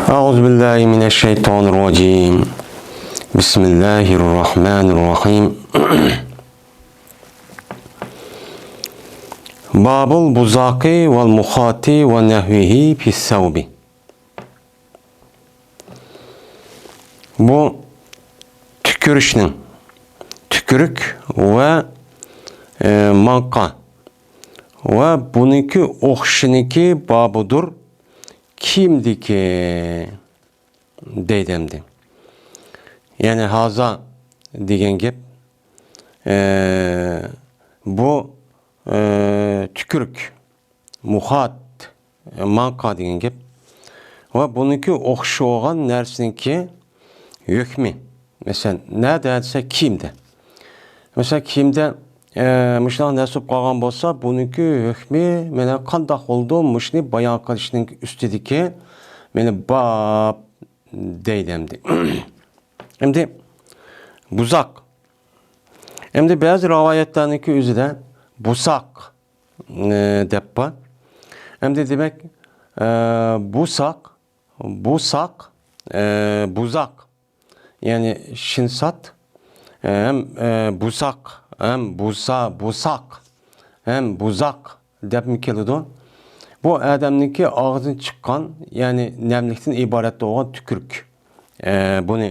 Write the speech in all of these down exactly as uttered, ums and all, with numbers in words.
أعوذ بالله من الشيطان الرجيم. بسم الله الرحمن الرحيم. باب البزاق والمخاط ونحوه في الثوب. بۇ تۈكۈرۈشنىڭ، تۈكۈرۈك ۋە، ئە، ماڭقا ۋە بۇنىڭكى ئوخشىشىنىڭكى بابىدۇر كىيىمدىكى دەيدۇ ئەمدى. يەنى ھازا دېگەن گەپ، ئە، بۇ، ئە، تۈكۈرۈك، مۇخات، ماڭقا دېگەن گەپ. ۋە بۇنىڭكى ئوخشىشى بولغان نەرسىنىڭكى ھۆكمى. مەسىلەن، نەدە دېسە، كىيىمدە. مەسىلەن، كىيىمدە، ئە، مۇشۇنداق نەرسە بولۇپ قالغان بولسا، بۇنىڭكى ھۆكمى مانا قانداق بولىدۇ؟ مۇشۇنى بايان قىلىشنىڭ ئۈستىدىكى مانا باب دەيدۇ ئەمدى. ئەمدى بۇزاق. ئەمدى بەزى رىۋايەتلەرنىڭكى ئۆزىدە بۇساق، ئە، دەپ بار. ئەمدى دېمەك، ئە، بۇساق، بۇساق، ئە، بۇزاق. يەنى شىنسات، ئە، ھەم، ئە، بۇساق، ھەم بۇسا-، بۇساق، ھەم بۇزاق دەپمۇ كېلىدۇ. بۇ ئادەمنىڭكى ئاغزىدىن چىققان، يەنى نەملىكتىن ئىبارەت بولغان تۈكۈرۈك. ئە، بۇنى،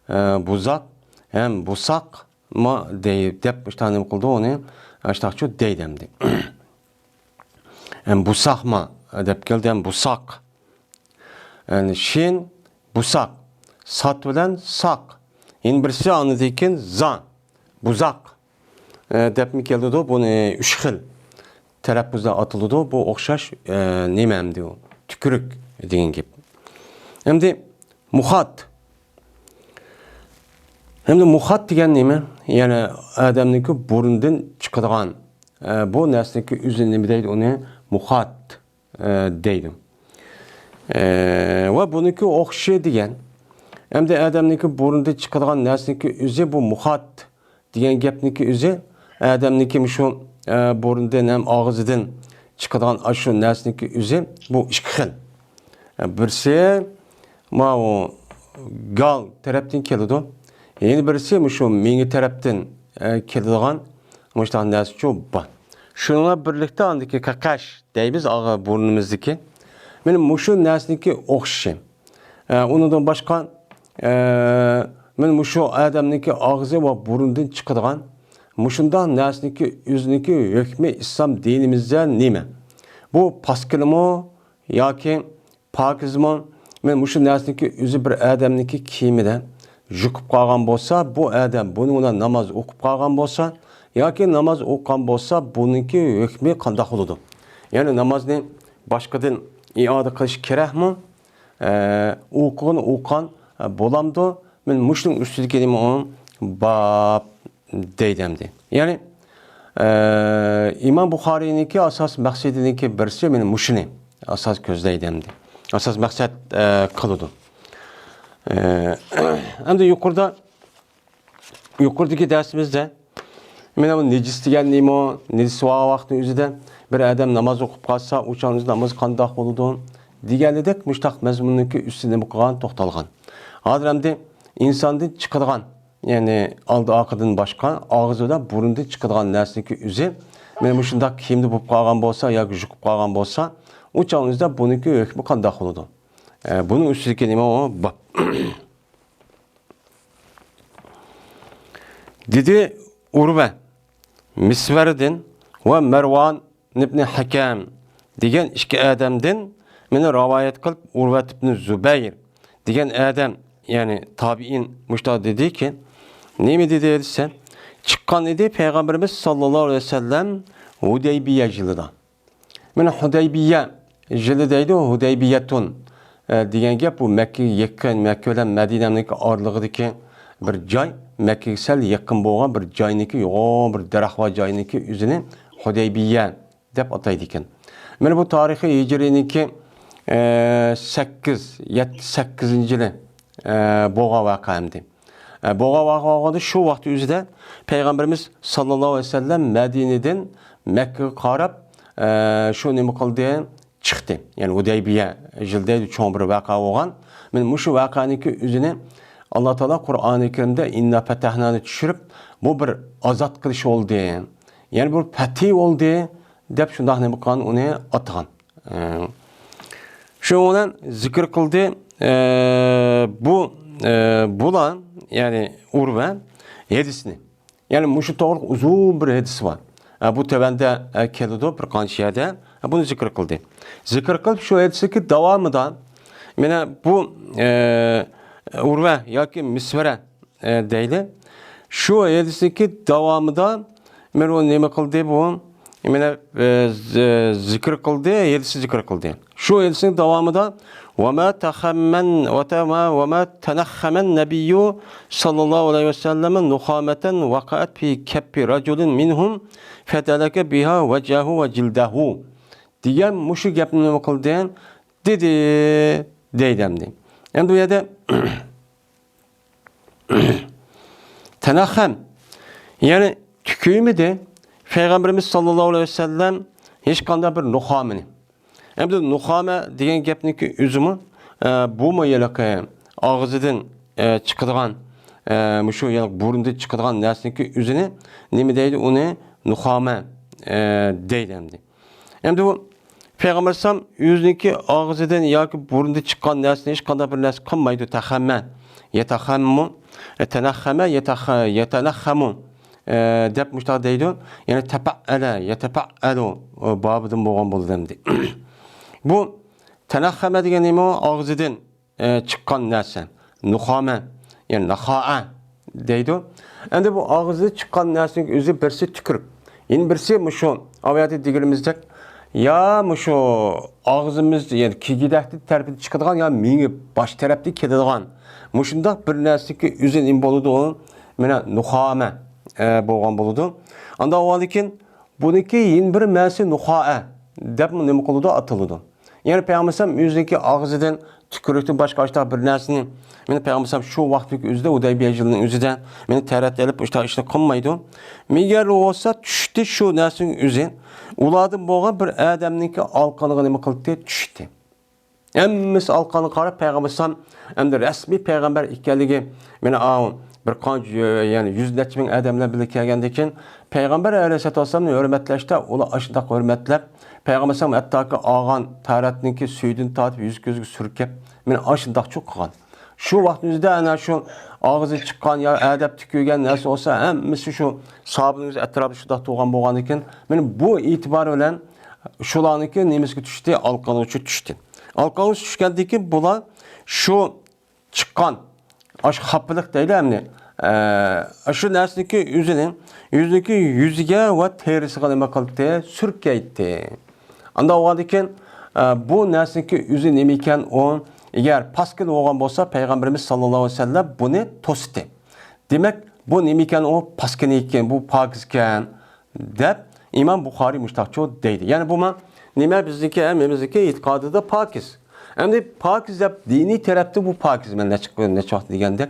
ئە، بۇزاق ھەم بۇساقما دەي-، دەپ مۇشۇنداق نېمە قىلىدۇ ئۇنى، ئاشتاقچۇ دەيدۇ ئەمدى. ھەم بۇساقما دەپ كەلدى، ھەم بۇساق. يەنى شىن، بۇساق. سات بىلەن ساق. يەنە بىرسى ئاندىن كېيىن زا، بۇزاق، ئە، دەپمۇ كېلىدۇ. بۇنى ئۈچ خىل تەلەپپۇزدا ئاتىلىدۇ. بۇ ئوخشاش، ئە، نېمە ئەمدى ئۇ؟ تۈكۈرۈك دېگەن گەپ. ئەمدى مۇخات. ئەمدى مۇخات دېگەن نېمە؟ يەنى ئادەمنىڭكى بۇرنىدىن چىقىدىغان، ئە، بۇ نەرسىنىڭكى ئۆزى نېمە دەيدۇ ئۇنى؟ مۇخات. ئە، دەيدۇ. ئە، ۋە بۇنىڭكى ئوخشىشى دېگەن. ئەمدى ئادەمنىڭكى بۇرنىدىن چىقىدىغان نەرسىنىڭكى ئۆزى بۇ مۇخات دېگەن گەپنىڭكى ئۆزى ئادەمنىڭكى مۇشۇ، ئە، بۇرنىدىن ھەم ئاغزىدىن چىقىدىغان ئاشۇ نەرسىنىڭكى ئۆزى بۇ ئىككى خىل. ئە، بىرسى ماۋۇ گال تەرەپتىن كېلىدۇ. يەنە بىرسى مۇشۇ مېڭە تەرەپتىن، ئە، كېلىدىغان مۇشۇنداق نەرسىچۇ بار. شۇنىڭ بىلەن بىرلىكتە ئاندىكى قەقەش دەيمىز، ئاغا بۇرنىمىزدىكى. مانا مۇشۇ نەرسىنىڭكى ئوخشىشى. ئە، ئۇنىڭدىن باشقا، ئە، مانا مۇشۇ ئادەمنىڭكى ئاغزى ۋە بۇرنىدىن چىقىدىغان مۇشۇنداق نەرسىنىڭكى ئۆزىنىڭكى ھۆكمى ئىسلام دىنىمىزدە نېمە؟ بۇ پاسكىلىمۇ ياكى پاكىزمۇ؟ مانا مۇشۇ نەرسىنىڭكى ئۆزى بىر ئادەمنىڭكى كىيىمىدە يۇقۇپ قالغان بولسا، بۇ ئادەم بۇنىڭ بىلەن ناماز ئوقۇپ قالغان بولسا ياكى ناماز ئوقۇغان بولسا، بۇنىڭكى ھۆكمى قانداق بولىدۇ؟ يەنى نامازنى باشقىدىن ئىئادە قىلىش كېرەكمۇ؟ ئە، ئوقۇغىنى ئوقۇغان، ئە، بولامدۇ؟ مانا مۇشۇنىڭ ئۈستىدىكى نېمە ئۇ؟ باب دەيدۇ ئەمدى. يەنى، ئە، ئىمام بۇخارىينىڭكى ئاساس مەقسىتىنىڭكى بىرسى مانا مۇشۇنى ئاساس كۆزلەيدۇ ئەمدى. ئاساس مەقسەت، ئە، قىلىدۇ. ئە، ئەمدى يۇقىرىدا، يۇقىرىدىكى دەرسىمىزدە مانا بۇ نىجىس دېگەن نېمە؟ نىجىس بولغان ۋاقىتنىڭ ئۆزىدە بىر ئادەم ناماز ئوقۇپ قالسا، ئۇ چاغدا ناماز قانداق بولىدۇ؟ دېگەندەك مۇشتاق مەزمۇننىڭكى ئۈستىدە نېمە قىلغان؟ توختالغان. ھازىر ئەمدى ئىنساندىن چىقىدىغان، يەنى ئالدى ئارقىدىن باشقا، ئاغزى بىلەن بۇرنىدىن چىقىدىغان نەرسىنىڭكى ئۆزى، مانا مۇشۇنداق كىيىمدە بولۇپ قالغان بولسا ياكى يۇقۇپ قالغان بولسا، ئۇ چاغنىڭدا بۇنىڭكى ھۆكمى قانداق بولىدۇ؟ ئە، بۇنىڭ ئۈستىدىكى نېمە ئۇ؟ باب. دېدى ئۇرۋە، مىسۋەردىن ۋە مەرۋان ئىبنى ھەكەم دېگەن ئىككى ئادەمدىن مېنى رىۋايەت قىلىپ، ئۇرۋەت ئىبنى زۇبەير دېگەن ئادەم، يەنى تابىئىن مۇشۇنداق دېدىكى، نېمە دېدى دېسە، چىققان ئىدى پەيغەمبىرىمىز ساللاللاھۇ ئەلەيھى ۋەسەللەم ھۇدەيبىيە يىلىدا. مانا ھۇدەيبىيە يىلى دەيدۇ، ھۇدەيبىيەتۇن، ئە، دېگەن گەپ، بۇ مەككىگە يېقىن، مەككە بىلەن مەدىنەنىڭكى ئارىلىقىدىكى بىر جاي، مەككىگە سەل يېقىن بولغان بىر جاينىڭكى، يوغان بىر دەرەخ بار جاينىڭكى ئۆزىنى ھۇدەيبىيە دەپ ئاتايدىكەن. مانا بۇ تارىخىي ھىجرىينىڭكى، ئە، سەككىز، يەتتە، سەككىزىنچى يىلى، ئە، بولغان ۋەقە ئەمدى. ئە، بولغان ۋەقە بولغاندا شۇ ۋاقىت ئۆزىدە پەيغەمبىرىمىز ساللاللاھۇ ئەلەيھى ۋەسەللەم مەدىنىدىن مەككىگە قاراپ، ئە، شۇ نېمە قىلدى؟ چىقتى. يەنى ھۇدەيبىيە يىلىدا چوڭ بىر ۋەقە بولغان. مانا مۇشۇ ۋەقەنىڭكى ئۆزىنى ئاللا تائالا قۇرئانى كەرىمدە «ئىننا پەتەھنا»نى چۈشۈرۈپ، بۇ بىر ئازاد قىلىش بولدى، يەنى بىر پەتھى بولدى دەپ شۇنداق نېمە قىلغان، ئۇنى ئاتىغان. ئە، شۇنىڭ بىلەن زىكىر قىلدى، ئە، بۇ، ئە، بۇلار، يەنى ئۇرۋە ھەدىسنى. يەنى مۇشۇ توغرىلىق ئۇزۇن بىر ھەدىس بار. ئە، بۇ تۆۋەندە، ئە، كېلىدۇ بىر قانچە يەردە. ئە، بۇنى زىكىر قىلدى. زىكىر قىلىپ شۇ ھەدىسنىڭكى داۋامىدا، مانا بۇ، ئە، ئۇرۋە ياكى مىسۋەرە ئە، دەيلى. شۇ ھەدىسنىڭكى داۋامىدا مانا ئۇ نېمە قىلدى بۇ؟ مانا، ئە، ز-، زىكىر قىلدى، ھەدىسنى زىكىر قىلدى. شۇ ھەدىسنىڭ داۋامىدا «وما تخمن، وتما، وما تنخم النبي صلى الله عليه وسلم نخامة وقعت في كف رجل منهم فدلك بها وجهه وجلده» دېگەن مۇشۇ گەپنى نېمە قىلدى؟ دېدى، دەيدۇ ئەمدى. ئەمدى بۇ يەردە تەنەخەم، يەنى تۈكۈيمىدى پەيغەمبىرىمىز ساللاللاھۇ ئەلەيھى ۋەسەللەم ھېچقانداق بىر نۇخامىنى. ئەمدى نۇخامە دېگەن گەپنىڭكى ئۆزىمۇ، ئە، بۇمۇ ھېلىقى ئاغزىدىن، ئە، چىقىدىغان، ئە، مۇشۇ ھېلىقى بۇرنىدىن چىقىدىغان نەرسىنىڭكى ئۆزىنى نېمە دەيدۇ؟ ئۇنى نۇخامە، ئە، دەيدۇ ئەمدى. ئەمدى بۇ پەيغەمبەر ئەلەيھىسسالام ئۆزىنىڭكى ئاغزىدىن ياكى بۇرنىدىن چىققان نەرسىنى ھېچقانداق بىر نەرسە قىلمايدۇ. تەخەممە، يەتەخەممۇ، تەنەخەمە، يەتەخ-، يەتەنەخەمۇ، ئە، دەپ مۇشۇنداق دەيدۇ. يەنى تەپەئەلە، يەتەپەئەلۇ، ئە، بابىدىن بولغان بولىدۇ ئەمدى. بۇ تەنەخەمە دېگەن نېمە ئۇ؟ ئاغزىدىن ئە، چىققان نەرسە، نۇخامە، يەنى ناخائە دەيدۇ. ئەمدى بۇ ئاغزىدىن چىققان نەرسىنىڭ ئۆزى بىرسى تۈكۈرۈك، يەنە بىرسى مۇشۇ ئاۋۇ يەردە دېگىنىمىزدەك، يا مۇشۇ ئاغزىمىز، يەنى كېگىدەكتىن تەرىپىدىن چىقىدىغان، يا مېڭە باش تەرەپتىن كېلىدىغان مۇشۇنداق بىر نەرسىنىڭكى ئۆزى نېمە بولىدۇ؟ مانا نۇخامە، ئە، بولغان بولىدۇ. ئاندىن ئاۋۋالدىن كېيىن بۇنىڭكى يەنە بىر مەنىسى نۇخائە دەپمۇ نېمە قىلىدۇ؟ ئاتىلىدۇ. يەنى پەيغەمبەر ئەلەيھىسسالام ئۆزىنىڭكى ئاغزىدىن تۈكۈرۈكتىن باشقا ئاشۇنداق بىر نەرسىنى، مانا پەيغەمبەر ئەلەيھىسسالام شۇ ۋاقىتتىكى ئۆزىدە، ھۇدەيبىيە يىلىنىڭ ئۆزىدە، مانا تەرەت ئېلىپ ئاشۇنداق ئىشنى قىلمايدۇ. مەگەر بولسا چۈشتى شۇ نەرسىنىڭ ئۆزى ئۇلاردىن بولغان بىر ئادەمنىڭكى ئالىقىنىغا نېمە قىلدى؟ چۈشتى. ھەممىسى ئالىقىنىغا قاراپ پەيغەمبەر ئەلەيھىسسالام ئەمدى رەسمىي پەيغەمبەر ئىكەنلىكى، مانا ئاۋۇ بىر قانچە، يەنى يۈز نەچچە مىڭ ئادەملەر بىللە كەلگەندىن كېيىن پەيغەمبەر ئەلەيھىسسالاتۇ ۋەسسالامنى ھۆرمەتلەشتە ئۇلار ئاشۇنداق ھۆرمەتلەپ، پەيغەمبەر ئەلەيھىسسالام ھەتتاكى ئالغان تارەتنىڭكى سۈيىدىن تارتىپ يۈز كۆزىگە سۈركەپ، مانا ئاشۇنداقچۇ قىلغان. شۇ ۋاقىتنىڭ ئۆزىدە ئەنە شۇ ئاغزى چىققان يا ئەدەپ تۈكۈرگەن نەرسە بولسا ھەممىسى شۇ ساھابىنىڭ ئۆزى ئەتراپىدا شۇنداق تۇرغان بولغاندىن كېيىن، مانا بۇ ئېتىبار بىلەن شۇلارنىڭكى نېمىسىگە چۈشتى؟ ئالىقىنىغا چۈشتى. ئالىقىنىغا چۈشكەندىن كېيىن بۇلار شۇ چىققان، ئاشۇ خاپىلىق دەيلى ئەمدى، ئە، شۇ نەرسىنىڭكى ئۆزىنى، ئۆزىنىڭكى يۈزىگە ۋە تېرىسىغا نېمە قىلدى؟ سۈركەيتتى. ئانداق بولغاندىن كېيىن، ئە، بۇ نەرسىنىڭكى ئۆزى نېمە ئىكەن ئۇ؟ ئەگەر پاسكىنا بولغان بولسا، پەيغەمبىرىمىز ساللاللاھۇ ئەلەيھى ۋەسەللەم بۇنى توستى. دېمەك، بۇ نېمە ئىكەن ئۇ؟ پاسكىنا ئىكەن، بۇ پاكىز ئىكەن. دەپ ئىمام بۇخارىي مۇشتاقچۇ دەيدۇ. يەنى بۇ ما-، نېمە بىزنىڭكى، ھەممىمىزنىڭكى ئېتىقادىدا پاكىز. ئەمدى پاكىز دەپ دىنىي تەرەپتە بۇ پاكىز، مەن نەچچە، نەچچە ۋاقىت دېگەندەك.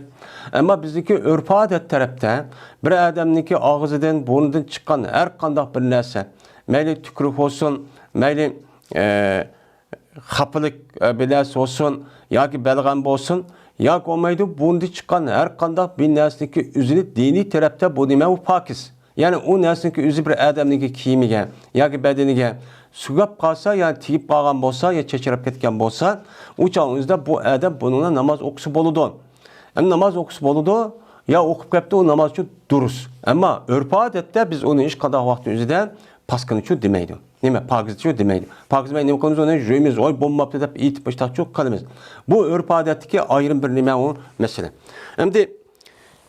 ئەمما بىزنىڭكى ئۆرپ-ئادەت تەرەپتە بىر ئادەمنىڭكى ئاغزىدىن، بۇرنىدىن چىققان ھەر قانداق بىر نەرسە، مەيلى تۈكۈرۈك بولسۇن، مەيلى، ئە، خاپىلىق، ئە، بىر نەرسە بولسۇن، ياكى بەلغەم بولسۇن، ياكى بولمايدۇ، بۇرنىدىن چىققان ھەر قانداق بىر نەرسىنىڭكى ئۆزىنى دىنىي تەرەپتە بۇ نېمە، ئۇ پاكىز. يەنى ئۇ نەرسىنىڭكى ئۆزى بىر ئادەمنىڭكى كىيىمىگە ياكى بەدىنىگە سۇ كەپ قالسا، يا تېگىپ قالغان بولسا، يا چاچراپ كەتكەن بولسا، ئۇ چاغنىڭ ئۆزىدە بۇ ئادەم بۇنىڭ بىلەن ناماز ئوقۇسا بولىدۇ. ئەمدى ناماز ئوقۇسا بولىدۇ، يا ئوقۇپ كەپتۇ، ئۇ ناماز ئۈچۈن دۇرۇس. ئەمما ئۆرپ-ئادەتتە بىز ئۇنى ھېچقانداق ۋاقىتنىڭ ئۆزىدە پاسكىنىچۇ دېمەيدۇ. نېمە، پاكىزچۇ دېمەيدۇ. پاكىز دېمەي نېمە قىلىمىز؟ ئۇنى يۇيىمىز، ۋاي بولماپتۇ دەپ ئېيتىپ مۇشتاقچۇ قىلىمىز. بۇ ئۆرپ-ئادەتتىكى ئايرىم بىر نېمە ئۇ مەسىلە. ئەمدى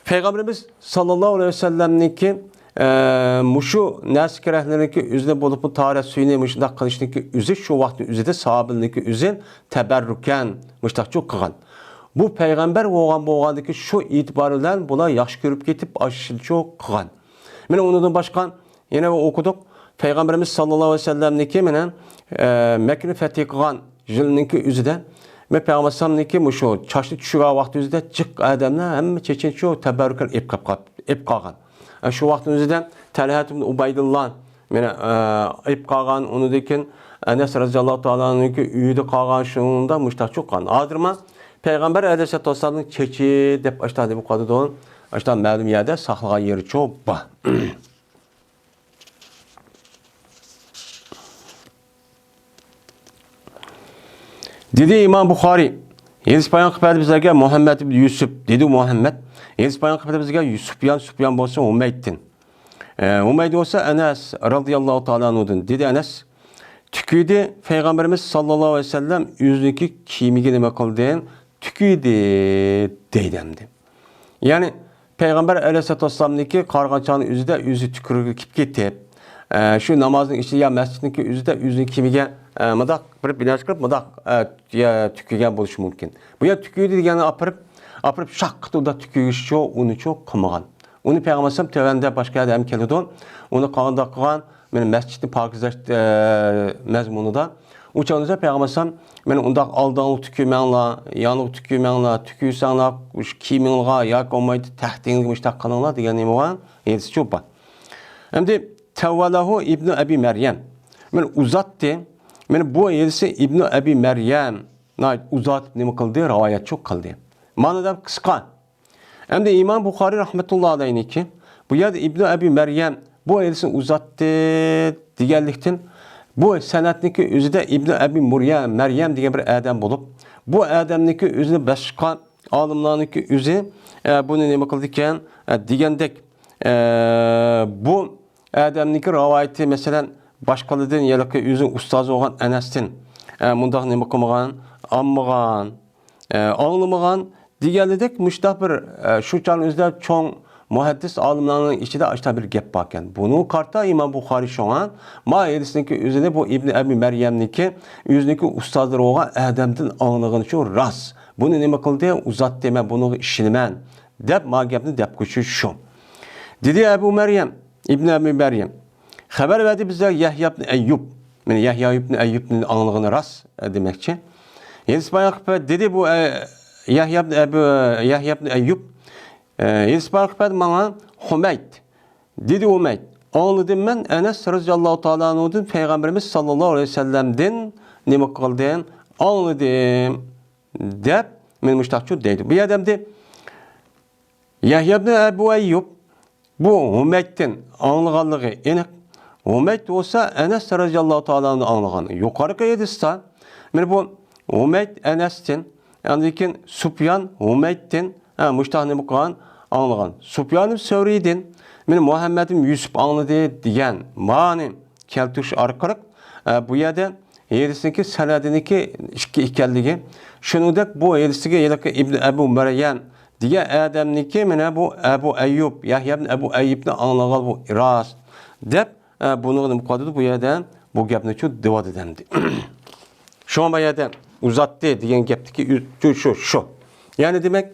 پەيغەمبىرىمىز ساللاللاھۇ ئەلەيھى ۋەسەللەمنىڭكى، ئە، مۇشۇ نەرسە كېرەكلىرىنىڭكى ئۆزىنى بولۇپمۇ تاھارەت سۈيىنى مۇشۇنداق قىلىشنىڭكى ئۆزى شۇ ۋاقىتنىڭ ئۆزىدە ساھابىلىرنىڭكى ئۆزى تەبەررۇكەن مۇشتاقچۇ قىلغان. بۇ پەيغەمبەر بولغان، بولغاندىكى شۇ ئېتىبار بىلەن بۇلار ياخشى كۆرۈپ كېتىپ ئاشۇنچۇ قىلغان. مانا ئۇنىڭدىن باشقا يەنە ئوقۇدۇق. پەيغەمبىرىمىز ساللاللاھۇ ئەلەيھى ۋەسەللەمنىڭكى مانا، ئە، مەككىنى فەتھى قىلغان يىلنىڭكى ئۆزىدە، مەن پەيغەمبەر ئەلەيھىسسالامنىڭكى مۇشۇ چاچنى چۈشۈرگەن ۋاقتى ئۆزىدە جىق ئادەملەر ھەممە چېچەن شۇ تەبەررۇكەن ئېلىپ قاپ-، ئېلىپ قالغان. ئە، شۇ ۋاقىتنىڭ ئۆزىدە تەلھەت ئىبن ئۇبەيدۇللا مانا، ئە، ئېلىپ قالغان، ئۇنىڭدىن كېيىن ئەنەس رەزىياللاھۇ تائالا ئەنھۇنىڭكى ئۆيىدە قالغان شۇنداق مۇشتاق چوققان. ھازىرمۇ پەيغەمبەر ئەلەيھىسسالاتۇ ۋەسسالامنىڭ چېچى دەپ ئاشتا نېمە قىلىدۇ؟ ئاشتا مەلۇم يەردە ساقلىغان يېرى چوق بار. دېدى ئىمام بۇخارىي، ھېدىس بايان قىلىپ بەردى بىزلەرگە مۇھەممەد ئىبن يۈسۈپ، دېدى مۇھەممەد. ھېدىس بايان قىلىپ بەردى بىزگە سۇپيان، سۇپيان بولسا ھۇمەيدتىن. ئە، ھۇمەيد بولسا ئەنەس رەزىياللاھۇ تائالا ئەنھۇدىن. دېدى ئەنەس، تۈكۈدى پەيغەمبىرىمىز ساللاللاھۇ ئەلەيھى ۋەسەللەم ئۆزىنىڭكى كىيىمىگە نېمە قىلدى؟ تۈكۈدى دەيدۇ ئەمدى. يەنى پەيغەمبەر ئەلەيھىسسالاتۇ ۋەسسالامنىڭكى قارىغان چاغنىڭ ئۆزىدە ئۆزى تۈكۈرۈكى كېلىپ كېتىپ، ئە، شۇ نامازنىڭ ئىچىدە يا مەسچىتنىڭكى ئۆزىدە ئۆزىنىڭ كىيىمىگە، ئە، مۇنداق بىر بىناز قىلىپ مۇنداق، ئە، يا تۈكۈرگەن بولۇشى مۇمكىن. بۇ يەر تۈكۈردى دېگەننى ئاپىرىپ، ئاپىرىپ شاققىتى ئۇنداق تۈكۈرگۈچىچۇ ئۇنىچۇ قىلمىغان. ئۇنى پەيغەمبەر ئەلەيھىسسالام تۆۋەندە باشقا يەردە ھەم كېلىدۇ. ئۇنى قانداق قىلغان؟ مانا مەسچىتنى پاكىزلاش، ئە، مەزمۇنىدا. ئۇ چاغدا پەيغەمبەر ئەلەيھىسسالام، مانا ئۇنداق ئالدىڭلىق تۈكۈرمەڭلار، يانلىق تۈكۈرمەڭلار، تۈكۈرسەڭلار، مۇشۇ كىيىمىڭلارغا ياكى بولمايدۇ تەختىڭىزگە مۇشۇنداق قىلىڭلار دېگەن نېمە بولغان؟ ھەدىسچۇ بار. ئەمدى تەۋۋەلەھۇ ئىبنۇ ئەبى مەريەم. مانا ئۇزاتتى. مانا بۇ ھەدىسنى ئىبنۇ ئەبى مەريەم ناھايىتى ئۇزاتىپ نېمە قىلدى؟ رىۋايەتچۇ قىلدى. مانا دەپ قىسقا. ئەمدى ئىمام بۇخارىي رەھمەتۇللا ئەلەيھنىڭكى بۇ يەردە ئىبنۇ ئەبى مەريەم بۇ ھەدىسنى ئۇزاتتى دېگەنلىكتىن، بۇ سەنەدنىڭكى ئۆزىدە ئىبنۇ ئەبى مۇريە، مەريەم دېگەن بىر ئادەم بولۇپ، بۇ ئادەمنىڭكى ئۆزىنى باشقا ئالىملارنىڭكى ئۆزى، ئە، بۇنى نېمە قىلىدىكەن، ئە، دېگەندەك، ئە، بۇ ئادەمنىڭكى رىۋايىتى، مەسىلەن، باشقىلاردىن، يەنى ئۆزىنىڭ ئۇستازى بولغان ئەنەستىن، ئە، مۇنداق نېمە قىلمىغان، ئالمىغان، ئە، ئاڭلىمىغان دېگەنلىدەك مۇشۇنداق بىر، ئە، شۇ چاغنىڭ ئۆزىدە چوڭ مۇھەددىس ئالىملارنىڭ ئىچىدە ئاشۇنداق بىر گەپ باركەن. بۇنىڭغا قارىتا ئىمام بۇخارىي شۇڭا ما ھەدىسنىڭكى ئۆزىنى بۇ ئىبنى ئەبى مەريەمنىڭكى ئۆزىنىڭكى ئۇستازلىرى بولغان ئادەمدىن ئاڭلىغىنى شۇ راست. بۇنى نېمە قىلدى؟ ئۇزاتتى، مەن بۇنىڭغا ئىشىنىمەن دەپ ما گەپنى دەپ قويۇشى شۇ. دېدى ئەبۇ مەريەم، ئىبنى ئەبى مەريەم. خەۋەر بەردى بىزگە يەھيا ئىبنى ئەييۇب. مانا يەھيا ئىبنى ئەييۇبنى ئاڭلىغىنى راست، ئە، دېمەكچى. ھېدىس بايان قىلىپ بەردى، دېدى بۇ، ئە، يەھيا ئىبنى ئەبۇ، يەھيا ئىبنى ئەييۇب، ئە، ھېدىس بايان قىلىپ بەردى ماڭا ھۇمەيد. دېدى ھۇمەيد، ئاڭلىدىم مەن ئەنەس رەزىياللاھۇ تائالا ئەنھۇدىن پەيغەمبىرىمىز ساللاللاھۇ ئەلەيھى ۋەسەللەمدىن نېمە قىلدىم؟ ئاڭلىدىم دەپ، مانا مۇشۇنداقچۇ دەيدۇ. بۇ يەردە ئەمدى يەھيا ئىبنى ئەبۇ ئەييۇب بۇ ھۇمەيدتىن ئاڭلىغانلىقى ئېنىق. ھۇمەيد بولسا ئەنەس رەزىياللاھۇ تائالا ئەنھۇدىن ئاڭلىغان. يۇقىرىقى ھەدىستە، مانا بۇ ھۇمەيد ئەنەستىن، ئاندىن كېيىن سۇپيان ھۇمەيدتىن، ھە، مۇشۇنداق نېمە قىلغان؟ ئاڭلىغان. سۇپيان سەۋرىدىن، مانا مۇھەممەد يۈسۈپ ئاڭلىدى دېگەن مانى كەلتۈرۈش ئارقىلىق، ئە، بۇ يەردە ھەدىسنىڭكى سەنەدىنىڭكى ئىككى ئىكەنلىكى، شۇنىڭدەك بۇ ھەدىستىكى ھېلىقى ئىبن ئەبۇ مەريەم دېگەن ئادەمنىڭكى مانا بۇ ئەبۇ ئەييۇب، يەھيا ئىبن ئەبۇ ئەييۇبنى ئاڭلىغان بۇ راست دەپ، ئە، بۇنىڭغا نېمە قىلىۋاتىدۇ؟ بۇ يەردە بۇ گەپنى شۇ دېۋاتىدۇ ئەمدى. شۇڭا بۇ يەردە ئۇزاتتى دېگەن گەپتىكى شۇ، شۇ، شۇ. يەنى دېمەك،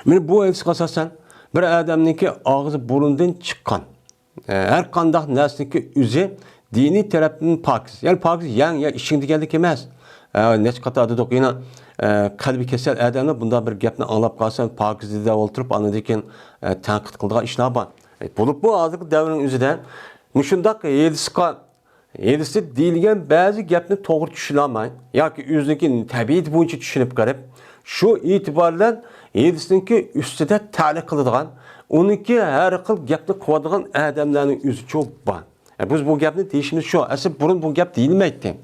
مانا بۇ ھەدىسكە ئاساسەن بىر ئادەمنىڭكى ئاغزى بۇرنىدىن چىققان، ئە، ھەر قانداق نەرسىنىڭكى ئۆزى دىنىي تەرەپتىن پاكىز. يەنى پاكىز يەڭ يا ئىچىڭ دېگەنلىك ئەمەس. ئە، نەچچە قېتىم دېدۇق، يەنە، ئە، قەلبى كېسەل ئادەملەر بۇنداق بىر گەپنى ئاڭلاپ قالسا، پاكىز دەۋ ئولتۇرۇپ، ئاندىن كېيىن، ئە، تەنقىد قىلىدىغان ئىشلار بار. ئە، بولۇپمۇ ھازىرقى دەۋرنىڭ ئۆزىدە مۇشۇنداق ھەدىسقا ھەدىستە دېيىلگەن بەزى گەپنى توغرا چۈشىنەلمەي ياكى ئۆزىنىڭكى تەبىئىتى بويىچە چۈشىنىپ قېلىپ، شۇ ئېتىبار بىلەن ھەدىسنىڭكى ئۈستىدە تەلىق قىلىدىغان، ئۇنىڭكى ھەر خىل گەپنى قىلىۋاتىدىغان ئادەملەرنىڭ ئۆزىچۇ بار. ئە، بىز بۇ گەپنى دېيىشىمىز شۇ. ئەسلى بۇرۇن بۇ گەپ دېيىلمەيتتى.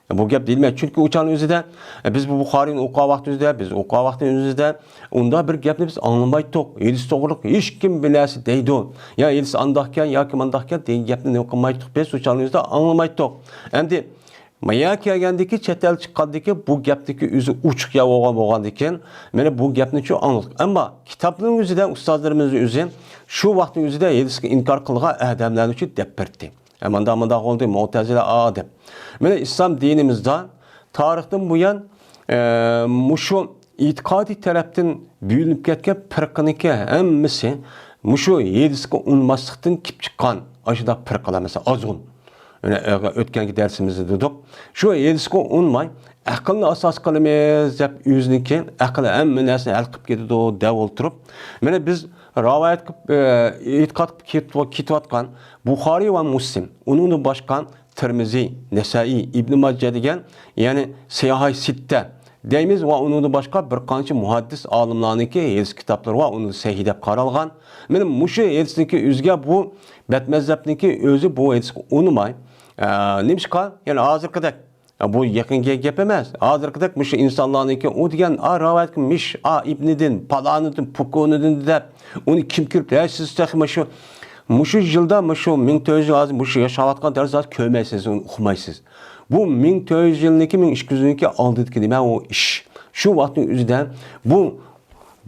ئە، بۇ گەپ دېيىلمەيتتى. چۈنكى ئۇ چاغنىڭ ئۆزىدە، ئە، بىز بۇ بۇخارىينى ئوقۇغان ۋاقىتتا ئۆزىدە، بىز ئوقۇغان ۋاقىتتا ئۆزىدە ئۇنداق بىر گەپنى بىز ئاڭلىمايتتۇق. ھەدىس توغرىلىق ھېچكىم بىر نەرسە دەيدۇ. يا ھەدىس ئانداقكەن ياكى مانداقكەن دېگەن گەپنى نېمە قىلمايتتۇق بىز، ئۇ چاغنىڭ ئۆزىدە ئاڭلىمايتتۇق. ئەمدى مايا كەلگەندىكى، چەت ئەل چىققاندىكى بۇ گەپتىكى ئۆزى ئوچۇق گەپ بولغان، بولغاندىكىن، مانا بۇ گەپنىچۇ ئاڭلىدۇق. ئەمما كىتابنىڭ ئۆزىدە ئۇستازلىرىمىز ئۆزى شۇ ۋاقىتنىڭ ئۆزىدە ھەدىسكە ئىنكار قىلغان ئادەملەرنىچۇ دەپ بەردى. ئە، مانداق، مانداق بولدى، مۇئتەزىلە، ئا، دەپ. مانا ئىسلام دىنىمىزدا تارىختىن بۇيان، ئە، مۇشۇ ئېتىقادىي تەرەپتىن بۆلۈنۈپ كەتكەن پىرقىنىڭكى ھەممىسى مۇشۇ ھەدىسكە ئۇنىماسلىقتىن كېلىپ چىققان ئاشۇنداق پىرقىلار، مەسىلەن، ئازغۇن. يەنە ئۆتكەنكى دەرسىمىزدە دېدۇق. شۇ ھەدىسكە ئۇنىماي، ئەقىلنى ئاساس قىلىمىز دەپ ئۆزىنىڭكى ئەقىل ھەممە نەرسىنى ھەل قىلىپ كېتىدۇ دەپ ئولتۇرۇپ، مانا بىز رىۋايەت قىلىپ، ئە، ئېتىقاد قىلىپ كېتىۋاتقان بۇخارىي ۋە مۇسلىم، ئۇنىڭدىن باشقا تىرمىزى، نەسائىي، ئىبن ماجە دېگەن، يەنى سىياھاي سىتتە دەيمىز ۋە ئۇنىڭدىن باشقا بىر قانچە مۇھەددىس ئالىملارنىڭكى ھەدىس كىتابلىرى ۋە ئۇنى سەھىھ دەپ قارالغان. مانا مۇشۇ ھەدىسنىڭكى ئۆزىگە بۇ بەت مەزھەپنىڭكى ئۆزى بۇ ھەدىسكە ئۇنىماي. ئە، نېمىشقا؟ يەنى ھازىرقىدەك، ئە، بۇ يېقىنقى گەپ ئەمەس. ھازىرقىدەك مۇشۇ ئىنسانلارنىڭكى ئۇ دېگەن، ئا، رىۋايەت مىش، ئا، ئىبنىدىن، پالانىدىن، پۇكۇنىدىن دەپ، ئۇنى كىم كۆرۈپ، ھە، سىز تېخى مۇشۇ، مۇشۇ يىلدا، مۇشۇ مىڭ تۆت يۈز يىل ھازىر مۇشۇ ياشاۋاتقان دەۋردە كۆرمەيسىز، ئۇنى ئۇقمايسىز. بۇ مىڭ تۆت يۈز يىلنىڭكى، مىڭ ئىككى يۈز يىلنىڭكى ئالدىدىكى نېمە ئۇ ئىش. شۇ ۋاقىتنىڭ ئۆزىدە بۇ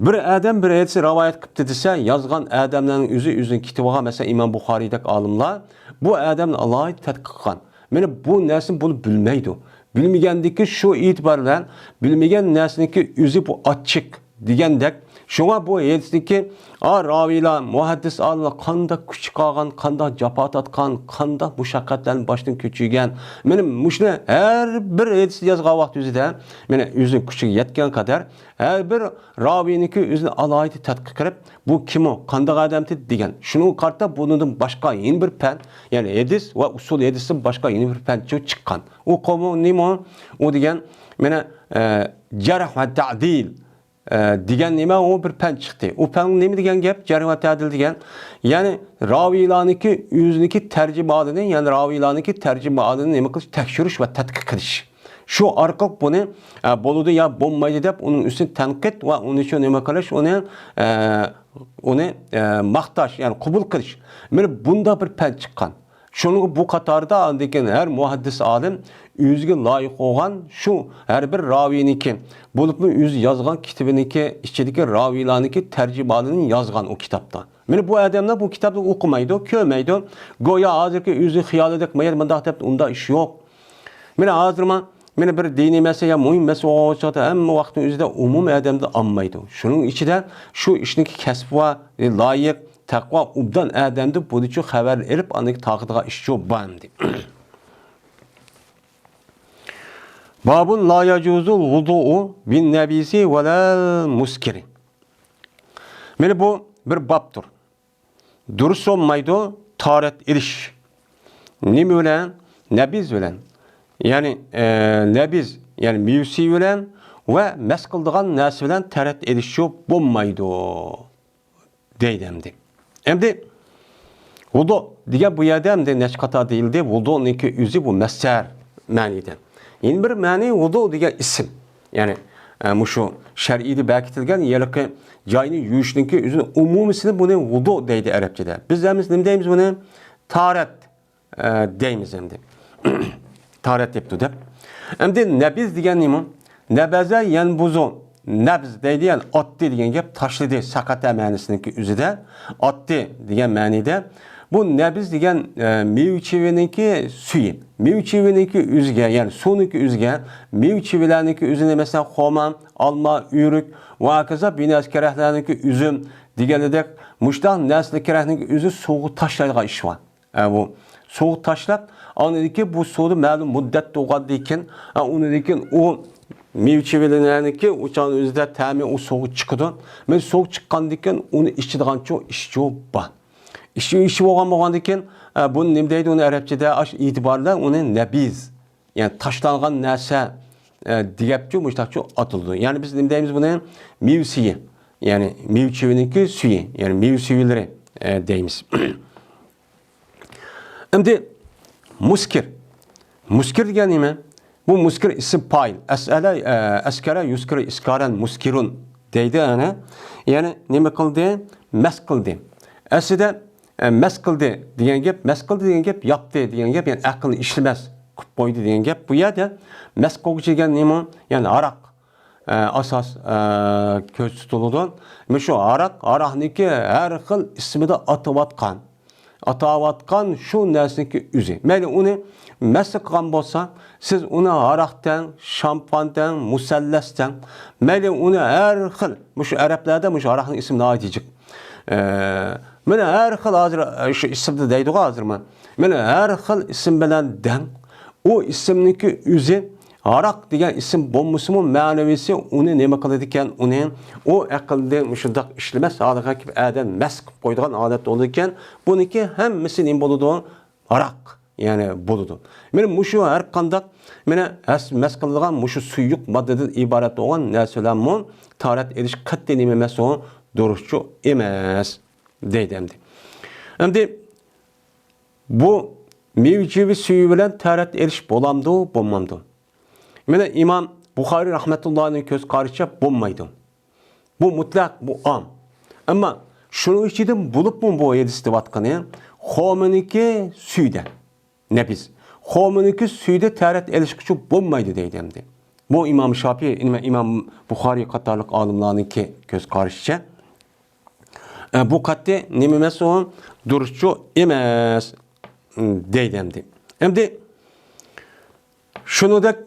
بىر ئادەم بىر ھەدىسنى رىۋايەت قىپتۇ دېسە، يازغان ئادەملەرنىڭ ئۆزى، ئۆزىنىڭ كىتابىغا، مەسىلەن، ئىمام بۇخارىيدەك ئالىملار بۇ ئادەمنى ئالاھىدە تەتقىق قىلغان. مانا بۇ نەرسىنى بۇ بىلمەيدۇ. بىلمىگەندىكى شۇ ئېتىبار بىلەن بىلمىگەن نەرسىنىڭكى ئۆزى بۇ ئاچچىق دېگەندەك. شۇڭا بۇ ھەدىستىكى، ئا، راۋىيلار، مۇھەددىس ئالىملار قانداق كۈچ چىقارغان، قانداق جاپا تارتقان، قانداق مۇشەققەتلەرنى باشتىن كۆچۈرگەن. مانا مۇشۇنى ھەر بىر ھەدىس يازغان ۋاقتى ئۆزىدە، مانا ئۆزىنىڭ كۈچىگە يەتكەن قەدەر ھەر بىر راۋىينىڭكى ئۆزىنى ئالاھىدە تەتقىق قىلىپ، بۇ كىم ئۇ، قانداق ئادەمتى دېگەن. شۇنىڭغا قارىتا بۇنىڭدىن باشقا يەنە بىر پەن، يەنى ھەدىس ۋە ئۇسۇل ھەدىستىن باشقا يەنە بىر پەن چىققان. ئۇ قومۇ نېمە ئۇ؟ ئۇ دېگەن، مانا، ئە، جەرھ ۋە تەدىل، ئە، دېگەن نېمە؟ ئۇ بىر پەن چىقتى. ئۇ پەن نېمە دېگەن گەپ؟ جەرھ ۋە تەدىل دېگەن. يەنى راۋىيلارنىڭكى ئۆزىنىڭكى تەرجىمىھالىنى، يەنى راۋىيلارنىڭكى تەرجىمىھالىنى نېمە قىلىش؟ تەكشۈرۈش ۋە تەتقىق قىلىش. شۇ ئارقىلىق بۇنى، ئە، بولىدۇ يا بولمايدۇ دەپ، ئۇنىڭ ئۈستىدىن تەنقىد ۋە ئۇنى شۇ نېمە قىلىش، ئۇنى، ئە، ئۇنى، ئە، ماختاش، يەنى قوبۇل قىلىش. مانا بۇنداق بىر پەن چىققان. شۇنىڭغا بۇ قاتاردا ئاندىن كېيىن ھەر مۇھەددىس ئالىم ئۆزىگە لايىق بولغان شۇ ھەر بىر راۋىينىڭكى، بولۇپمۇ ئۆزى يازغان كىتابىنىڭكى ئىچىدىكى راۋىيلارنىڭكى تەرجىمىھالىنى يازغان ئۇ كىتابتا. مانا بۇ ئادەملەر بۇ كىتابنى ئوقۇمايدۇ، كۆرمەيدۇ. گويا ھازىرقى ئۆزى خىيالىدەك مايا مۇنداق دەپ، ئۇنداق ئىش يوق. مانا ھازىرمۇ، مانا بىر دىنىي مەسىلە يا مۇھىم مەسىلە بولغان ۋاقىتتا ھەممە ۋاقىتنىڭ ئۆزىدە ئومۇمىي ئادەمدىن ئالمايدۇ. شۇنىڭ ئىچىدە شۇ ئىشنىڭكى كەسپى بار، لايىق، تەقۋا ئوبدان ئادەمدىن بۇنىچۇ خەۋەر ئېلىپ، ئاندىن تارقىتىدىغان ئىشچۇ بار ئەمدى. بابۇن لا يەجۇزۇل ۋۇدۇئۇ بىن نەبىزى ۋەلەل مۇسكىرى. مانا بۇ بىر بابتۇر. دۇرۇس بولمايدۇ تاھارەت ئېلىش. نېمە بىلەن؟ نەبىز بىلەن. يەنى، ئە، نەبىز، يەنى مېۋىسى بىلەن ۋە مەس قىلىدىغان نەرسە بىلەن تاھارەت ئېلىشچۇ بولمايدۇ، دەيدۇ ئەمدى. ئەمدى ۋۇدۇ دېگەن بۇ يەردە ئەمدى نەچچە قاتار دېيىلدى. ۋۇدۇنىڭكى ئۆزى بۇ مەسدەر مەنىدە. يەنە بىر مەنى ۋۇدۇ دېگەن ئىسىم. يەنى، ئە، مۇشۇ شەرئىدە بەكىتىلگەن ھېلىقى جاينى يۇيۇشنىڭكى ئۆزىنىڭ ئومۇمىسىنى بۇنى ۋۇدۇ دەيدۇ ئەرەبچىدە. بىز ئەمىسە نېمە دەيمىز بۇنى؟ تاھارەت، ئە، دەيمىز ئەمدى. تاھارەت دەپتۇ دەپ. ئەمدى نەبىز دېگەن نېمە؟ نەبەزە يەنبۇزۇ. نەبز دەيدۇ، يەنى ئاتتى دېگەن گەپ، تاشلىدى، سەقەتە مەنىسىنىڭكى ئۆزىدە. ئاتتى دېگەن مەنىدە. بۇ نەبز دېگەن، ئە، مېۋە چىۋىنىڭكى سۈيى. مېۋە چىۋىنىڭكى ئۆزىگە، يەنى سۇنىڭكى ئۆزىگە، مېۋە چىۋىلەرنىڭكى ئۆزىنى، مەسىلەن، خورما، ئالما، ئۆرۈك ۋە ھاكازا بىنەرسە كەرەكلەرنىڭكى ئۈزۈم دېگەنىدەك، مۇشۇنداق نەرسىلەر كەرەكنىڭكى ئۆزى سۇغا تاشلايدىغان ئىش بار. ئە، بۇ سۇغا تاشلاپ، ئاندىن كېيىن بۇ سۇدا مەلۇم مۇددەت تۇرغاندىن كېيىن، ئە، ئۇنىڭدىن كېيىن ئۇ مېۋە چىۋىلەرنىڭكى ئۇ چاغنىڭ ئۆزىدە تەمى ئۇ سۇغا چىقىدۇ. مەن سۇغا چىققاندىن كېيىن ئۇنى ئىچىدىغانچۇ ئىشچۇ بار. ئىشچۇ ئىشى بولغان بولغاندىن كېيىن، ئە، بۇنى نېمە دەيدۇ ئۇنى ئەرەبچىدە؟ ئاش ئېتىبارى بىلەن ئۇنى نەبىز، يەنى تاشلانغان نەرسە، ئە، دېگەپچۇ، مۇشتاقچۇ ئاتىلىدۇ. يەنى بىز نېمە دەيمىز بۇنى؟ مېۋە سۈيى. يەنى مېۋە چىۋىنىڭكى سۈيى. يەنى مېۋە سۈيىلىرى، ئە، دەيمىز. ئەمدى مۇسكىر. مۇسكىر دېگەن نېمە؟ بۇ مۇسكىر ئىسىم پائىل. ئەسئەلە، ئە، ئەسكەرە يۇسكىرۇ ئىسكارەن مۇسكىرۇن دەيدۇ، يەنى. يەنى نېمە قىلدى؟ مەس قىلدى. ئەسلىدە، ئە، مەس قىلدى دېگەن گەپ، مەس قىلدى دېگەن گەپ، ياپتى دېگەن گەپ، يەنى ئەقىلنى ئىشلىمەس قىلىپ قويدى دېگەن گەپ. بۇ يەردە مەس قىلغۇچى دېگەن نېمە؟ يەنى ھاراق. ئە، ئاساس، ئە، كۆزدە تۇتۇلىدۇ. مۇشۇ ھاراق، ھاراقنىڭكى ھەر خىل ئىسمىدا ئاتىۋاتقان، ئاتاۋاتقان شۇ نەرسىنىڭكى ئۆزى. مەيلى ئۇنى مەس قىلغان بولسا، سىز ئۇنى ھاراق دەڭ، شامپان دەڭ، مۇسەللەس دەڭ. مەيلى ئۇنى ھەر خىل، مۇشۇ ئەرەبلەردە مۇشۇ ھاراقنىڭ ئىسمى ناھايىتى جىق. ئە، مانا ھەر خىل ھازىر، ئە، شۇ ئىسىمدا دەيدىغۇ ھازىرمۇ. مانا ھەر خىل ئىسىم بىلەن دەڭ. ئۇ ئىسىمنىڭكى ئۆزى ھاراق دېگەن ئىسىم بولمىسىمۇ، مەنىۋىسى ئۇنى نېمە قىلىدىكەن؟ ئۇنى ئۇ ئەقىلدە مۇشۇنداق ئىشلىمەس ھالىغا كېلىپ ئادەم مەس قىلىپ قويىدىغان ھالەت بولىدىكەن. بۇنىڭكى ھەممىسى نېمە بولىدۇ؟ ھاراق. يەنى بولىدۇ. مانا مۇشۇ ھەر قانداق، مانا ھەس-، مەس قىلىدىغان مۇشۇ سۇيۇق ماددىدىن ئىبارەت بولغان نەرسە بىلەنمۇ تاھارەت ئېلىش قەتئىي نېمە ئەمەس، ئۇ دۇرۇسچۇ ئەمەس، دەيدۇ ئەمدى. ئەمدى بۇ مېۋە چېۋە سۈيى بىلەن تاھارەت ئېلىش بولامدۇ، بولمامدۇ؟ مانا ئىمام بۇخارىي رەھمەتۇللاھىنىڭ كۆز قارىشىچە بولمايدۇ. بۇ مۇتلەق، بۇ ئام. ئەمما شۇنىڭ ئىچىدىن بولۇپمۇ بۇ ھەدىس دەۋاتقىنى خورمىنىڭكى سۈيىدە، نەبىز. خورمىنىڭكى سۈيىدە تاھارەت ئېلىشقىچە بولمايدۇ دەيدۇ ئەمدى. بۇ ئىمام شاپىي، ئىمام بۇخارىي قاتارلىق ئالىملارنىڭكى كۆز قارىشىچە، ئە، بۇ قەتئىي نېمە ئەمەس ئۇ؟ دۇرۇسچۇ ئەمەس، دەيدۇ ئەمدى. ئەمدى شۇنىڭدەك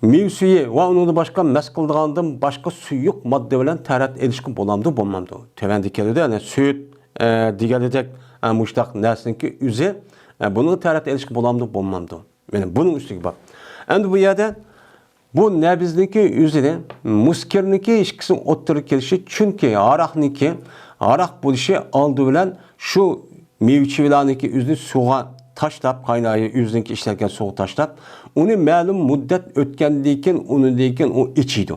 مېۋە سۈيى ۋە ئۇنىڭدىن باشقا مەس قىلىدىغاندىن باشقا سۇيۇق ماددا بىلەن تاھارەت ئېلىشقا بولامدۇ، بولمامدۇ؟ تۆۋەندە كېلىدۇ، يەنى سۈت، ئە، دېگەندەك، ئە، مۇشۇنداق نەرسىنىڭكى ئۆزى، ئە، بۇنىڭغا تاھارەت ئېلىشقا بولامدۇ، بولمامدۇ؟ مانا بۇنىڭ ئۈستىگە بار. ئەمدى بۇ يەردە بۇ نەبىزنىڭكى ئۆزىنى، مۇسكىرنىڭكى ئىككىسىنىڭ ئوتتۇرىغا كېلىشى، چۈنكى ھاراقنىڭكى، ھاراق بولۇشى ئالدى بىلەن شۇ مېۋە چېۋىلەرنىڭكى ئۆزىنى سۇغا تاشلاپ، قاينايدۇ، ئۆزىنىڭكى ئىشلەتكەن سۇغا تاشلاپ، ئۇنى مەلۇم مۇددەت ئۆتكەندىن كېيىن، ئۇنىڭدىن كېيىن ئۇ ئېچىيدۇ.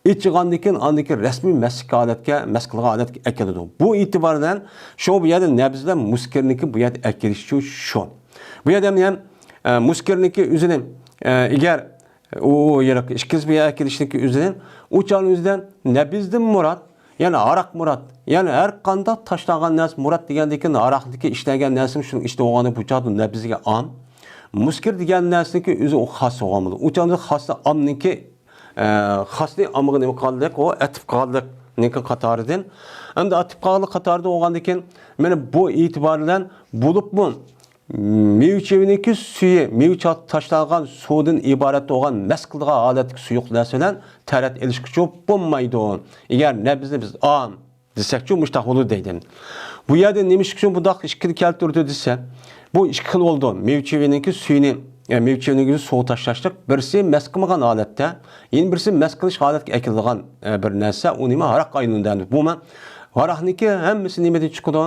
ئېچىغاندىن كېيىن ئاندىن كېيىن رەسمىي مەسلىك ھالەتكە، مەس قىلغان ھالەتكە ئەكېلىدۇ. بۇ ئېتىبار بىلەن شۇ بۇ يەردە نەبىز بىلەن مۇسكىرنىڭكى بۇ يەردە ئەكېلىشى شۇ. بۇ يەردە ھەم، ئە، مۇسكىرنىڭكى ئۆزىنى، ئە، ئەگەر ئۇ، ئۇ يەنە ئىككىنچى بۇ يەرگە كېلىشنىڭكى ئۆزىدىن، ئۇ چاغنىڭ ئۆزىدە نەبىزدىن مۇراد، يەنى ھاراق مۇراد، يەنى ھەر قانداق تاشلانغان نەرسە مۇراد دېگەندىن كېيىن ھاراقنىڭكى ئىشلەنگەن نەرسىمۇ شۇنىڭ ئىچىدە بولغاندا بۇ چاغدا نەبىزگە ئام. مۇسكىر دېگەن نەرسىنىڭكى ئۆزى ئۇ خاس بولغان بولىدۇ. ئۇ چاغدا خاسنى ئامنىڭكى، ئە، خاسنى ئامغا نېمە قىلغانلىق، ئۇ ئەتىپ قىلغانلىقنىڭكى قاتارىدىن. ئەمدى ئەتىپ قىلغانلىق قاتارىدا بولغاندىن كېيىن، مانا بۇ ئېتىبار بىلەن بولۇپمۇ مېۋە چېۋىنىڭكى سۈيى، مېۋە چا-، تاشلانغان سۇدىن ئىبارەت بولغان مەس قىلىدىغان ھالەتتىكى سۇيۇق نەرسە بىلەن تاھارەت ئېلىشقىچۇ بولمايدۇ. ئەگەر نەبىزنى بىز ئام دېسەكچۇ، مۇشۇنداق بولىدۇ دەيدۇ. بۇ يەردە نېمە ئۈچۈن بۇنداق ئىككىنى كەلتۈردى دېسە، بۇ ئىككى خىل بولىدۇ. مېۋە چېۋىنىڭكى سۈيىنى، يا مېۋە چېۋىنىڭكى سۇغا تاشلاشلىق، بىرسى مەس قىلمىغان ھالەتتە، يەنە بىرسى مەس قىلىش ھالەتكە ئەكېلىدىغان، ئە، بىر نەرسە، ئۇ نېمە؟ ھاراققا ئايلىنىدۇ. بۇ مە-، ھاراقنىڭكى ھەممىسى نېمىدىن چىقىدۇ؟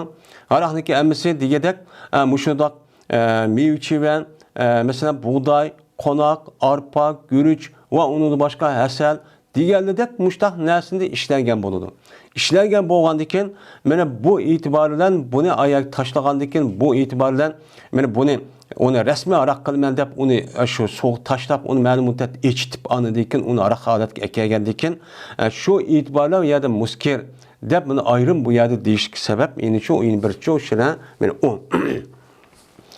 ھاراقنىڭكى ھەممىسى دېگۈدەك، ئە، مۇشۇنداق، ئە، مېۋە چېۋە، ئە، مەسىلەن، بۇغداي، قوناق، ئارپا، گۈرۈچ ۋە ئۇنىڭدىن باشقا ھەسەل دېگەنلىدەك مۇشۇنداق نەرسىدىن ئىشلەنگەن بولىدۇ. ئىشلەنگەن بولغاندىن كېيىن، مانا بۇ ئېتىبار بىلەن بۇنى ئاياغ تاشلىغاندىن كېيىن، بۇ ئېتىبار بىلەن مانا بۇنى، ئۇنى رەسمىي ھاراق قىلىمەن دەپ، ئۇنى شۇ سۇغا تاشلاپ، ئۇنى مەلۇم مۇددەت ئېچىتىپ، ئاندىن كېيىن ئۇنى ھاراق ھالەتكە ئەكەلگەندىن كېيىن، شۇ ئېتىبار بىلەن يەنە مۇسكىر دەپ بۇنى ئايرىم بۇ يەردە دېيىشلىك سەۋەب، يەنى شۇ، يەنە بىر شۇ، شۇنى، مانا ئۇ.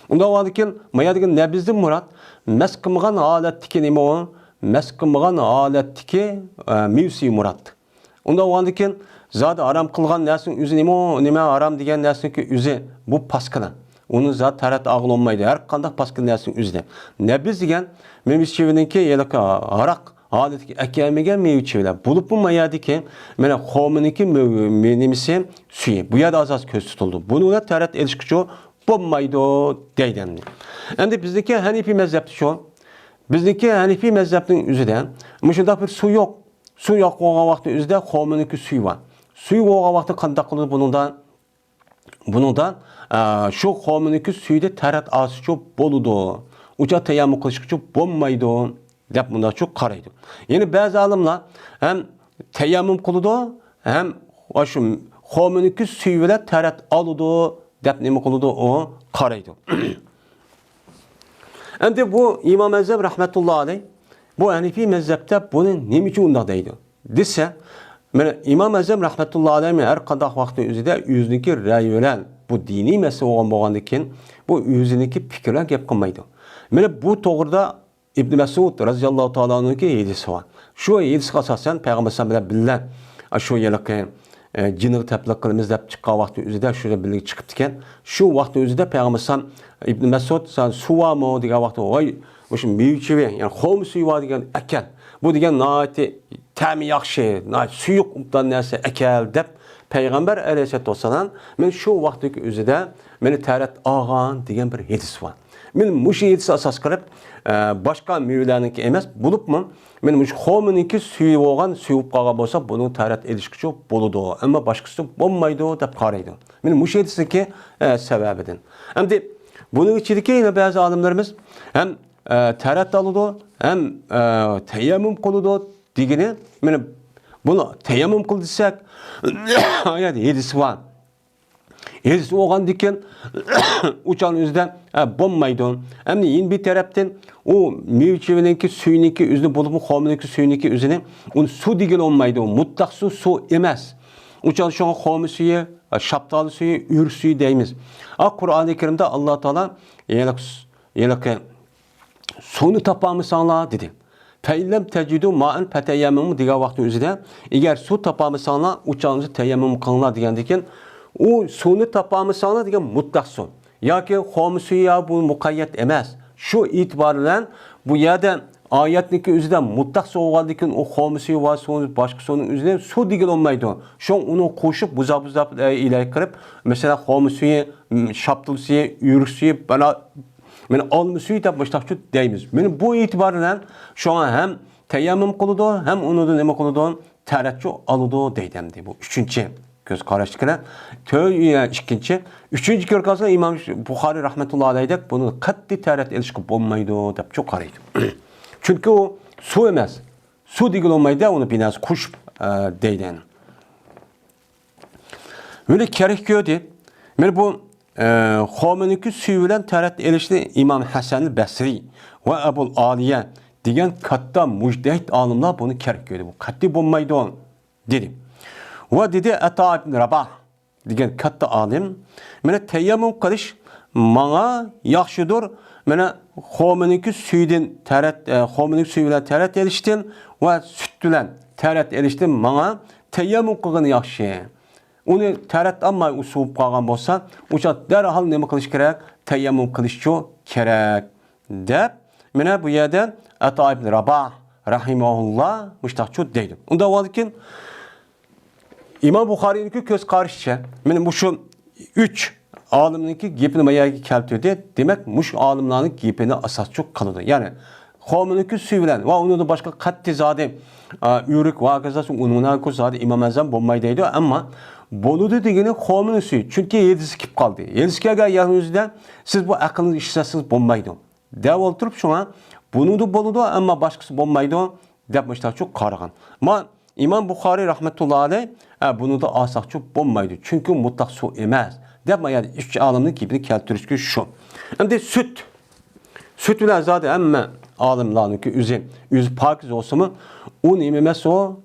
ئۇنداق بولغاندىن كېيىن، ما يەردىكى نەبىزدىن مۇراد مەس قىلمىغان ھالەتتىكى نېمە ئۇ؟ مەس قىلمىغان ھالەتتىكى، ئە، مېۋىسى مۇراد. ئۇنداق بولغاندىن كېيىن، زادى ھارام قىلغان نەرسىنىڭ ئۆزى نېمە ئۇ؟ نېمە ھارام دېگەن نەرسىنىڭكى ئۆزى بۇ پاسكىنا. ئۇنى زادى تاھارەت ئالغىلى بولمايدۇ. ھەر قانداق پاسكىنا نەرسىنىڭ ئۆزىدە. نەبىز دېگەن مېۋە چېۋىنىڭكى يەنى ھاراق ھالىتىگە ئەكەلمىگەن مېۋە چېۋىلەر. بولۇپمۇ ما يەردىكى، مانا، خورمىنىڭكى مېۋە، مېۋە نېمىسى، سۈيى. بۇ يەردە ئاساس كۆزدە تۇتۇلىدۇ. بۇنى بىلەن تاھارەت ئېلىشقىچۇ بولمايدۇ دەيدۇ ئەمدى. ئەمدى بىزنىڭكى ھەنىفىي مەزھەپتە شۇ. بىزنىڭكى ھەنىفىي مەزھەپنىڭ ئۆزىدە مۇشۇنداق بىر سۇ يوق. سۇ يوق بولغان ۋاقىتتا ئۆزىدە خورمىنىڭكى سۈيى بار. سۈيى بولغان ۋاقىتتا قانداق قىلىدۇ بۇنىڭدا؟ بۇنىڭدا، ئە، شۇ خورمىنىڭكى سۈيىدە تاھارەت ئالسىچۇ بولىدۇ. ئۇچا تەيەممۇم قىلىشقىچۇ بولمايدۇ، دەپ مۇنداقچۇ قارايدۇ. يەنە بەزى ئالىملار ھەم تەيەممۇم قىلىدۇ، ھەم شۇ خورمىنىڭكى سۈيى بىلەن تاھارەت ئالىدۇ، دەپ نېمە قىلىدۇ؟ ئۇ قارايدۇ. ئەمدى بۇ ئىمام ئەزەم رەھمەتۇللا ئەلەيھ، بۇ ھەنىفىي مەزھەپتە بۇنى نېمە ئۈچۈن ئۇنداق دەيدۇ دېسە، مانا ئىمام ئەزەم رەھمەتۇللا ئەلەيھ ھەر قانداق ۋاقىتنىڭ ئۆزىدە ئۆزىنىڭكى رەيى بىلەن بۇ دىنىي مەسىلە بولغان بولغاندىن كېيىن، بۇ ئۆزىنىڭكى پىكرى بىلەن گەپ قىلمايدۇ. مانا بۇ توغرىدا ئىبن مەسئۇد رەزىياللاھۇ تائالا ئەنھۇنىڭكى ھەدىسى بار. شۇ ھەدىسكە ئاساسەن پەيغەمبەر ئەلەيھىسسالام بىلەن بىللە، ئە، شۇ ھېلىقى، ئە، جىنغا تەپلىق قىلىمىز دەپ چىققان ۋاقتى ئۆزىدە شۇ بىللە چىقىپتىكەن. شۇ ۋاقتى ئۆزىدە پەيغەمبەر ئەلەيھىسسالام ئىبن مەسئۇد، «سەن سۇ بارمۇ؟» دېگەن ۋاقتى، «ۋاي، مۇشۇ مېۋە چېۋە، يەنى خورما سۈيى بار» دېگەن ئەكەل. «بۇ» دېگەن ناھايىتى تەمى ياخشى، ناھايىتى سۇيۇق ئوبدان نەرسە ئەكەل دەپ پەيغەمبەر ئەلەيھىسسالاتۇ ۋەسسالام مانا شۇ ۋاقىتتىكى ئۆزىدە مانا تاھارەت ئالغان دېگەن بىر ھەدىس بار. مانا مۇشۇ ھەدىسكە ئاساس قىلىپ، ئە، باشقا مېۋىلەرنىڭكى ئەمەس، بولۇپمۇ مانا مۇشۇ خورمىنىڭكى سۈيى بولغان، سۈيى بولۇپ قالغان بولسا، بۇنىڭ تاھارەت ئېلىشقىچۇ بولىدۇ، ئەمما باشقىسى بولمايدۇ دەپ قارايدۇ. مانا مۇشۇ ھەدىسنىڭكى، ئە، سەۋەبىدىن. ئەمدى بۇنىڭ ئىچىدىكى يەنە بەزى ئالىملىرىمىز ھەم، ئە، تەرەت ئالىدۇ، ھەم، ئە، تەيەممۇم قىلىدۇ دېگىنى، مانا بۇنى تەيەممۇم قىل دېسەك، ئايەت ھەدىسى بار. ھەدىسى بولغاندىكىن، ئۇ چاغنىڭ ئۆزىدە، ئە، بولمايدۇ. ئەمدى يەنە بىر تەرەپتىن، ئۇ مېۋە چېۋىنىڭكى سۈيىنىڭكى ئۆزىنى، بولۇپمۇ خورمىنىڭكى سۈيىنىڭكى ئۆزىنى، ئۇنى سۇ دېگىلى بولمايدۇ. مۇتلەق سۇ، سۇ ئەمەس. ئۇ چاغدا شۇڭا خورما سۈيى، شاپتالى سۈيى، ئۆرۈك سۈيى دەيمىز. ئا، قۇرئانى كەرىمدە ئاللا تائالا ھېلىقى، ھېلىقى سۇنى تاپالمىساڭلار دېدى. فَإِنْ لَمْ تَجِدُوا مَاءً فَتَيَمَّمُوا دېگەن ۋاقىتنىڭ ئۆزىدە، ئەگەر سۇ تاپالمىساڭلار، ئۇ چاغدا تەيەممۇم قىلىڭلار دېگەندىكىن، ئۇ سۇنى تاپالمىساڭلار دېگەن مۇتلەق سۇ. ياكى خورما سۈيى يا بۇ مۇقەييەت ئەمەس. شۇ ئېتىبار بىلەن بۇ يەردە ئايەتنىڭكى ئۆزىدە مۇتلەق سۇ بولغاندىكىن، ئۇ خورما سۈيى بار سۇ، باشقا سۇنىڭ ئۆزىنى سۇ دېگىلى بولمايدۇ. شۇڭا ئۇنى قوشۇپ، بۇزاپ-بۇزاپ، ئە، ئىلاھە قىلىپ، مەسىلەن، خورما سۈيى، م، شاپتۇل سۈيى، ئۆرۈك سۈيى، مانا، مانا ئالما سۈيى دەپ مۇشتاقچۇ دەيمىز. مانا بۇ ئېتىبار بىلەن شۇڭا ھەم تەيەممۇم قىلىدۇ، ھەم ئۇنىڭدىن نېمە قىلىدۇ؟ تەرەتچۇ ئالىدۇ دەيدۇ ئەمدى. بۇ ئۈچىنچى كۆز قاراشتىكىلەر. تۆ-، ئىككىنچى، ئۈچىنچى كۆز قاراشتا ئىمام بۇخارىي رەھمەتۇللا ئەلەيھدەك بۇنى قەتئىي تەرەت ئېلىشقا بولمايدۇ دەپ چۇ قارايدۇ. چۈنكى ئۇ سۇ ئەمەس. سۇ دېگىلى بولمايدۇ، ئۇنى بىر نەرسە قوشۇپ، ئە، دەيدۇ. ۋەلى كەرەك كۆردى. مانا بۇ، ئە، خورمىنىڭكى سۈيى بىلەن تەرەت ئېلىشنى ئىمام ھەسەن بەسرىي ۋە ئەبۇل ئالىيە دېگەن كاتتا مۇجتەھىد ئالىملار بۇنى كەرەك كۆردى. بۇ قەتئىي بولمايدۇ، دېدى. ۋە دېدى ئەتا ئىبن راباھ دېگەن كاتتا ئالىم، مانا تەيەممۇم قىلىش ماڭا ياخشىدۇر. مانا خورمىنىڭكى سۈيىدىن تەرەت، ئە، خورمىنىڭكى سۈيى بىلەن تەرەت ئېلىشتىن ۋە سۈت بىلەن تەرەت ئېلىشتىن ماڭا تەيەممۇم قىلغىنى ياخشى. ئۇنى تەرەت ئالماي ئۇ سوۋۇپ قالغان بولسا، ئۇ چاغ دەرھال نېمە قىلىش كېرەك؟ تەيەممۇم قىلىشچۇ كېرەك، دەپ، مانا بۇ يەردە ئەتا ئىبن راباھ رەھىمەھۇللا مۇشتاقچۇ دەيدۇ. ئۇنداق بولغاندىكىن، ئىمام بۇخارىينىڭكى كۆز قارىشىچە، مانا مۇشۇ ئۈچ ئالىمنىڭكى گېپىنى ما يەرگە كەلتۈردى. دېمەك، مۇشۇ ئالىملارنىڭ گېپىنى ئاساسچۇ قىلىدۇ. يەنى، خورمىنىڭكى سۈيى بىلەن ۋە ئۇنىڭدىن باشقا قەتئىي زادى، ئا، ئۆرۈك ۋە ھاكازا ئۇنىڭ زادى ئىمام ئەزەم بولماي دەيدۇ. ئەمما بولىدۇ دېگىنى خورمىنىڭ سۈيى. چۈنكى ھەدىس كېلىپ قالدى. ھەدىس كەلگەن يەرنىڭ ئۆزىدە سىز بۇ ئەقىلنى ئىشلەتسىڭىز بولمايدۇ دەپ ئولتۇرۇپ، شۇڭا بۇنىڭدا بولىدۇ، ئەمما باشقىسى بولمايدۇ دەپ مۇشتاقچۇ قارىغان. ما ئىمام بۇخارىي رەھمەتۇللا ئەلەيھ، ئە، بۇنىڭدا ئالساقچۇ بولمايدۇ، چۈنكى مۇتلەق سۇ ئەمەس، دەپ ما يەردە ئۈچ ئالىمنىڭ گېپىنى كەلتۈرۈشكە شۇ. ئەمدى سۈت. سۈت بىلەن زادى ھەممە ئالىملارنىڭكى ئۆزى، ئۆزى پاكىز بولسىمۇ، ئۇ نېمە ئەمەس ئۇ؟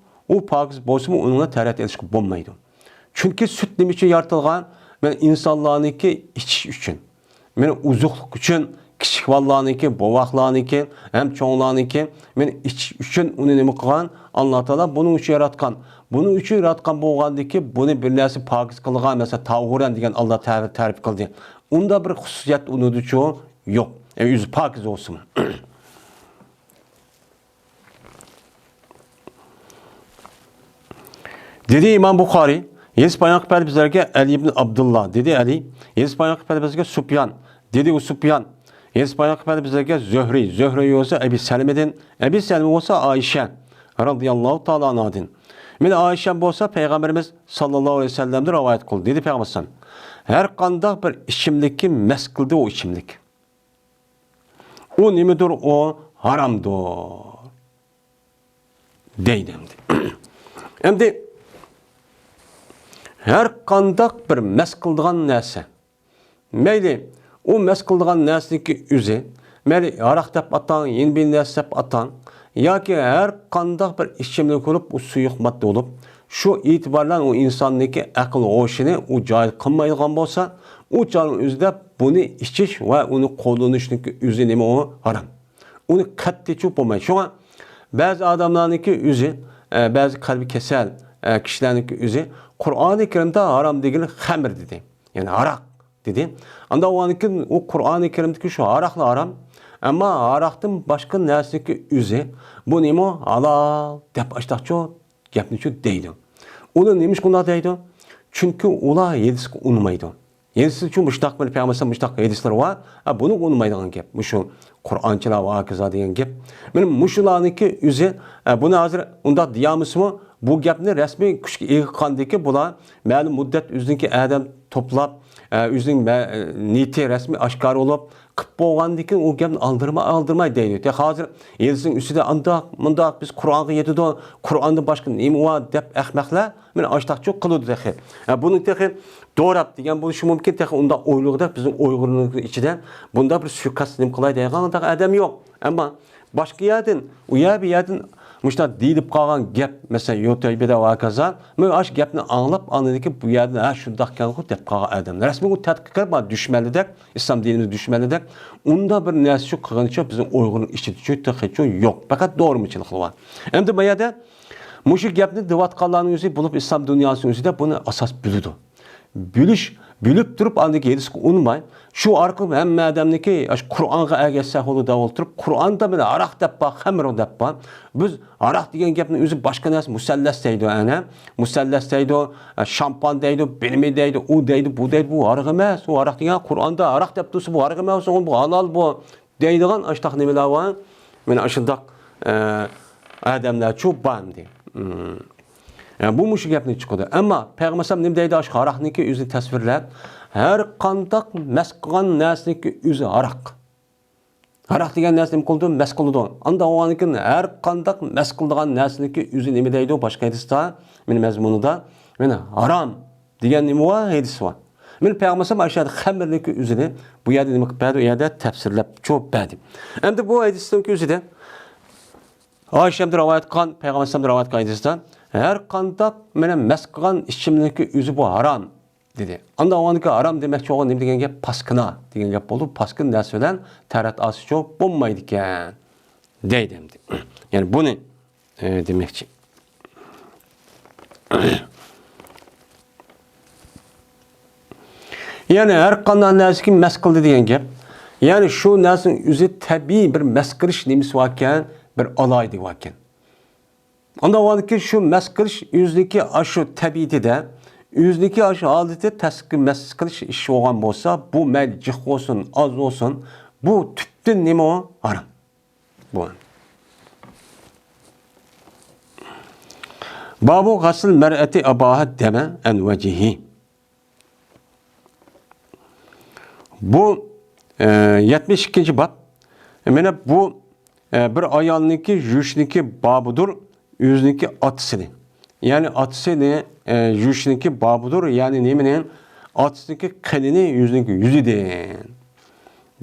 ئۇ پاكىز بولسىمۇ، ئۇنىڭغا تەرەت ئېلىشقا بولمايدۇ. چۈنكى سۈت نېمە ئۈچۈن يارىتىلغان؟ مانا ئىنسانلارنىڭكى ئىچىش ئۈچۈن. مانا ئوزۇقلۇق ئۈچۈن، كىچىك بالىلارنىڭكى، بوۋاقلارنىڭكى، ھەم چوڭلارنىڭكى، مانا ئىچىش ئۈچۈن ئۇنى نېمە قىلغان؟ ئاللا تائالا بۇنىڭ ئۈچۈن ياراتقان. بۇنىڭ ئۈچۈن ياراتقان بولغاندىكى، بۇنى بىر نەرسە پاكىز قىلغان، مەسىلەن، تاھۇرەن دېگەن ئاللا تەرىپ قىلدى. ئۇنداق بىر خۇسۇسىيەت ئۇنىڭدىچۇ يوق. ئە، ئۆزى پاكىز بولسىمۇ. دېدى ئىمام بۇخارىي، ھەدىس بايان قىلىپ بەردى بىزلەرگە ئەلى ئىبن ئابدۇللا، دېدى ئەلى. ھەدىس بايان قىلىپ بەردى بىزگە سۇپيان، دېدى ئۇ سۇپيان. ھەدىس بايان قىلىپ بەردى بىزلەرگە زۆھرى، زۆھرى بولسا ئەبى سەلىمىدىن، ئەبى سەلىمە بولسا ئائىشە رەزىياللاھۇ تائالا ئانھادىن. مانا ئائىشە بولسا پەيغەمبىرىمىز ساللاللاھۇ ئەلەيھى ۋەسەللەمدىن رىۋايەت قىلدى، دېدى پەيغەمبەر ئەلەيھىسسالام. ھەر قانداق بىر ئىچىملىككە مەس قىلدى ئۇ ئىچىملىك. ئۇ نېمىدۇر، ئۇ ھارامدۇر، دەيدۇ ئەمدى. ئەمدى ھەر قانداق بىر مەس قىلىدىغان نەرسە، مەيلى ئۇ مەس قىلىدىغان نەرسىنىڭكى ئۆزى، مەيلى ھاراق دەپ ئاتاڭ، يەنە بىر نەرسە دەپ ئاتاڭ، ياكى ھەر قانداق بىر ئىچىملىك بولۇپ، ئۇ سۇيۇق ماددا بولۇپ، شۇ ئېتىبار بىلەن ئۇ ئىنساننىڭكى ئەقىل ھوشىنى ئۇ جايىدا قىلمايدىغان بولسا، ئۇ چاغنىڭ ئۆزىدە بۇنى ئىچىش ۋە ئۇنى قوللىنىشنىڭكى ئۆزى نېمە ئۇ؟ ھارام. ئۇنى قەتئىيچۇ بولمايدۇ. شۇڭا بەزى ئادەملەرنىڭكى ئۆزى، ئە، بەزى قەلبى كېسەل، ئە، كىشىلەرنىڭكى ئۆزى قۇرئانى كەرىمدە ھارام دېگىنى خەمر دېدى. يەنى ھاراق دېدى. ئانداق بولغاندىكىن ئۇ قۇرئانى كەرىمدىكى شۇ ھاراقلا ھارام. ئەمما ھاراقتىن باشقا نەرسىنىڭكى ئۆزى بۇ نېمە ھالال دەپ ئاشتاقچۇ گەپنىچۇ دەيدۇ. ئۇنى نېمىشقا ئۇنداق دەيدۇ؟ چۈنكى ئۇلار ھەدىسكە ئۇنىمايدۇ. ھەدىسىچۇ مۇشتاق بىر پەيغەمبەر مۇشتاق ھەدىسلىرى بار. ئە، بۇنىڭغا ئۇنىمايدىغان گەپ. مۇشۇ قۇرئانچىلار ۋە ھاكازا دېگەن گەپ. مانا مۇشۇلارنىڭكى ئۆزى، ئە، بۇنى ھازىر ئۇنداق دېيەلمىسىمۇ، بۇ گەپنى رەسمىي كۈچكە ئىگە قىلغاندىكىن بۇلار مەلۇم مۇددەت ئۆزىنىڭكى ئادەم توپلاپ، ئە، ئۆزىنىڭ مە-، نىيىتى رەسمىي ئاشكارا بولۇپ، قىپ بولغاندىن كېيىن ئۇ گەپنى ئالدىرىماي، ئالدىرىماي دەيدۇ. تېخى ھازىر ھەدىسنىڭ ئۈستىدە ئانداق، مۇنداق، بىز قۇرئانغا يېتىدۇ، قۇرئاندىن باشقا نېمە بار دەپ ئەخمەقلەر مانا ئاشتاقچۇ قىلىدۇ تېخى. ھە، بۇنى تېخى دوراپ دېگەن بولۇشى مۇمكىن، تېخى ئۇنداق ئويلىغۇدەك بىزنىڭ ئۇيغۇرلارنىڭ ئىچىدە بۇنداق بىر سۇيىقەست نېمە قىلاي دەيدىغان ئادەم يوق. ئەمما باشقا يەردىن، ئۇ يەر بۇ يەردىن مۇشۇنداق دېيىلىپ قالغان گەپ، مەسىلەن، يۇتۇبىدا ۋە ھاكازا، مەن ئاشۇ گەپنى ئاڭلاپ، ئاندىن كېيىن بۇ يەردىن، ھە، شۇنداقكەنغۇ دەپ قالغان ئادەم. رەسمىي ئۇ تەتقىق قىلىپ، مانا دۈشمەنلىدەك، ئىسلام دىنىمىز دۈشمەنلىدەك، ئۇنداق بىر نەرسە شۇ قىلغىنىچۇ بىزنىڭ ئۇيغۇرنىڭ ئىچىدىچۇ تېخىچۇ يوق. پەقەت دورىمىچىلىقلا بار. ئەمدى بۇ يەردە مۇشۇ گەپنى دەۋاتقانلارنىڭ ئۆزى بولۇپ ئىسلام دۇنياسىنىڭ ئۆزىدە بۇنى ئاساس بىلىدۇ. بىلىش، بىلىپ تۇرۇپ ئاندىن كېيىن ھېدىسقا ئۇنىماي، شۇ ئارقىلىق ھەممە ئادەمنىڭكى ئاشۇ قۇرئانغا ئەگەشسە بولىدۇ دەپ ئولتۇرۇپ، قۇرئاندا مانا ھاراق دەپ بار، خەمر دەپ بار. بىز ھاراق دېگەن گەپنىڭ ئۆزى باشقا نەرسە، مۇسەللەس دەيدۇ، ئەنە. مۇسەللەس دەيدۇ، ئە، شامپان دەيدۇ، بىنىمى دەيدۇ، ئۇ دەيدۇ، بۇ دەيدۇ، بۇ ھاراق ئەمەس، ئۇ ھاراق دېگەن قۇرئاندا ھاراق دەپ تۇرسا، بۇ ھاراق ئەمەس، بۇ ھالال بۇ. دەيدىغان ئاشتاق نېمىلەر بار؟ مانا ئاشۇنداق، ئە، ئادەملەرچۇ بار ئەمدى. ئە، بۇ مۇشۇ گەپنى چىقىدۇ. ئەمما پەيغەمبەر ئەلەيھىسسالام نېمە دەيدۇ؟ ئاشۇ ھاراقنىڭكى ئۆزىنى تەسۋىرلەپ، ھەر قانداق مەس قىلغان نەرسىنىڭكى ئۆزى ھاراق. ھاراق دېگەن نەرسە نېمە قىلىدۇ؟ مەس قىلىدۇ. ئانداق بولغاندىكىن ھەر قانداق مەس قىلىدىغان نەرسىنىڭكى ئۆزى نېمە دەيدۇ؟ باشقا ھەدىستە، مانا مەزمۇنىدا، مانا ھارام دېگەن نېمە بار؟ ھەدىس بار. مانا پەيغەمبەر ئەلەيھىسسالام ئاشۇ يەردە خەمىرنىڭكى ئۆزىنى بۇ يەردە نېمە قىلىپ بەردى؟ ئۇ يەردە تەپسىرلەپ چوپ بەردى. ئەمدى بۇ ھەدىستىڭكى ئۆزىدە ئائىشە ھەمدە رىۋايەت قىلغان، پەيغەمبەر ئەلەيھىسسالام رىۋايەت قىلغان ھەدىستە، ھەر قانداق مانا مەس قىلغان ئىچىملىكنىڭكى ئۆزى بۇ ھارام دېدى. ئاندىن ئاۋۋالدىكى ھارام دېمەكچى بولغان نېمە دېگەن گەپ؟ پاسكىنا دېگەن گەپ بولدى. پاسكىنا نەرسە بىلەن تەرەت ئاسىچۇ بولمايدىكەن دەيدۇ ئەمدى. يەنى بۇنى، ئە، دېمەكچى. يەنى ھەر قانداق نەرسىگە مەس قىلدى دېگەن گەپ. يەنى شۇ نەرسىنىڭ ئۆزى تەبىئىي بىر مەس قىلىش نېمىسى باركەن، بىر ئالاھىدىلىكى باركەن. ئاندىن ئاۋۋالدىكى شۇ مەس قىلىش ئۆزىنىڭكى ئاشۇ تەبىئىتىدە، ئۆزىنىڭكى ئاشۇ ھالىتى تەسكە مەس قىلىش ئىش بولغان بولسا، بۇ مەيلى جىق بولسۇن، ئاز بولسۇن، بۇ تۈپتىن نېمە ئۇ؟ ھارام. بۇ. بابۇ غەسل مەرئەتى ئەباھە دەمە ئەن ۋەجىھى. بۇ، ئە، يەتمىش ئىككىنچى باب. مانا بۇ، ئە، بىر ئايالنىڭكى يۇيۇشنىڭكى بابىدۇر، ئۆزىنىڭكى ئاتىسىنى. يەنى ئاتىسىنى، ئە، يۇيۇشنىڭكى بابىدۇر، يەنى نېمىنى؟ ئاتىسىنىڭكى قېنىنى ئۆزىنىڭكى يۈزىدىن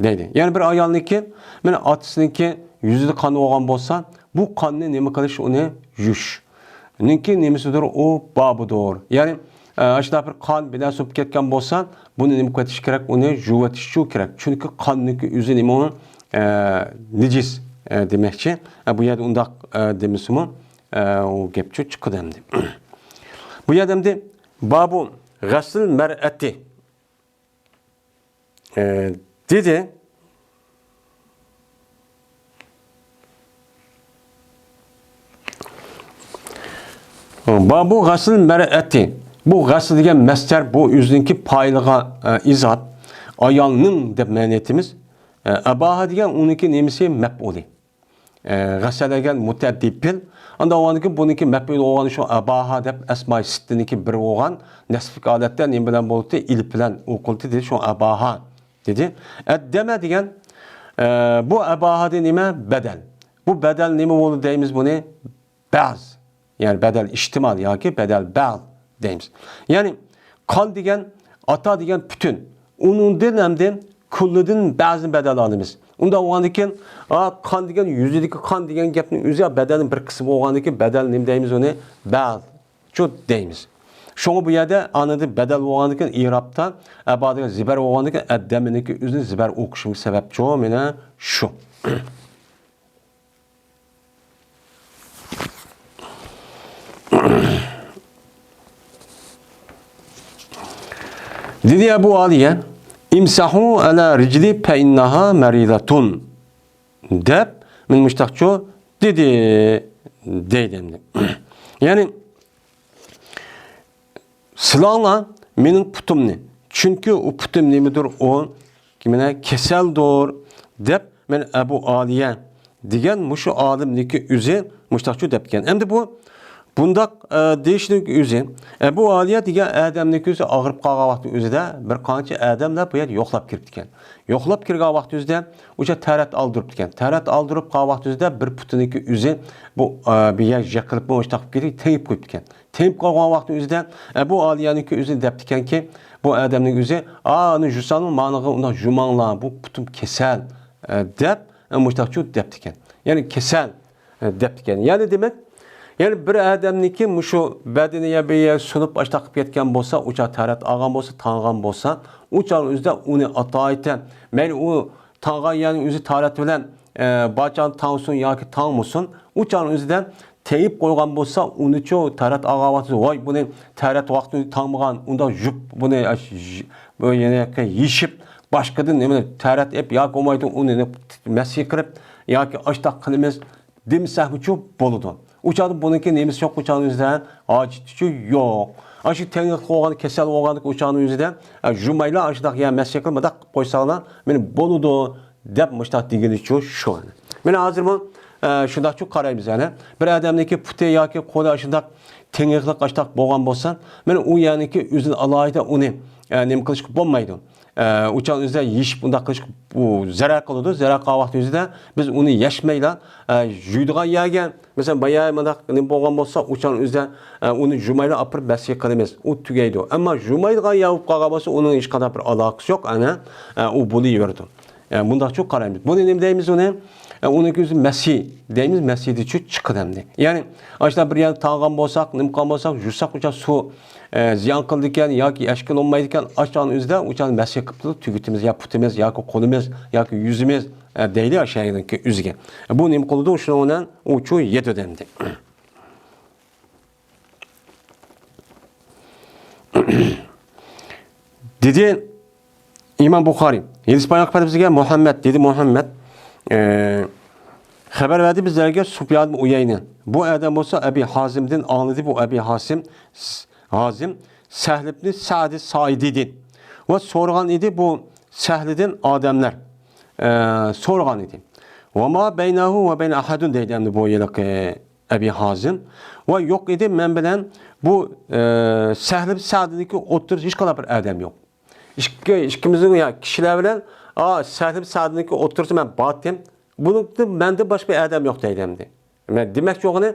دەيدۇ. يەنى بىر ئايالنىڭكى، مانا ئاتىسىنىڭكى يۈزىدە قان بولغان بولسا، بۇ قاننى نېمە قىلىش؟ ئۇنى يۇيۇشنىڭكى نېمىسىدۇر؟ ئۇ بابىدۇر. يەنى، ئە، ئاشۇنداق بىر قان بىر نەرسە بولۇپ كەتكەن بولسا، بۇنى نېمە قىلىۋېتىش كېرەك؟ ئۇنى يۇيۇۋېتىشچۇ كېرەك. چۈنكى قاننىڭكى ئۆزى نېمە ئۇ؟ ئە، نىجىس، ئە، دېمەكچى. ئە، بۇ يەردە ئۇنداق، ئە، دېمىسىمۇ، ئە، ئۇ گەپچۇ چىقىدۇ ئەمدى. بۇ يەردە ئەمدى بابۇ غەسل مەرئەتى. ئە، دېدى. بابۇ غەسل مەرئەتى. بۇ غەسل دېگەن مەسدەر، بۇ ئۆزىنىڭكى پائىلىغا، ئە، ئىزات. ئايالنىڭ دەپ مەنە ئېيتىمىز. ئە، ئەباھە دېگەن ئۇنىڭكى نېمىسى؟ مەپئۇلى. ئە، غەسەلە دېگەن مۇتەئەددى پېئىل. ئاندىن ئاۋۋالدىكى بۇنىڭكى مەپئۇل بولغان شۇ ئەباھا دەپ ئەسمائى سىتتىنىڭكى بىرى بولغان نەسبلىك ھالەتتە نېمە بىلەن بولدى؟ ئېلىپ بىلەن ئوقۇلدى، دېدى، شۇ ئەباھا دېدى. ئەددەمە دېگەن، ئە، بۇ ئەباھادىن نېمە؟ بەدەل. بۇ بەدەل نېمە بولدى دەيمىز بۇنى؟ بەز. يەنى بەدەل ئىھتىمال ياكى بەدەل بەغ دەيمىز. يەنى قان دېگەن، ئاتا دېگەن پۈتۈن. ئۇنىڭدىن ئەمدى كۈللىدىن بەزىنى بەدەل ئالىمىز. ئۇنداق بولغاندىن كېيىن، ئا، قان دېگەن، يۈزىدىكى قان دېگەن گەپنىڭ ئۆزى بەدەلنىڭ بىر قىسمى بولغاندىن كېيىن بەدەل نېمە دەيمىز ئۇنى؟ بەغچۇ دەيمىز. شۇڭا بۇ يەردە ئاندىن بەدەل بولغاندىن كېيىن ئىرابتا ئەبا دېگەن زىبەر بولغاندىن كېيىن ئەددەمنىڭكى ئۆزىنى زىبەر ئوقۇشىمىز سەۋەبچۇ، مانا شۇ. دېدى ئەبۇ ئالىيە، ئىمسەھۇ ئەلا رىجلى فەئىننەھا مەرىزەتۇن دەپ، مەن مۇشتاقچۇ دېدى، دەيدۇ ئەمدى. يەنى، سىلاڭلار مېنىڭ پۇتۇمنى، چۈنكى ئۇ پۇتۇم نېمىدۇر، ئۇ مانا كېسەلدۇر، دەپ، مەن ئەبۇ ئالىيە دېگەن مۇشۇ ئالىمنىڭكى ئۆزى مۇشتاقچۇ دەپتىكەن. ئەمدى بۇ بۇنداق، ئە، دېيىشنىڭ ئۆزى، ئە، بۇ ئالىيە دېگەن ئادەمنىڭ كۆزى ئاغرىپ قالغان ۋاقتى ئۆزىدە بىر قانچە ئادەملەر بۇ يەردە يوقلاپ كىرىپتىكەن. يوقلاپ كىرگەن ۋاقتى ئۆزىدە ئۇچا تەرەت ئالدۇرۇپتىكەن. تەرەت ئالدۇرۇپ قالغان ۋاقتى ئۆزىدە بىر پۇتىنىڭكى ئۆزى بۇ، ئە، بىر يەر يىقىلىپ مۇشتاق كېتىپ تېڭىپ قويۇپتىكەن. تېڭىپ قالغان ۋاقتى ئۆزىدە، ئە، بۇ ئالىيەنىڭكى ئۆزى دەپتىكەنكى، بۇ ئادەمنىڭ ئۆزى، ئا، ئۇنى جۇسانمۇ مانىغا ئۇنداق جۇماڭلار، بۇ پۇتۇم كېسەل، ئە، دەپ، ئە، مۇشتاقچۇ دەپتىكەن. يەنى كېسەل، ئە، دەپتىكەن. يەنى دېمەك، يەنى بىر ئادەمنىڭكى مۇشۇ بەدىنى يا بىر يەر سۇنۇپ ئاشتاق قىلىپ كەتكەن بولسا، ئۇچا تەرەت ئالغان بولسا، تاڭغان بولسا، ئۇ چاغنىڭ ئۆزىدە ئۇنى ئاتايىتە، مەيلى ئۇ تاڭغان يەرنىڭ ئۆزى تەرەت بىلەن، ئە، بارچاغنى تاڭسۇن ياكى تاڭمىسۇن، ئۇ چاغنىڭ ئۆزىدە تېيىپ قويغان بولسا، ئۇنىچۇ تەرەت ئالغان ۋاقتىدا، ۋاي، بۇنى تەرەت ۋاقتىدا تاڭمىغان، ئۇنداق يۇپ بۇنى، ئە، ش-، بۇ يەنە يېشىپ، باشقىدىن نېمە تەرەت ئېپ ياكى بولمايدۇ، ئۇنى مەسخ قىلىپ ياكى ئاشتاق قىلىمىز، دېمىسەكمۇچۇ بولىدۇ. ئۇ چاغدا بۇنىڭكى نېمىسى يوق، ئۇ چاغنىڭ ئۆزىدە ھاجىتىچۇ يوق. ئاشۇ تېڭىق بولغان، كېسەل بولغاندىكى ئۇ چاغنىڭ ئۆزىدە، ئە، جۇمايلا ئاشۇنداق يا مەسخ قىلىپ مۇنداق قىلىپ قويساڭلار، مېنى بولىدۇ دەپ مۇشتاق دېگىنىچۇ شۇ. مانا ھازىرمۇ، ئە، شۇنداقچۇ قارايمىز يەنە. بىر ئادەمنىڭكى پۇتى ياكى قولى ئاشۇنداق تېڭىقلىق ئاشۇنداق بولغان بولسا، مانا ئۇ يەرنىڭكى ئۆزىنى ئالاھىدە ئۇنى، ئە، نېمە قىلىشقا بولمايدۇ. ئە، ئۇچان ئۆزىدە يېشىپ ئۇنداق قىلىش بۇ زەرەر قىلىدۇ. زەرەر قىلغان ۋاقتى ئۆزىدە بىز ئۇنى يەشمەيلا، ئە، يۇيىدىغان يەرگە، مەسىلەن، بايا مۇنداق نېمە بولغان بولسا، ئۇچان ئۆزىدە، ئە، ئۇنى جۇمايلا ئاپىرىپ مەسخ قىلىمىز. ئۇ تۈگەيدۇ. ئەمما جۇمايلىغان يەر بولۇپ قالغان بولسا، ئۇنىڭ ھېچقانداق بىر ئالاقىسى يوق. ئەنە، ئە، ئۇ بولۇۋېرىدۇ. ئە، مۇنداقچۇ قارايمىز. بۇنى نېمە دەيمىز ئۇنى؟ ئە، ئۇنىڭكى ئۆزى مەسخ دەيمىز، مەسخ دېچۇ چىقىدۇ ئەمدى. يەنى، ئاشۇنداق بىر يەرنى تاڭغان بولساق، نېمە قىلغان بولساق، يۇساق ئۇچان سۇ، ئە، زىيان قىلىدىكەن ياكى ئەشكىل بولمايدىكەن، ئاشۇنداقنىڭ ئۆزىدە ئۇچان مەسخ قىلىپتۇ، تۈگۈتىمىز يا پۇتىمىز ياكى قولىمىز ياكى يۈزىمىز، ئە، دەيلى ئاشۇنىڭكى ئۆزىگە. بۇ نېمە قىلىدۇ؟ شۇنىڭ بىلەن ئۇچۇ يېتىدۇ ئەمدى. دېدى ئىمام بۇخارىي، ھەدىس بايان قىلىپ بىزگە مۇھەممەد، دېدى مۇھەممەد، ئە، خەۋەر بەردى بىزلەرگە سۇپيان ئۇيەينە. بۇ ئادەم بولسا ئەبى ھازىمدىن ئاڭلىدى، بۇ ئەبى ھازىم، ھازىم سەھل ئىبنى سەئدى سائىدىدىن. ۋە سورىغان ئىدى بۇ سەھلىدىن ئادەملەر، ئە، سورىغان ئىدى. ۋە ما بەينەھۇ ۋە بەينە ئەھەدۇن دەيدۇ ئەمدى بۇ ھېلىقى ئەبى ھازىم. ۋە يوق ئىدى مەن بىلەن بۇ، ئە، سەھل ئىبنى سەئدنىڭكى ئوتتۇرىسىدا ھېچقانداق بىر ئادەم يوق. ئىككى، ئىككىمىزنىڭ يا كىشىلەر بىلەن، ئا، سەھل ئىبنى سەئدنىڭكى ئوتتۇرىسىدا مەن بارتىم. بۇنىڭدىن مەندىن باشقا بىر ئادەم يوق دەيدۇ ئەمدى. مەن دېمەكچى بولغىنى،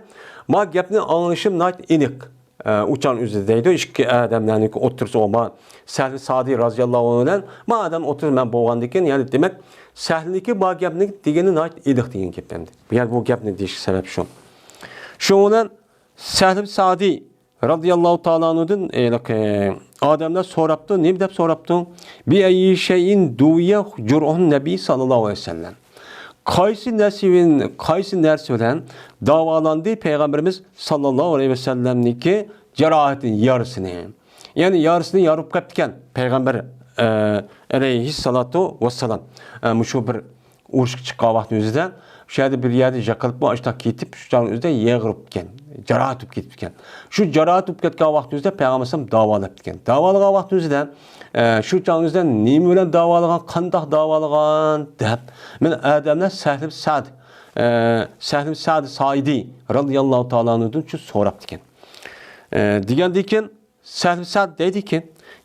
ما گەپنى ئاڭلىشىم ناھايىتى ئېنىق. ئە، ئۇچان ئۆزى دەيدۇ، ئىككى ئادەملەرنىڭكى ئوتتۇرىسى ئۇ ما سەھل سادى رازىياللاھۇ ئەنھۇ بىلەن ما ئادەم ئوتتۇرىسى مەن بولغاندىن كېيىن، يەنى دېمەك، سەھلنىڭكى ما گەپنى دېگىنى ناھايىتى ئېنىق دېگەن گەپ ئەمدى. بۇ يەردە بۇ گەپنى دېيىش سەۋەب شۇ. شۇنىڭ بىلەن سەھل سادى رازىياللاھۇ تائالا ئەنھۇدىن، ئېلىقى ئادەملەر سوراپتۇ، نېمە دەپ سوراپتۇ؟ بىئەييى شەيئىن دۇۋىيە جۇرھۇن نەبىي ساللاللاھۇ ئەلەيھى ۋەسەللەم. قايسى نەرسە بىلەن، قايسى نەرسە بىلەن داۋالاندى پەيغەمبىرىمىز ساللاللاھۇ ئەلەيھى ۋەسەللەمنىڭكى جاراھىتىنى، يارىسىنى؟ يەنى يارىسىنى يارىپ قېپتىكەن پەيغەمبەر، ئە، ئەلەيھىسسالاتۇ ۋەسسالام. ئە، مۇشۇ بىر ئۇرۇشقا چىققان ۋاقتى ئۆزىدە شۇ يەردە بىر يەردە يىقىلىپمۇ ئاشتاق كېتىپ، شۇ چاغنىڭ ئۆزىدە يېغىرىپكەن، جاراھەت بولۇپ كېتىپكەن. شۇ جاراھەت بولۇپ كەتكەن ۋاقتى ئۆزىدە پەيغەمبەر ئەلەيھىسسالام داۋالاپتىكەن. داۋالىغان ۋاقتى ئۆزىدە، ئە، شۇ چاغنىڭ ئۆزىدە نېمە بىلەن داۋالىغان، قانداق داۋالىغان دەپ، مانا ئادەملەر سەھل ئىبنى سەئد، ئە، سەھل ئىبنى سەئد سائىدى رازىياللاھۇ تائالا ئەنھۇدىن شۇ سوراپتىكەن. ئە، دېگەندىن كېيىن سەھل ئىبنى سەئد دەيدىكەن،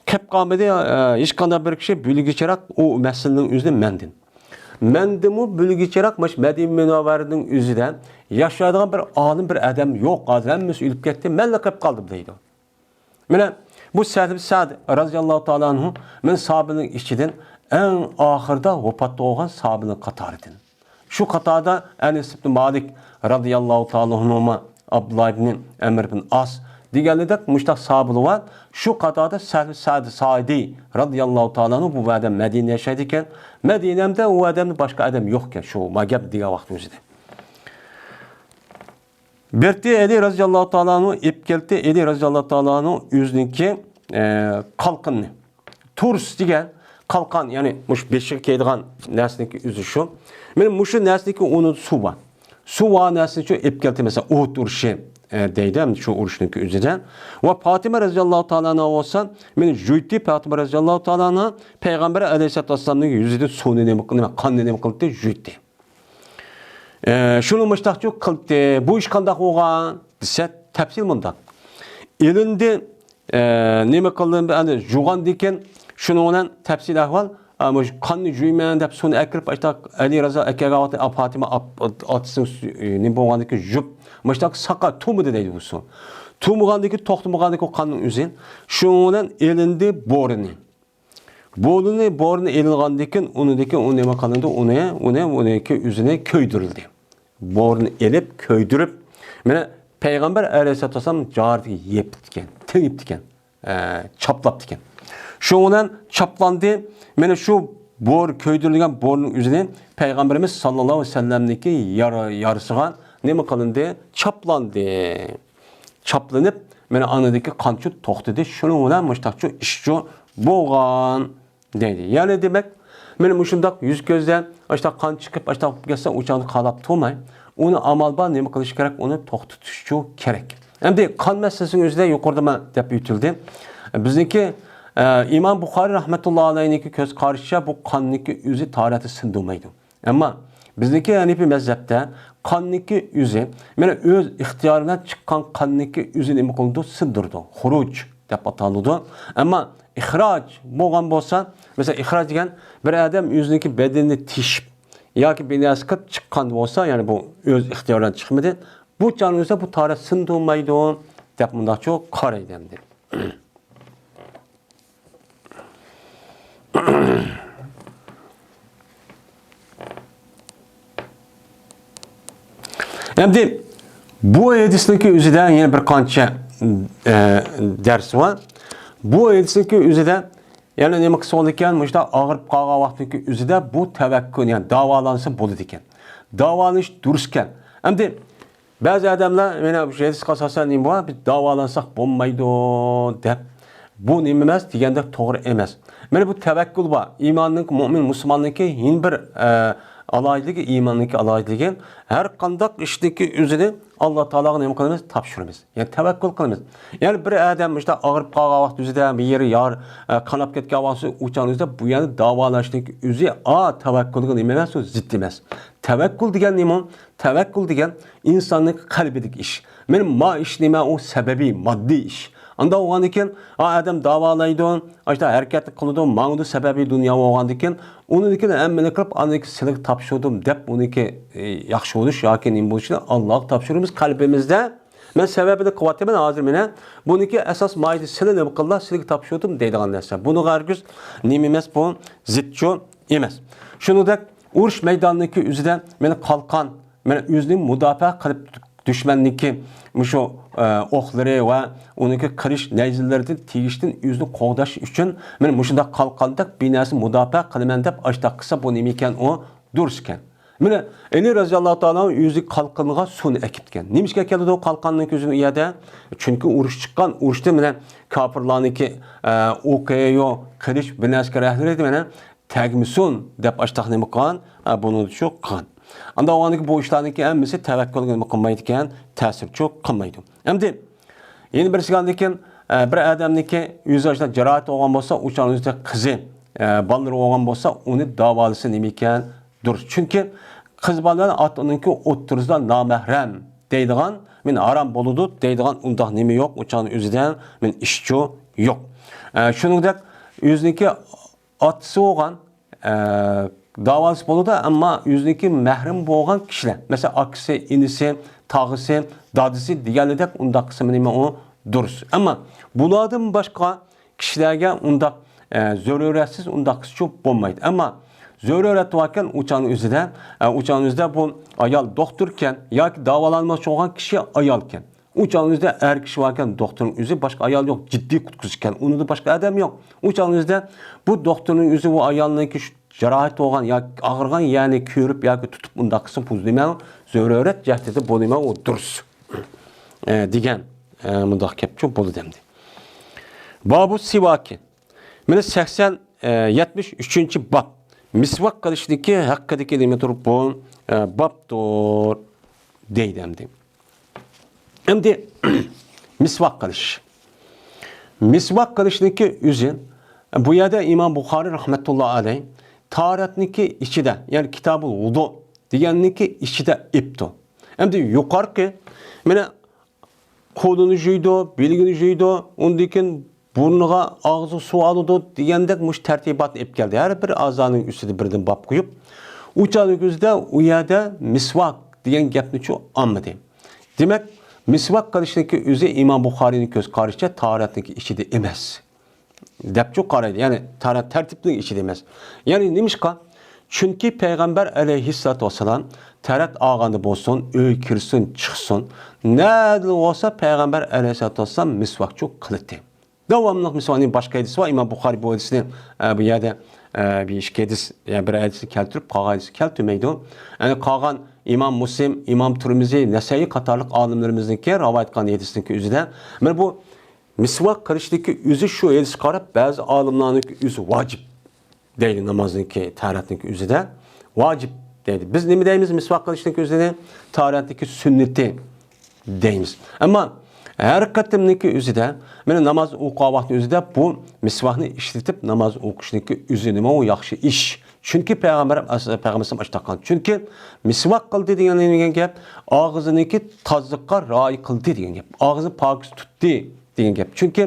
كەپ قالمىدى، ئە، ھېچقانداق بىر كىشى بىلگۈچىراق ئۇ مەسىلىنىڭ ئۆزىنى مەندىن. مەندىنمۇ بىلگۈچىراق مانا شۇ مەدىنە مۇنەۋۋەرىنىڭ ئۆزىدە ياشايدىغان بىر ئالىم، بىر ئادەم يوق. ھازىر ھەممىسى ئۆلۈپ كەتتى، مەنلا قېلىپ قالدىم دەيدۇ. مانا بۇ سەھل ئىبنى سەئد رازىياللاھۇ تائالا ئەنھۇ مانا ساھابىنىڭ ئىچىدىن ئەڭ ئاخىرىدا ۋاپات بولغان ساھابىنىڭ قاتارىدىن. شۇ قاتاردا ئەنەس ئىبنى مالىك رازىياللاھۇ تائالا ئەنھۇما، ئابدۇللا ئىبنى ئەمر ئىبنى ئاس دېگەنلىدەك مۇشتاق ساھابىلار بار. شۇ قاتاردا سەھل سەئد سائىدى رازىياللاھۇ تائالا ئەنھۇ بۇ ئادەم مەدىنىدە ياشايدىكەن. مەدىنەمدە ئۇ ئادەمدە باشقا ئادەم يوقكەن شۇ ما گەپ دېگەن ۋاقىت ئۆزىدە. بېرتى ئەلى رازىياللاھۇ تائالا ئەنھۇ ئېلىپ كەلدى، ئەلى رازىياللاھۇ تائالا ئەنھۇ ئۆزىنىڭكى، ئە، قالقىنىنى. تۇرس دېگەن قالقان، يەنى مۇشۇ بېشىغا كىيىدىغان نەرسىنىڭكى ئۆزى شۇ. مانا مۇشۇ نەرسىنىڭكى ئۇنىڭدا سۇ بار. سۇ بار نەرسىنى شۇ ئېلىپ كەلدى، مەسىلەن، ئۇھۇد ئۇرۇشى، ئە، دەيدۇ، ئەمدى شۇ ئۇرۇشنىڭكى ئۆزىدە. ۋە پاتىمە رازىياللاھۇ تائالا ئەنھا بولسا، مانا جۇيتى پاتىمە رازىياللاھۇ تائالا ئەنھا پەيغەمبەر ئەلەيھىسسالاتۇ ۋەسسالامنىڭ يۈزىدىن سۇنى نېمە قىلدى، قاننى نېمە قىلدى، جۇيتى. ئە، شۇنى مۇشتاقچۇ قىلدى. بۇ ئىش قانداق بولغان؟ دېسە، تەپسىل مۇنداق. ئېلىندى، ئە، نېمە قىلدى؟ ئەنە جۇغاندىكىن، شۇنىڭ بىلەن تەپسىل ئەھۋال، ئە، مۇشۇ قاننى جۇيىمەن دەپ سۇنى ئەكىرىپ، ئاشتاق ئەلى رازا ئەكەگە ۋاقتى، ئاپاتىما ئاپ-، ئاتىسىنىڭ سۈ-، نېمە بولغاندىكىن جۇپ، مۇشتاق ساقا تۇمىدى دەيدۇ بۇ سۇ. تۇمىغاندىكى، توختىمىغاندىكى قاننىڭ ئۆزى. شۇنىڭ بىلەن ئېلىندى بورىنى. بورىنى، بورىنى ئېلىنغاندىن كېيىن، ئۇنىڭدىن كېيىن ئۇ نېمە قىلىندى؟ ئۇنى، ئۇنى، ئۇنىڭكى ئۆزىنى كۆيدۈرۈلدى. بورىنى ئېلىپ، كۆيدۈرۈپ، مانا پەيغەمبەر ئەلەيھىسسالاتۇ ۋەسسالام جارىدىكى يېپىپتىكەن، تېڭىپتىكەن، ئە، چاپلاپتىكەن. شۇنىڭ بىلەن چاپلاندى. مانا شۇ بور، كۆيدۈرۈلگەن بورىنىڭ ئۆزىنى پەيغەمبىرىمىز ساللاللاھۇ ئەلەيھى ۋەسەللەمنىڭكى يارا-، يارىسىغا نېمە قىلىندى؟ چاپلاندى. چاپلىنىپ، مانا ئانىدىكى قانچۇ توختىدى. شۇنىڭ بىلەن مۇشتاقچۇ ئىشچۇ بولغان دەيدۇ. يەنى دېمەك، مانا مۇشۇنداق يۈز كۆزدە ئاشتاق قان چىقىپ، ئاشتاق بولۇپ كەتسە، ئۇ چاغدا قالاپ تۇرماي، ئۇنى ئامال بار، نېمە قىلىش كېرەك؟ ئۇنى توختىتىشچۇ كېرەك. ئەمدى قان مەسىلىسىنىڭ ئۆزىدە يۇقىرىدا مەن دەپ ئۆتۈلدى. بىزنىڭكى، ئە، ئىمام بۇخارىي رەھمەتۇللا ئەلەيھنىڭكى كۆز قارىشىچە بۇ قاننىڭكى ئۆزى تاھارەتنى سىندۇرمايدۇ. ئەمما بىزنىڭكى ھەنىپىي مەزھەپتە قاننىڭكى ئۆزى، مانا ئۆز ئىختىيارى بىلەن چىققان قاننىڭكى ئۆزى نېمە قىلىدۇ؟ سىندۇرىدۇ. خۇرۇج دەپ ئاتىلىدۇ. ئەمما ئىخراج بولغان بولسا، مەسىلەن، ئىخراج دېگەن بىر ئادەم ئۆزىنىڭكى بەدىنىنى تېشىپ ياكى بىر نەرسە قىلىپ چىققان بولسا، يەنى بۇ ئۆز ئىختىيارى بىلەن چىقمىدى، بۇ چاغنىڭ ئۆزىدە بۇ تاھارەت سىندۇرمايدۇ دەپ مۇنداقچۇ قارايدۇ ئەمدى. ئەمدى بۇ ھەدىسنىڭكى ئۆزىدە يەنە بىر قانچە، ئە، دەرس بار. بۇ ھەدىسنىڭكى ئۆزىدە يەنە نېمە قىلسا بولىدىكەن؟ مۇشۇنداق ئاغرىپ قالغان ۋاقتىنىڭكى ئۆزىدە بۇ تەۋەككۈل، يەنى داۋالانسا بولىدىكەن. داۋالىنىش دۇرۇسكەن. ئەمدى بەزى ئادەملەر، مانا بۇ ھەدىسكە ئاساسەن نېمە بار؟ بىز داۋالانساق بولمايدۇ دەپ، بۇ نېمە ئەمەس دېگەندەك توغرا ئەمەس. مانا بۇ تەۋەككۈل بار. ئىماننىڭ، مۆمىن مۇسۇلماننىڭكى يەنە بىر، ئە، ئالاھىدىلىكى، ئىماننىڭكى ئالاھىدىلىكى، ھەر قانداق ئىشنىڭكى ئۆزىنى ئاللا تائالاغا نېمە قىلىمىز؟ تاپشۇرىمىز. يەنى تەۋەككۈل قىلىمىز. يەنى بىر ئادەم مۇشۇنداق ئاغرىپ قالغان ۋاقىت ئۆزىدە بىر يېرى يار، ئە، قاناپ كەتكەن ۋاقىت ئۇچان ئۆزىدە بۇ يەردە داۋالاشنىڭكى ئۆزى، ئا، تەۋەككۈلگە نېمە ئەمەس، ئۇ زىت ئەمەس. تەۋەككۈل دېگەن نېمە؟ تەۋەككۈل دېگەن ئىنساننىڭ قەلبىدىكى ئىش. مانا ما ئىش نېمە؟ ئۇ سەبەبىي، ماددىي ئىش. ئاندا بولغاندىن كېيىن، ئا، ئادەم داۋالايدۇ، ئاشتا ھەرىكەتنى قىلىدۇ، ماڭىدۇ، سەبەبىي دۇنيا بولغاندىن كېيىن، ئۇنىڭدىن كېيىن ھەممىنى قىلىپ، ئاندىن كېيىن سىلىگە تاپشۇردۇم دەپ، ئۇنىڭكى، ئى، ياخشى بولۇش ياكى نېمە بولۇشىنى ئاللاغا تاپشۇرىمىز قەلبىمىزدە. مەن سەۋەبىنى قىلىۋاتىمەن ھازىر مانا. بۇنىڭكى ئەساس ماھىيىتى سىلى نېمە قىلدىلا، سىلىگە تاپشۇردۇم دەيدىغان نەرسە. بۇنىڭغا ھەرگىز نېمە ئەمەس بۇ؟ زىتچۇ ئەمەس. شۇنىڭدەك ئۇرۇش مەيدانىنىڭكى ئۆزىدە مانا قالقان، مانا ئۆزىنى مۇداپىئە قىلىپ دۈشمەننىڭكى مۇشۇ، ئە، ئوقلىرى ۋە ئۇنىڭكى قىلىچ نەيزىلىرىدىن تېگىشتىن ئۆزىنى قوغداش ئۈچۈن مانا مۇشۇنداق قالقاندەك بىر نەرسە مۇداپىئە قىلىمەن دەپ ئاشتاق قىلسا بۇ نېمە ئىكەن؟ ئۇ دۇرۇس ئىكەن. مانا ئەلى رەزىياللاھۇ تائالا ئۆزى قالقىنغا سۇنى ئەكىپتىكەن. نېمىشقا ئەكەلدى قالقاننىڭ كۆزىنى ئۇ يەردە؟ چۈنكى ئۇرۇش چىققان، ئۇرۇشتا مانا كاپىرلارنىڭكى، ئە، ئوقى يوق، قىلىچ، بىر نەرسە كېرەكلىرى ئىدى، مانا تەگمىسۇن دەپ ئاشتاق نېمە قىلغان؟ ئە، بۇنىڭدا شۇ قىلغان. ئاندا ئۇنىڭدىكى بۇ ئىشلارنىڭكى ھەممىسى تەۋەككۈلگە نېمە قىلمايدىكەن؟ تەسىرچۇ قىلمايدۇ. ئەمدى يەنە بىرسىگە ئاندىن كېيىن، ئە، بىر ئادەمنىڭكى ئۆزى ئاشۇنداق جاراھەت بولغان بولسا، ئۇ چاغنىڭ ئۆزىدە قىزى، ئە، بالىلىرى بولغان بولسا، ئۇنى داۋالىسا نېمە ئىكەن؟ دۇرۇس. چۈنكى قىز بالا بىلەن ئاتا ئانىنىڭكى ئوتتۇرىسىدا نامەھرەم دەيدىغان، مانا ھارام بولىدۇ دەيدىغان ئۇنداق نېمە يوق، ئۇ چاغنىڭ ئۆزىدە مانا ئىشچۇ يوق. ئە، شۇنىڭدەك ئۆزىنىڭكى ئاتىسى بولغان، ئە، داۋالىسا بولىدۇ، ئەمما ئۆزىنىڭكى مەھرىم بولغان كىشىلەر، مەسىلەن، ئاكىسى، ئىنىسى، تاغىسى، دادىسى دېگەندەك ئۇنداق قىلسا نېمە ئۇ دۇرۇس. ئەمما بۇلاردىن باشقا كىشىلەرگە ئۇنداق، ئە، زۆرۈرەتسىز ئۇنداق قىلسىچۇ بولمايدۇ. ئەمما زۆرۈرەت باركەن ئۇ چاغنىڭ ئۆزىدە، ئە، ئۇ چاغنىڭ ئۆزىدە بۇ ئايال دوختۇركەن ياكى داۋالانماقچى بولغان كىشى ئايالكەن. ئۇ چاغنىڭ ئۆزىدە ئەر كىشى باركەن، دوختۇرنىڭ ئۆزى باشقا ئايال يوق، جىددىي قۇتقۇزۇشكەن. ئۇنىڭدا باشقا ئادەم يوق. ئۇ چاغنىڭ ئۆزىدە بۇ دوختۇرنىڭ ئۆزى بۇ ئايالنىڭكى شۇ جاراھەت بولغان ياكى ئاغرىغان يەرنى كۆرۈپ ياكى تۇتۇپ ئۇنداق قىلسا، بۇ نېمە؟ زۆرۈرەت جەھىتىدە بۇ نېمە؟ ئۇ دۇرۇس، ئە، دېگەن، ئە، مۇنداق گەپچۇ بولىدۇ ئەمدى. بابۇ سىۋاكى. مانا سەكسەن، ئە، يەتمىش ئۈچىنچى باب. مىسۋاك قىلىشنىكى ھەققىدىكى نېمە تۇرۇپ بۇ، ئە، بابتۇر دەيدۇ ئەمدى. ئەمدى مىسۋاك قىلىش. مىسۋاك قىلىشنىڭكى ئۆزى، بۇ يەردە ئىمام بۇخارىي رەھمەتۇللا ئەلەي تاھارەتنىڭكى ئىچىدە، يەنى كىتابۇل ۋۇدۇ دېگەننىڭكى ئىچىدە ئېيتىپتۇ. ئەمدى يۇقارقى، مانا قولىنى جۇيىدۇ، بىلىكىنى جۇيىدۇ، ئۇندىن كېيىن بۇرنىغا، ئاغزىغا سۇ ئالىدۇ دېگەندەك مۇشۇ تەرتىباتنى ئېلىپ كەلدى. ھەر بىر ئەزانىڭ ئۈستىدە بىردىن باب قويۇپ، ئۇ چاغنىڭ ئۆزىدە ئۇ يەردە مىسۋاك دېگەن گەپنىچۇ ئالمىدى. دېمەك، مىسۋاك قىلىشنىڭكى ئۆزى ئىمام بۇخارىينىڭ كۆز قارىشىچە تاھارەتنىڭكى ئىچىدە ئەمەس. دەپچۇ قارايدۇ. يەنى تەرەت تەرتىپنىڭ ئىچىدە ئەمەس. يەنى نېمىشقا؟ چۈنكى پەيغەمبەر ئەلەيھىسسالاتۇ ۋەسسالام تەرەت ئالغاندا بولسۇن، ئۆيگە كىرسۇن، چىقسۇن، نەدىلا بولسا پەيغەمبەر ئەلەيھىسسالاتۇ ۋەسسالام مىسۋاكچۇ قىلاتتى. داۋاملىق مىسۋاكنى باشقا ھەدىس بار، ئىمام بۇخارىي بۇ ھەدىسنى، ئە، بۇ يەردە، ئە، بىر ئىككى ھەدىس، يا بىر ھەدىسنى كەلتۈرۈپ، قالغان ھەدىسنى كەلتۈرمەيدۇ. يەنى قالغان ئىمام مۇسلىم، ئىمام تۇرمىزى، نەسەئىي قاتارلىق ئالىملىرىمىزنىڭكى رىۋايەت قىلغان ھەدىسنىڭكى ئۆزىدە، مانا بۇ مىسۋاك قىلىشنىڭكى ئۆزى شۇ ھەدىسكە قاراپ، بەزى ئالىملارنىڭكى ئۆزى ۋاجىپ دەيدۇ، نامازنىڭكى، تاھارەتنىڭكى ئۆزىدە ۋاجىپ دەيدۇ. بىز نېمە دەيمىز؟ مىسۋاك قىلىشنىڭكى ئۆزىنى تاھارەتنىڭكى سۈننىتى دەيمىز. ئەمما ھەر قېتىمنىڭكى ئۆزىدە، مانا ناماز ئوقۇغان ۋاقتى ئۆزىدە بۇ مىسۋاكنى ئىشلىتىپ ناماز ئوقۇشنىڭكى ئۆزى نېمە، ئۇ ياخشى ئىش. چۈنكى پەيغەمبەر، پەيغەمبەر ئاشۇنداق قىلغان. چۈنكى مىسۋاك قىلدى دېگەن، دېگەن گەپ ئاغزىنىڭكى تازىلىققا رىئايە قىلدى دېگەن گەپ. ئاغزىنى پاكىز تۇتتى دېگەن گەپ. چۈنكى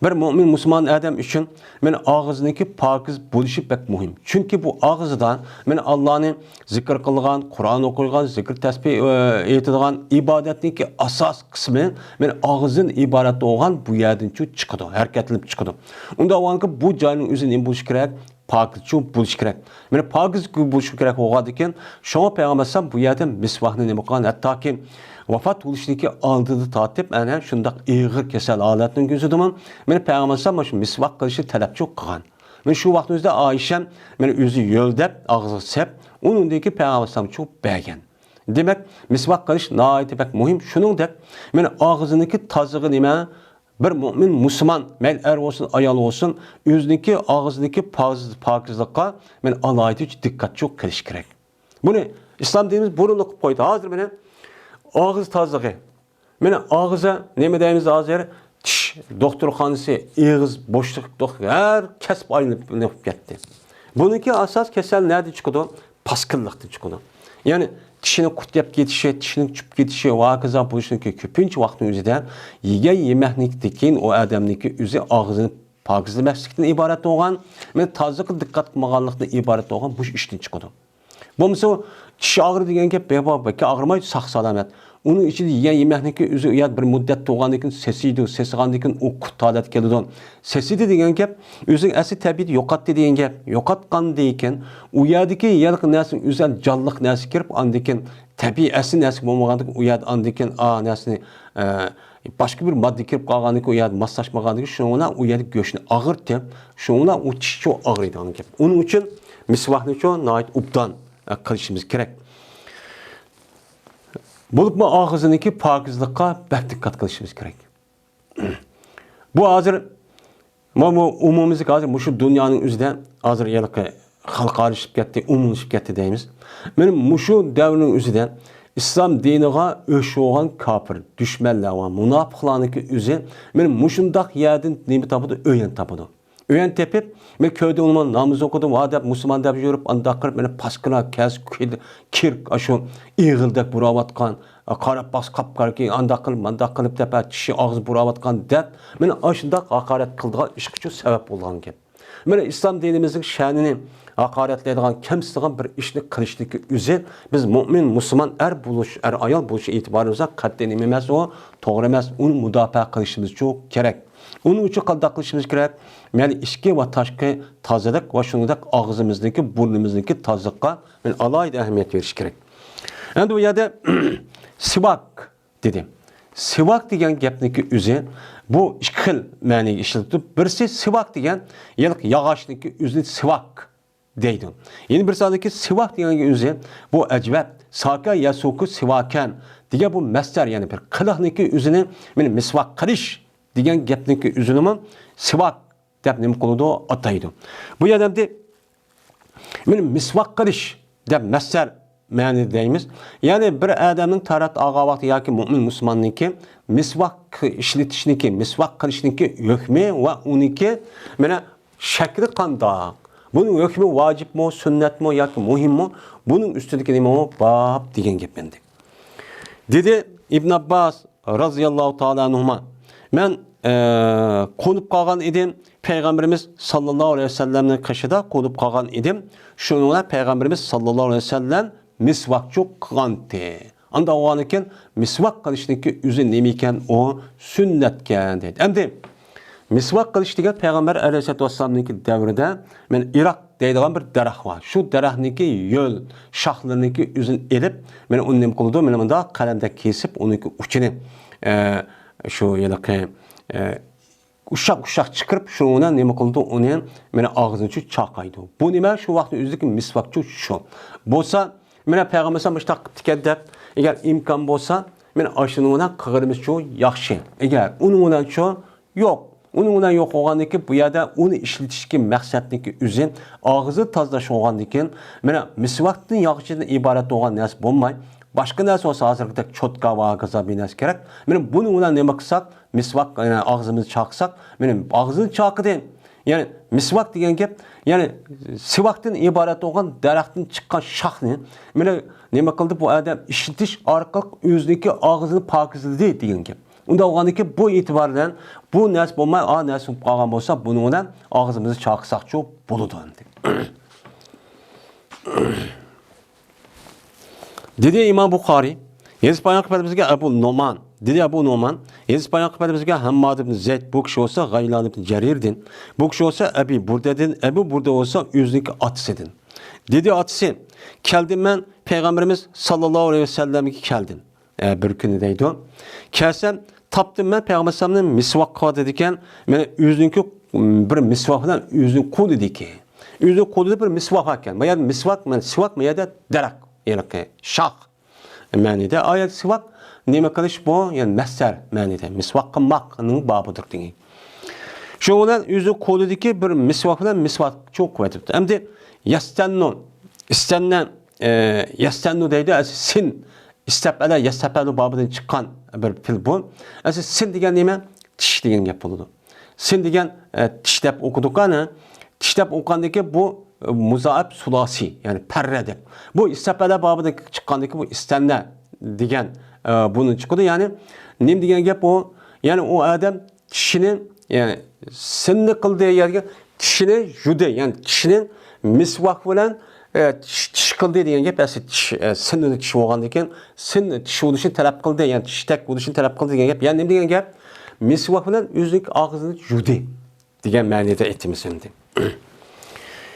بىر مۆمىن مۇسۇلمان ئادەم ئۈچۈن مانا ئاغزىنىڭكى پاكىز بولۇشى بەك مۇھىم. چۈنكى بۇ ئاغزىدا مانا ئاللانى زىكىر قىلىدىغان، قۇرئان ئوقۇيدىغان، زىكىر تەسبىھ، ئېيتىدىغان ئىبادەتنىڭكى ئاساس قىسمى مانا ئاغزىدىن ئىبارەت بولغان بۇ يەردىنچۇ چىقىدۇ، ھەرىكەتلىنىپ چىقىدۇ. ئۇنداق بولغانكى بۇ جاينىڭ ئۆزى نېمە بولۇشى كېرەك؟ پاكىزچۇ بولۇشى كېرەك. مانا پاكىز بولۇشى كېرەك بولغاندىكىن، شۇڭا پەيغەمبەر ئەلەيھىسسالام بۇ يەردە مىسۋاكنى نېمە قىلغان؟ ھەتتاكى ۋاپات بولۇشتىكى ئالدىدا تارتىپ، ئەنە شۇنداق ئېغىر كېسەل ھالەتنىڭ كۆزىدىمۇ، مانا پەيغەمبەر ئەلەيھىسسالام مانا شۇ مىسۋاك قىلىشنى تەلەپچۇ قىلغان. مانا شۇ ۋاقىتنىڭ ئۆزىدە ئائىشەم مانا ئۆزى يۆلەپ، ئاغزىغا سەپ، ئۇنىڭدىن كېيىن پەيغەمبەر ئەلەيھىسسالامچۇ بەرگەن. دېمەك، مىسۋاك قىلىش ناھايىتى بەك مۇھىم. شۇنىڭدەك، مانا ئاغزىنىڭكى تازىلىقى نېمە؟ بىر مۆمىن مۇسۇلمان، مەيلى ئەر بولسۇن، ئايال بولسۇن، ئۆزىنىڭكى ئاغزىدىكى پاز-، پاكىزلىققا مانا ئالاھىدە دىققەتچۇ قىلىش كېرەك. بۇنى ئىسلام دىنىمىز بۇرۇنلا قىلىپ قويدى. ھازىر مانا ئاغزى تازىلىقى. مانا ئاغزى نېمە دەيمىز ھازىر؟ چىش دوختۇرخانىسى، ئېغىز بوشلۇق دوختۇر، ھەر كەسىپ ئايلىنىپ نېمە قىلىپ كەتتى. بۇنىڭكى ئاساس كېسەل نەدىن چىقىدۇ؟ پاسكىللىقتىن چىقىدۇ. يەنى چىشىنىڭ قۇت يەپ كېتىشى، چىشىنىڭ چۈشۈپ كېتىشى ۋە ھاكازا بولۇشىنىڭكى كۆپىنچە ۋاقتىنىڭ ئۆزىدە يېگەن يېمەكنىڭكىدىن كېيىن ئۇ ئادەمنىڭكى ئۆزى ئاغزىنى پاكىزلىمەسلىكتىن ئىبارەت بولغان، مانا تازىلىققا دىققەت قىلمىغانلىقتىن ئىبارەت بولغان مۇشۇ ئىشتىن چىقىدۇ. بولمىسا چىش ئاغرىدى دېگەن گەپ بەك، بەك ئاغرىمايدۇ، ساق سالامەت. ئۇنىڭ ئىچىدە يېگەن يېمەكنىڭكى ئۆزى ئۇ يەردە بىر مۇددەت تۇرغاندىن كېيىن سېسىيدۇ، سېسىغاندىن كېيىن ئۇ قۇت ھالەتكە كېلىدۇ. سېسىدى دېگەن گەپ ئۆزىنىڭ ئەسلى تەبىئىتى يوقاتتى دېگەن گەپ. يوقاتقاندىن كېيىن ئۇ يەردىكى ھېلىقى نەرسە ئۆزى جانلىق نەرسە كىرىپ، ئاندىن كېيىن تەبىئىي ئەسلى نەرسە بولمىغاندىن كېيىن ئۇ يەردە ئاندىن كېيىن ئا نەرسىنى، ئە، باشقا بىر ماددا كىرىپ قالغاندىن كېيىن ئۇ يەردە ماسلاشمىغاندىن كېيىن شۇنىڭ بىلەن ئۇ يەردە گۆشنى ئاغرىتىپ، شۇنىڭ بىلەن ئۇ چىشچۇ ئاغرىيدىغان گەپ. ئۇنىڭ ئۈچۈن مىسۋاكنىچۇ ناھايىتى ئوبدان، ئە، قىلىشىمىز كېرەك. بولۇپمۇ ئاغزىنىڭكى پاكىزلىققا بەك دىققەت قىلىشىمىز كېرەك. بۇ ھازىر، مانا بۇ ئومۇمىيلىق ھازىر مۇشۇ دۇنيانىڭ ئۆزىدە ھازىر ھېلىقى خەلقئارىلىشىپ كەتتى، ئومۇملىشىپ كەتتى دەيمىز. مانا مۇشۇ دەۋرنىڭ ئۆزىدە ئىسلام دىنىغا ئۆچ بولغان كاپىر، دۈشمەنلەر ۋە مۇناپىقلارنىڭكى ئۆزى مانا مۇشۇنداق يەردىن نېمە تاپىدۇ؟ ئۆيەن تاپىدۇ. ئۆيەن تېپىپ، مەن كۆردۈم ئۇنى، ناماز ئوقۇدۇم، ۋا دەپ، مۇسۇلمان دەپ يۈرۈپ، ئانداق قىلىپ، مانا پاسكىنا، كەس، كىر، كىر، ئاشۇ ئېغىلدەك بۇراۋاتقان، قاراپ باقسا قاپقارا كېيىن، ئانداق قىلىپ، مانداق قىلىپ دەپ، چىشى ئاغزى بۇراۋاتقان دەپ، مانا ئاشۇنداق ھاقارەت قىلىدىغان ئىشقىچۇ سەۋەب بولغان گەپ. مانا ئىسلام دىنىمىزنىڭ شەنىنى ھاقارەتلەيدىغان، كەمسىتىدىغان بىر ئىشنى قىلىشتىكى ئۆزى، بىز مۆمىن، مۇسۇلمان، ئەر بولۇش، ئەر ئايال بولۇش ئېتىبارىمىزدا قەتئىي نېمە ئەمەس ئۇ، توغرا ئەمەس، ئۇنى مۇداپىئە قىلىشىمىزچۇ كېرەك. ئۇنىڭ ئۈچۈن قانداق قىلىشىمىز كېرەك؟ مەيلى ئىچكى ۋە تاشقى تازىلىق ۋە شۇنىڭدەك ئاغزىمىزنىڭكى، بۇرنىمىزنىڭكى تازىلىققا مەن ئالاھىدە ئەھمىيەت بېرىش كېرەك. ئەمدى بۇ يەردە سىۋاك دېدى. سىۋاك دېگەن گەپنىڭكى ئۆزى بۇ ئىككى خىل مەنىگە ئىشلىتىلىدۇ. بىرسى سىۋاك دېگەن ھېلىقى ياغاچنىڭكى ئۆزىنى سىۋاك دەيدۇ. يەنە بىر ساندىكى سىۋاك دېگەنگە ئۆزى بۇ ئەجۋەب، ساكە يەسۇكۇ سىۋاكەن دېگەن بۇ مەسدەر، يەنى بىر قىلىقنىڭكى ئۆزىنى مانا مىسۋاك قىلىش دېگەن گەپنىڭكى ئۆزىنىمۇ سىۋاك دەپ نېمە قىلىدۇ؟ ئاتايدۇ. بۇ يەردە ئەمدى مانا مىسۋاك قىلىش دەپ مەسدەر مەنىدە دەيمىز. يەنى بىر ئادەمنىڭ تاھارەت ئالغان ۋاقتى ياكى مۆمىن مۇسۇلماننىڭكى مىسۋاك ئىشلىتىشنىڭكى، مىسۋاك قىلىشنىڭكى ھۆكمى ۋە ئۇنىڭكى مانا شەكلى قانداق؟ بۇنىڭ ھۆكمى ۋاجىپمۇ، سۈننەتمۇ ياكى مۇھىممۇ؟ بۇنىڭ ئۈستىدىكى نېمە ئۇ؟ باب دېگەن گەپ ئەمدى. دېدى ئىبن ئابباس رازىياللاھۇ تائالا ئەنھۇما. مەن، ئە، قونۇپ قالغان ئىدىم. پەيغەمبىرىمىز ساللاللاھۇ ئەلەيھى ۋەسەللەمنىڭ قېشىدا قونۇپ قالغان ئىدىم. شۇنىڭ بىلەن پەيغەمبىرىمىز ساللاللاھۇ ئەلەيھى ۋەسەللەم مىسۋاكچۇ قىلغانتى. ئاندا ئۇغانىكەن مىسۋاك قىلىشنىڭكى ئۆزى نېمە ئىكەن؟ ئۇ سۈننەتكەن دەيدۇ. ئەمدى مىسۋاك قىلىش دېگەن پەيغەمبەر ئەلەيھىسسالاتۇ ۋەسسالامنىڭكى دەۋرىدە، مانا ئىراق دەيدىغان بىر دەرەخ بار. شۇ دەرەخنىڭكى يۆل شاخلىرىنىڭكى ئۆزىنى ئېلىپ، مانا ئۇنى نېمە قىلىدۇ؟ مانا مۇنداق قەلەمدەك كېسىپ، ئۇنىڭكى ئۇچىنى، ئە، شۇ ھېلىقى، ئە، ئۇششاق-ئۇششاق چىقىرىپ، شۇنىڭ بىلەن نېمە قىلىدۇ؟ ئۇنى مانا ئاغزىنى چاقايدۇ. بۇ نېمە؟ شۇ ۋاقىتنىڭ ئۆزىدىكى مىسۋاكچۇ شۇ. بولسا، مانا پەيغەمبەر ئەلەيھىسسالام مۇشۇنداق قىپتىكەن دەپ، ئەگەر ئىمكان بولسا، مانا ئاشۇنىڭ بىلەن قىلغىنىمىزچۇ ياخشى. ئەگەر ئۇنىڭ بىلەنچۇ يوق. ئۇنىڭ بىلەن يوق بولغاندىكىن بۇ يەردە ئۇنى ئىشلىتىشتىكى مەقسەتنىڭكى ئۆزى ئاغزىنى تازىلاش بولغاندىكىن، مانا مىسۋاكتىن ياغىچىدىن ئىبارەت بولغان نەرسە بولماي، باشقا نەرسە بولسا ھازىرقىدەك چوتكا ۋە ھاكازا بىر نەرسە كېرەك. مانا بۇنىڭ بىلەن نېمە قىلساق، مىسۋاك، يەنى ئاغزىمىزنى چاقىساق، مانا ئاغزىنى چاقىدى. يەنى مىسۋاك دېگەن گەپ، يەنى سىۋاكتىن ئىبارەت بولغان دەرەختىن چىققان شاخنى، مانا نېمە قىلدى بۇ ئادەم؟ ئىشلىتىش ئارقىلىق ئۆزىنىڭكى ئاغزىنى پاكىزلىدى دېگەن گەپ. ئۇنداق بولغاندىكىن بۇ ئېتىبار بىلەن بۇ نەرسە بولماي، ئا نەرسە بولۇپ قالغان بولسا، بۇنىڭ بىلەن ئاغزىمىزنى چاقىساقچۇ بولىدۇ ئەمدى. دېدى ئىمام بۇخارىي، يېزىپ بايان قىلىپ بەرگەن بىزگە ئەبۇ نومان. دېدى ئەبۇ نومان، يېزىپ بايان قىلىپ بەرگەن بىزگە ھەمماد ئىبن زەيد، بۇ كىشى بولسا غەيلان ئىبن جەرىردىن، بۇ كىشى بولسا ئەبى بۇردەدىن، ئەبۇ بۇردە بولسا ئۆزىنىڭكى ئاتىسىدىن. دېدى ئاتىسى، كەلدىم مەن پەيغەمبىرىمىز ساللاللاھۇ ئەلەيھى ۋەسەللەمگە كەلدىم. ئە، بىر كۈنى دەيدۇ. كەلسەم، تاپتىم مەن پەيغەمبەر ئەلەيھىسسالامنى مىسۋاك قىلىۋاتىدىكەن. مانا ئۆزىنىڭكى، م، بىر مىسۋاك بىلەن ئۆزىنىڭ قولىدىكى. ئۆزىنىڭ قولىدا بىر مىسۋاك بار ئىكەن. بۇ يەردە مىسۋاك، مانا سىۋاك، بۇ يەردە دەرەخ، ھېلىقى شاخ مەنىدە. ئايەت سىۋاك نېمە قىلىش بۇ؟ يەنى مەسدەر مەنىدە. مىسۋاك قىلماقنىڭ بابىدۇر دېگەن. شۇنىڭ بىلەن ئۆزىنىڭ قولىدىكى بىر مىسۋاك بىلەن مىسۋاكچۇ قىلىۋېتىپتۇ. ئەمدى يەستەننۇ، ئىستەننە، ئە، يەستەننۇ دەيدۇ. ئەسلى سىن، ئىستەپئەلە، يەستەپئەلۇ بابىدىن چىققان بىر پېئىل بۇ. ئەسلى سىن دېگەن نېمە؟ تىش دېگەن گەپ بولىدۇ. سىن دېگەن، ئە، تىش دەپ ئوقۇدۇق ئەنە. تىش دەپ ئوقۇغاندىكى بۇ، ئە، مۇزائەپ سۇلاسىي، يەنى پەررە دەپ. بۇ ئىستەپئەلە بابىدىن چىققاندىكى بۇ ئىستەننە دېگەن، ئە، بۇنى چىقىدۇ. يەنى نېمە دېگەن گەپ ئۇ؟ يەنى ئۇ ئادەم تىشىنى، يەنى سىننى قىلدى، يەنى تىشىنى يۇدى، يەنى تىشىنى مىسۋاك بىلەن، ئە، تىش، تىش قىلدى دېگەن گەپ. ئەسلى تىش، ئە، سىننى تىش بولغاندىن كېيىن سىن تىش بولۇشنى تەلەپ قىلدى، يەنى تىشتەك بولۇشنى تەلەپ قىلدى دېگەن گەپ. يەنى نېمە دېگەن گەپ؟ مىسۋاك بىلەن ئۆزىنىڭ ئاغزىنى يۇدى دېگەن مەنىدە ئېيتىمىز ئەمدى.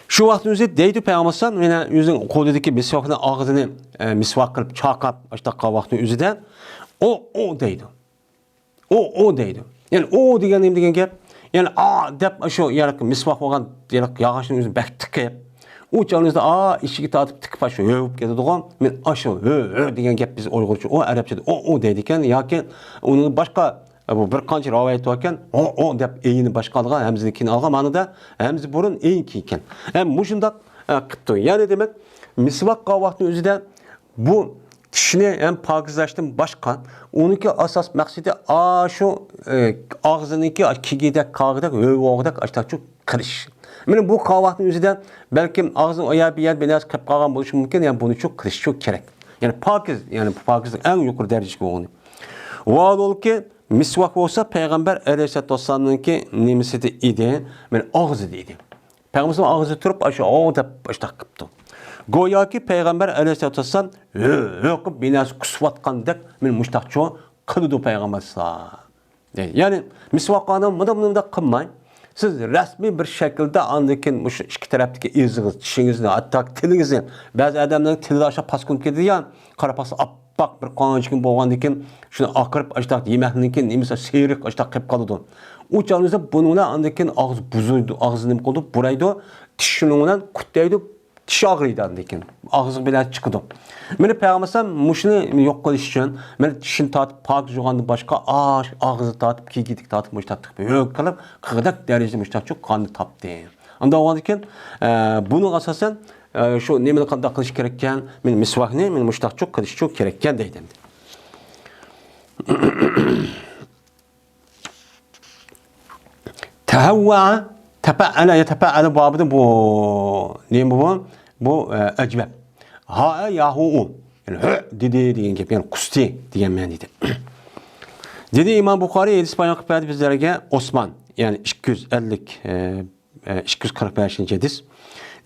شۇ ۋاقىتنىڭ ئۆزى دەيدۇ پەيغەمبەر ئەلەيھىسسالام، يەنە ئۆزىنىڭ قولىدىكى مىسۋاك بىلەن ئاغزىنى، ئە، مىسۋاك قىلىپ چاقاپ، ئاشۇنداق قىلغان ۋاقىتنىڭ ئۆزىدە، ئۇ، ئۇ دەيدۇ. ئۇ، ئۇ دەيدۇ. يەنى ئۇ دېگەن نېمە دېگەن گەپ؟ يەنى ئا دەپ شۇ يەنى مىسۋاك بولغان ياغاچنىڭ ئۆزىنى بەك تىقىپ، ئۇ چاغنىڭ ئۆزىدە ئا ئىچىگە تارتىپ تىقىپ شۇ ھۆ بولۇپ كېتىدىغۇ. مەن ئاشۇ ھۆ، ھۆ دېگەن گەپ بىز ئۇيغۇرچە ئۇ ئەرەبچىدە ئۇ، ئۇ دەيدىكەن ياكى ئۇنىڭ باشقا، بۇ بىر قانچە رىۋايەت باركەن، ئۇ، ئۇ دەپ ئېيىنى باشقا ئالغان، ھەمزىنى كېيىن ئالغان مەنىدە ھەمزە بۇرۇن ئېيىن كېيىن ئىكەن. ھەم مۇشۇنداق، ئە، قىپتۇ. يەنى دېمەك، مىسۋاك قىلغان ۋاقىتنىڭ ئۆزىدە بۇ تىشنى ھەم پاكىزلاشتىن باشقا، ئۇنىڭكى ئاساس مەقسىتى ئاشۇ، ئە، ئاغزىنىڭكى كېگىدەك، كاغىدەك، ھۆ بولغۇدەك ئاشتاقچۇ قىلىش. مانا بۇ قىلغان ۋاقىتنىڭ ئۆزىدە بەلكىم ئاغزىنىڭ ئايا بىر يەر بىر نەرسە قىلىپ قالغان بولۇشى مۇمكىن، يەنى بۇنىچۇ قىلىشچۇ كېرەك. يەنى پاكىز، يەنى پاكىزلىق ئەڭ يۇقىرى دەرىجىگە بولغىنى. ۋاھالەنكى، مىسۋاك بولسا پەيغەمبەر ئەلەيھىسسالاتۇ ۋەسسالامنىڭكى نېمىسىدە ئىدى؟ مانا ئاغزىدا ئىدى. پەيغەمبەر ئاغزىدا تۇرۇپ، ئاشۇ ئاۋۇ دەپ ئاشتاق قىپتۇ. گوياكى پەيغەمبەر ئەلەيھىسسالاتۇ ۋەسسالام ھۆ، ھۆ قىلىپ بىر نەرسە قۇسۇۋاتقاندەك، مانا مۇشتاقچۇ قىلىدۇ پەيغەمبەر ئەلەيھىسسالام. دەيدۇ. يەنى مىسۋاك قىلغاندا مۇنداق، مۇنداق قىلماي، سىز رەسمىي بىر شەكىلدە ئاندىن كېيىن مۇشۇ ئىككى تەرەپتىكى ئېغىزىڭىز، چىشىڭىزنى، ھەتتا تىلىڭىزنى، بەزى ئادەمنىڭ تىلى ئاشا پاسكۇنۇپ كېتىدۇ يا، قارا پاسلا ئاپئاق بىر قانچە كۈن بولغاندىن كېيىن شۇنى ئاقىرىپ، ئاشتاق يېمەكلىكنىڭ كېيىن نېمىسى سېرىق ئاشتاق قېلىپ قالىدۇ. ئۇ چاغنىڭدا بۇنىڭ بىلەن ئاندىن كېيىن ئاغزى بۇزۇلىدۇ، ئاغزى نېمە قىلىدۇ، بۇرايدۇ، تىش شۇنىڭ بىلەن قۇت دەيدۇ، تىش ئاغرىيدۇ ئاندىن كېيىن. ئاغزىغا بىلەن چىقىدۇ. مانا پەيغەمبەر ئەلەيھىسسالام مۇشۇنى يوق قىلىش ئۈچۈن، مانا تىشىنى تارتىپ پاكىز يۇغاندىن باشقا، ئاش، ئاغزىنى تارتىپ، كېگىدىك تارتىپ، مۇشۇنداق تىقىپ، ھۆ قىلىپ، قىغىدەك دەرىجىدە مۇشۇنداق چوق قاننى تاپتى. ئاندىن بولغاندىن كېيىن، ئە، بۇنىڭغا ئاساسەن، ئە، شۇ نېمىنى قانداق قىلىش كېرەككەن؟ مانا مىسۋاكنى، مانا مۇشۇنداق چوق قىلىش چوق كېرەككەن دەيدۇ ئەمدى. تەھەۋۋا، تەپەئەلە، يا تەپەئەلە بابىدا بۇ، نېمە بۇ؟ بۇ، ئە، ئەجۋەب. ھائە ياھۇئۇ. يەنى ھۆ دېدى دېگەن گەپ، يەنى قۇستى دېگەن مەنىدە. دېدى ئىمام بۇخارىي، ھەدىس بايان قىلىپ بەردى بىزلەرگە ئوسمان، يەنى ئىككى يۈز ئەللىك، ئە، ئە، ئىككى يۈز قىرىق بەشىنچى ھەدىس.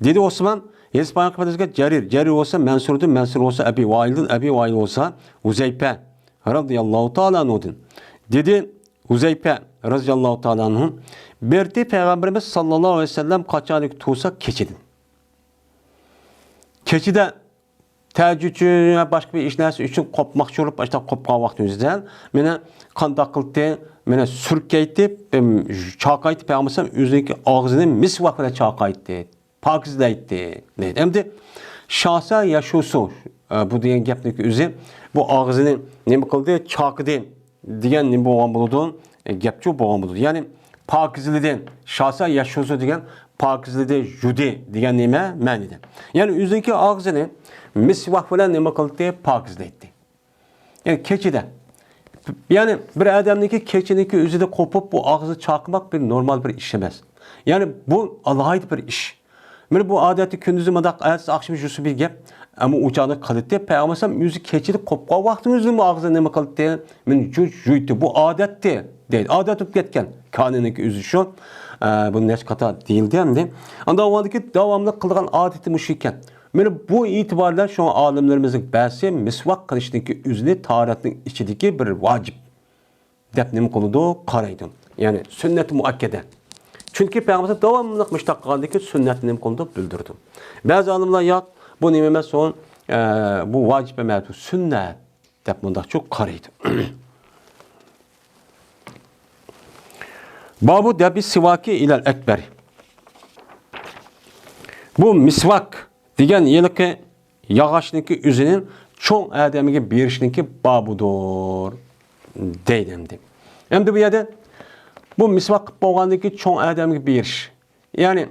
دېدى ئوسمان، ھەدىس بايان قىلىپ بەردى بىزگە جەرىر، جەرىر بولسا مەنسۇردىن، مەنسۇر بولسا ئەبى ۋائىلدىن، ئەبى ۋائىل بولسا ھۇزەيپە رەزىياللاھۇ تائالا ئەنھۇدىن. دېدى ھۇزەيپە رەزىياللاھۇ تائالا ئەنھۇ، بىر رېتى پەيغەمبىرىمىز ساللاللاھۇ ئەلەيھى ۋەسەللەم قاچانكى تۇرسا كېچىدىن. كېچىدە تەھەججۇد ئۈچۈن ۋە باشقا بىر ھېچ نەرسە ئۈچۈن قوپماقچى بولۇپ، ئاشۇنداق قوپقان ۋاقتىمىزدا مېنى قانداق قىلدى؟ مېنى سۈركەيتىپ، ئىم، چاقايتىپ، پەيغەمبەر ئۆزىنىڭكى ئاغزىنى مىسۋاك بىلەن چاقايتتى، پاكىزلەيتتى، دەيدۇ. ئەمدى شاسا ياشۇسۇ، ئە، بۇ دېگەن گەپنىڭكى ئۆزى، بۇ ئاغزىنى نېمە قىلدى؟ چاقىدى. دېگەن نېمە بولغان بولىدۇ؟ ئە، گەپچۇ بولغان بولىدۇ. يەنى پاكىزلىدى، شاسا ياشۇسۇ دېگەن پاكىزلىدى، يۇدى دېگەن نېمە مەنىدە؟ يەنى ئۆزىنىڭكى ئاغزىنى مىسۋاك بىلەن نېمە قىلدى؟ پاكىزلەيتتى. يەنى كېچىدە. يەنى بىر ئادەمنىڭكى كېچىنىڭكى ئۆزىدە قوپۇپ، بۇ ئاغزىنى چاقىماق بىر نورمال بىر ئىش ئەمەس. يەنى بۇ ئالاھىدە بىر ئىش. مانا بۇ ئادەتتە كۈندۈزى مۇنداق، ئەتىسى ئاخشىمى يۈرسە بىر گەپ، ئەمما ئۇ چاغدا قىلىتتى. پەيغەمبەر ئەلەيھىسسالام ئۆزى كېچىدە قوپقان ۋاقتىڭىزدىمۇ ئاغزىنى نېمە قىلىتتى؟ مېنى جۇ-، جۇيتتى. بۇ ئادەتتى، دەيدۇ. ئادەت بولۇپ كەتكەن. كانىنىڭكى ئۆزى شۇ. ئە، بۇ نەچچە قاتا دېيىلدى ئەمدى. ئاندىن ئۇندىكى داۋاملىق قىلىدىغان ئادىتى مۇشۇ ئىكەن. مانا بۇ ئېتىبار بىلەن شۇڭا ئالىملىرىمىزنىڭ بەزىسى مىسۋاك قىلىشنىڭكى ئۆزىنى تاھارەتنىڭ ئىچىدىكى بىر ۋاجىپ دەپ نېمە قىلىدۇ؟ قارايدۇ. يەنى سۈننەت مۇئەككەدە. چۈنكى پەيغەمبەر داۋاملىق مۇشۇنداق قىلغاندىكىن سۈننەتنى نېمە قىلىدۇ؟ بىلدۈرىدۇ. بەزى ئالىملار ياق، بۇ نېمە ئەمەس، ئۇ، ئە، بۇ ۋاجىپ ئەمەس، بۇ سۈننەت دەپ مۇنداقچۇ قارايدۇ. بابۇ دەبى سىۋاكى ئىلەل ئەكبەر. بۇ مىسۋاك دېگەن ھېلىقى ياغاچنىڭكى ئۆزىنى چوڭ ئادەمگە بېرىشنىڭكى بابىدۇر، دەيدۇ ئەمدى. ئەمدى بۇ يەردە بۇ مىسۋاك قىلىپ بولغاندىن كېيىن چوڭ ئادەمگە بېرىش. يەنى،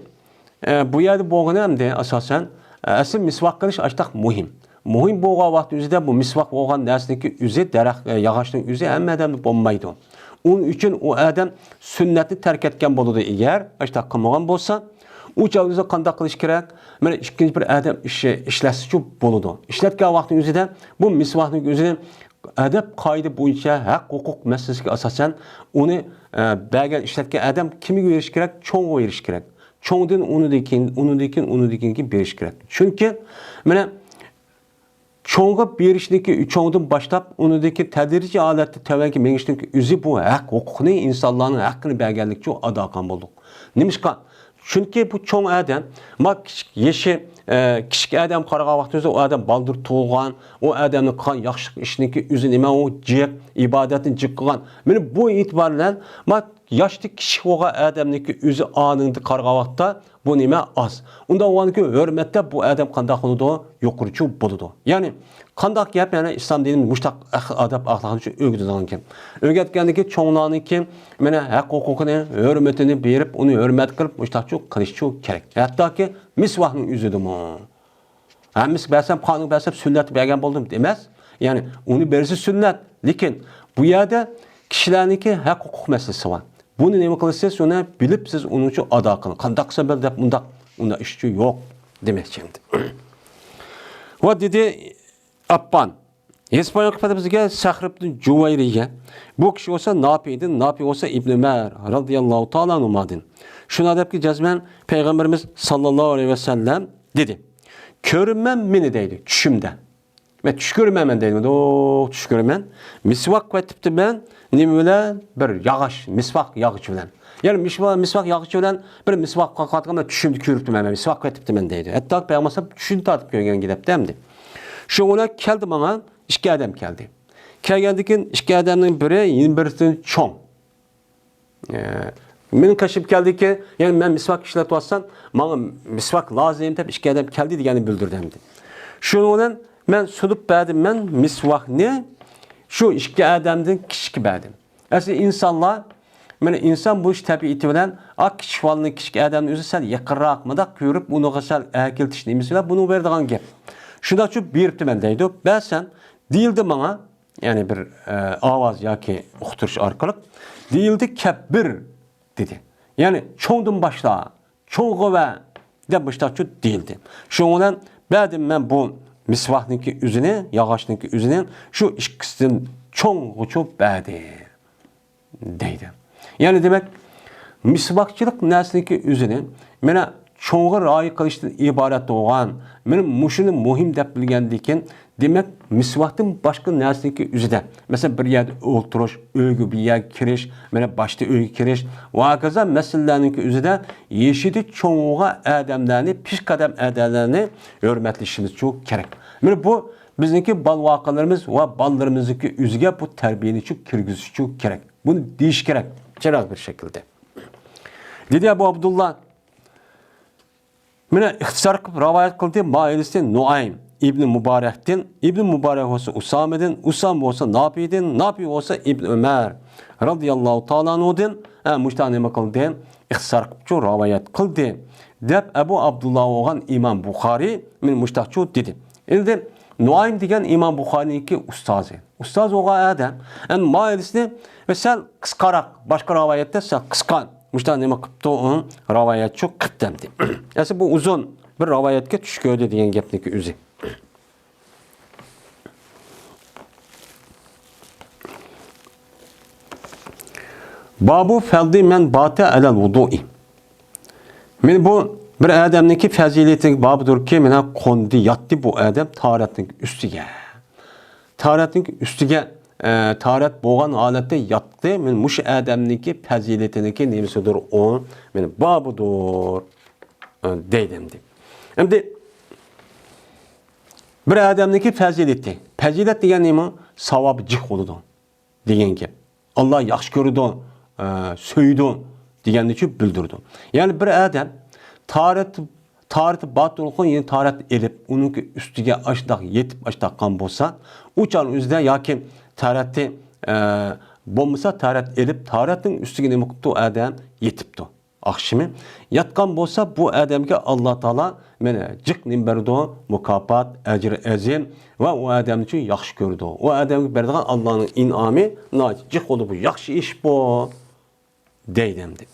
ئە، بۇ يەردە بولغىنى ئەمدى ئاساسەن، ئە، ئەسلى مىسۋاك قىلىش ئاشتاق مۇھىم. مۇھىم بولغان ۋاقىت ئۆزىدە بۇ مىسۋاك بولغان نەرسىنىڭكى ئۆزى، دەرەخ، ئە، ياغاچنىڭ ئۆزى ھەممە ئادەمدە بولمايدۇ. ئۇنىڭ ئۈچۈن ئۇ ئادەم سۈننەتنى تەرك ئەتكەن بولىدۇ. ئەگەر ئاشتاق قىلمىغان بولسا، ئۇ چاغدا قانداق قىلىش كېرەك؟ مانا ئىككىنچى بىر ئادەم ئىش-، ئىشلەتسىچۇ بولىدۇ. ئىشلەتكەن ۋاقتىنىڭ ئۆزىدە بۇ مىسۋاكنىڭ ئۆزىنى ئەدەپ قائىدە بويىچە ھەق ھوقۇق مەسىلىسىگە ئاساسەن ئۇنى، ئە، بەرگەن ئىشلەتكەن ئادەم كىمگە بېرىش كېرەك؟ چوڭغا بېرىش كېرەك. چوڭدىن ئۇنىڭدىن كېيىن، ئۇنىڭدىن كېيىن، ئۇنىڭدىن كېيىنكى بېرىش كېرەك. چۈنكى مانا چوڭغا بېرىشنىڭكى، چوڭدىن باشلاپ، ئۇنىڭدىن كېيىن تەدرىجىي ھالەتتە تۆۋەنگە مېڭىشنىڭكى ئۆزى بۇ ھەق ھوقۇقنى، ئىنسانلارنىڭ ھەققىنى بەرگەنلىكچۇ ئادا قىلغان بولدۇق. نېمىشقا؟ چۈنكى بۇ چوڭ ئادەم، ما كىچىك يېشى، ئە، كىچىك ئادەم قارىغان ۋاقتىمىزدا ئۇ ئادەم بالدۇر تۇغۇلغان، ئۇ ئادەمنىڭ قىلغان ياخشىلىق ئىشىنىڭكى ئۆزى نېمە، ئۇ جىق، ئىبادەتنى جىق قىلغان. مانا بۇ ئېتىبار بىلەن ما ياشتا كىچىك بولغان ئادەمنىڭكى ئۆزى ئانىڭدا قارىغان ۋاقىتتا بۇ نېمە ئاز. ئۇنداق بولغاندىكىن ھۆرمەتتە بۇ ئادەم قانداق بولىدۇ؟ يۇقىرىچۇ بولىدۇ. يەنى قانداق گەپ، يەنى ئىسلام دىنىمىز مۇشتاق ئەخ-، ئادەپ ئەخلاقنى ئۆگىتىدىغان گەپ. ئۆگەتكەندىن كېيىن چوڭلارنىڭكى مانا ھەق ھوقۇقىنى، ھۆرمىتىنى بېرىپ، ئۇنى ھۆرمەت قىلىپ، مۇشتاقچۇ قىلىشچۇ كېرەك. ھەتتاكى مىسۋاكنىڭ ئۆزىدىمۇ. ھەممىسى بەرسەم، قانۇن بەرسەم، سۈننەتنى بەرگەن بولدۇم ئەمەس. يەنى ئۇنى بېرىشى سۈننەت. لېكىن بۇ يەردە كىشىلەرنىڭكى ھەق ھوقۇق مەسىلىسى بار. بۇنى نېمە قىلىسىز؟ ئۇنى بىلىپ سىز ئۇنىڭ ئۈچۈن ئادا قىلىڭ. قانداق قىلسا بىل دەپ ئۇنداق، ئۇنداق ئىشچۇ يوق دېمەكچى ئەمدى. ۋە دېدى ئاپپان. ھېسبايان قىلىپ بىزگە سەخر ئىبن جۇۋەيرىيە. بۇ كىشى بولسا ناپىدىن، ناپى بولسا ئىبن ئۆمەر رەزىياللاھۇ تائالا ئەنھۇمادىن. شۇنىڭ دەپكى جەزمەن پەيغەمبىرىمىز ساللاللاھۇ ئەلەيھى ۋەسەللەم دېدى. كۆرىمەن مېنى دەيدۇ، چۈشۈمدە. مەن چۈش كۆرىمەن مەن دەيدۇ، دوق چۈش كۆرىمەن. مىسۋاك ئېتىپتىمەن، نېمە بىلەن؟ بىر ياغاچ، مىسۋاك ياغىچى بىلەن. يەنى مىسۋا-، مىسۋاك ياغىچى بىلەن بىر مىسۋاك قاتقاندا چۈشۈمدە كۆرۈپتىمەن، مەن مىسۋاك ئېتىپتىمەن دەيدۇ. ھەتتا پەيغەمبەر چۈشىنى تارتىپ كۆرگەن گەپتە ئەمدى. شۇ بىلەن كەلدى ماڭا، ئىككى ئادەم كەلدى. كەلگەندىن كېيىن ئىككى ئادەمنىڭ بىرى يەنە بىرسىدىن چوڭ. ئە، مېنىڭ قېشىمغا كەلدىكى، يەنى مەن مىسۋاك ئىشلىتىۋاتسام، ماڭا مىسۋاك لازىم دەپ ئىككى ئادەم كەلدى دېگەننى بىلدۈردى ئەمدى. شۇنىڭ بىلەن مەن سۇنۇپ بەردىم، مەن مىسۋاكنى شۇ ئىككى ئادەمدىن كىچىككە بەردىم. ئەسلى ئىنسانلار، مانا ئىنسان بولۇش تەبىئىتى بىلەن، ئا، كىچىك بالىنى، كىچىك ئادەمنى ئۆزى سەل يېقىنراق، مۇنداق كۆرۈپ، ئۇنىڭغا سەل ئەركىلىتىش نېمىسى بىلەن بۇنى بېرىدىغان گەپ. شۇنداقچۇ بېرىپتىمەن دەيدۇ. بەرسەم، دېيىلدى ماڭا، يەنى بىر، ئە، ئاۋاز ياكى ئۇقتۇرۇش ئارقىلىق دېيىلدى، كەببىر دېدى. يەنى چوڭدىن باشلا، چوڭغا بەر دەپ مۇشتاقچۇ دېيىلدى. شۇنىڭ بىلەن بەردىم مەن بۇ مىسۋاكنىڭكى ئۆزىنى، ياغاچنىڭكى ئۆزىنى شۇ ئىككىسىدىن چوڭغىچۇ بەردى. دەيدۇ. يەنى دېمەك، مىسۋاكچىلىق نەرسىنىڭكى ئۆزىنى مانا چوڭغا رىئايە قىلىشتىن ئىبارەت بولغان، مانا مۇشۇنى مۇھىم دەپ بىلگەندىكىن، دېمەك، مىسۋاكتىن باشقا نەرسىنىڭكى ئۆزىدە، مەسىلەن، بىر يەردە ئولتۇرۇش، ئۆيگە بىر يەرگە كىرىش، مانا باشتا ئۆيگە كىرىش ۋە ھاكازا مەسىلىلەرنىڭكى ئۆزىدە يېشىدا چوڭ بولغان ئادەملەرنى، پېشقەدەم ئادەملەرنى ھۆرمەتلىشىمىزچۇ كېرەك. مانا بۇ بىزنىڭكى بالىۋاقىلىرىمىز ۋە بالىلىرىمىزنىڭكى ئۆزىگە بۇ تەربىيەنىچۇ كىرگۈزۈشچۇ كېرەك. بۇنى دېيىش كېرەك، چىرايلىق بىر شەكىلدە. دېدى ئەبۇ ئابدۇللا، مانا ئىختىسار قىلىپ رىۋايەت قىلدى مائىلىسى نۇئايم ئىبنى مۇبارەكتىن، ئىبنى مۇبارەك بولسا ئۇسامىدىن، ئۇسامە بولسا ناپىدىن، ناپى بولسا ئىبنى ئۆمەر رازىياللاھۇ تائالا ئەنھۇدىن، ھە، مۇشۇنداق نېمە قىلدى؟ ئىختىسار قىلىپچۇ رىۋايەت قىلدى، دەپ ئەبۇ ئابدۇللا بولغان ئىمام بۇخارىي مانا مۇشۇنداقچۇ دېدى. ئەمدى نۇئايم دېگەن ئىمام بۇخارىينىڭكى ئۇستازى. ئۇستاز بولغان ئادەم، ئەمدى مائىلىسىنى ۋە سەل قىسقىراق، باشقا رىۋايەتتە سەل قىسقا، مۇشۇنداق نېمە قىپتۇ، ئۇ رىۋايەتچۇ قىپتۇ ئەمدى. ئەسلى بۇ ئۇزۇن بىر رىۋايەتكە چۈش كۆردى دېگەن گەپنىكى ئۆزى. بابۇ فەزلى مەن باتە ئەلەل ۋۇدۇئى. مانا بۇ بىر ئادەمنىڭكى پەزىلىتىنىڭ بابىدۇركى، مانا قوندى، ياتتى بۇ ئادەم تاھارەتنىڭ ئۈستىگە. تاھارەتنىڭ ئۈستىگە، ئە، تاھارەت بولغان ھالەتتە ياتتى. مانا مۇشۇ ئادەمنىڭكى پەزىلىتىنىڭكى نېمىسىدۇر ئۇ، مانا بابىدۇر، ئە، دەيدۇ ئەمدى. ئەمدى بىر ئادەمنىڭكى پەزىلىتى، پەزىلەت دېگەن نېمە؟ ساۋابى جىق بولىدۇ دېگەن گەپ. ئاللا ياخشى كۆرىدۇ، ئە، سۆيىدۇ دېگەننى شۇ بىلدۈرىدۇ. يەنى بىر ئادەم تاھارەت، تاھارىتى بار تۇرۇققا يەنە تاھارەت ئېلىپ، ئۇنىڭكى ئۈستىگە ئاشتاق يېتىپ ئاشتاققان بولسا، ئۇ چاغنىڭ ئۆزىدە ياكى تاھارەتى، ئە، بولمىسا تاھارەت ئېلىپ، تاھارەتنىڭ ئۈستىگە نېمە قىپتۇ؟ ئادەم يېتىپتۇ. ئاخشىمى ياتقان بولسا، بۇ ئادەمگە ئاللا تائالا مانا جىق نېمە بېرىدۇ؟ مۇكاپات، ئەجرى ئەزىم ۋە ئۇ ئادەمنى شۇ ياخشى كۆرىدۇ. ئۇ ئادەمگە بېرىدىغان ئاللانىڭ ئىنئامى ناھايىتى جىق بولىدۇ. بۇ ياخشى ئىش بۇ، دەيدۇ ئەمدى.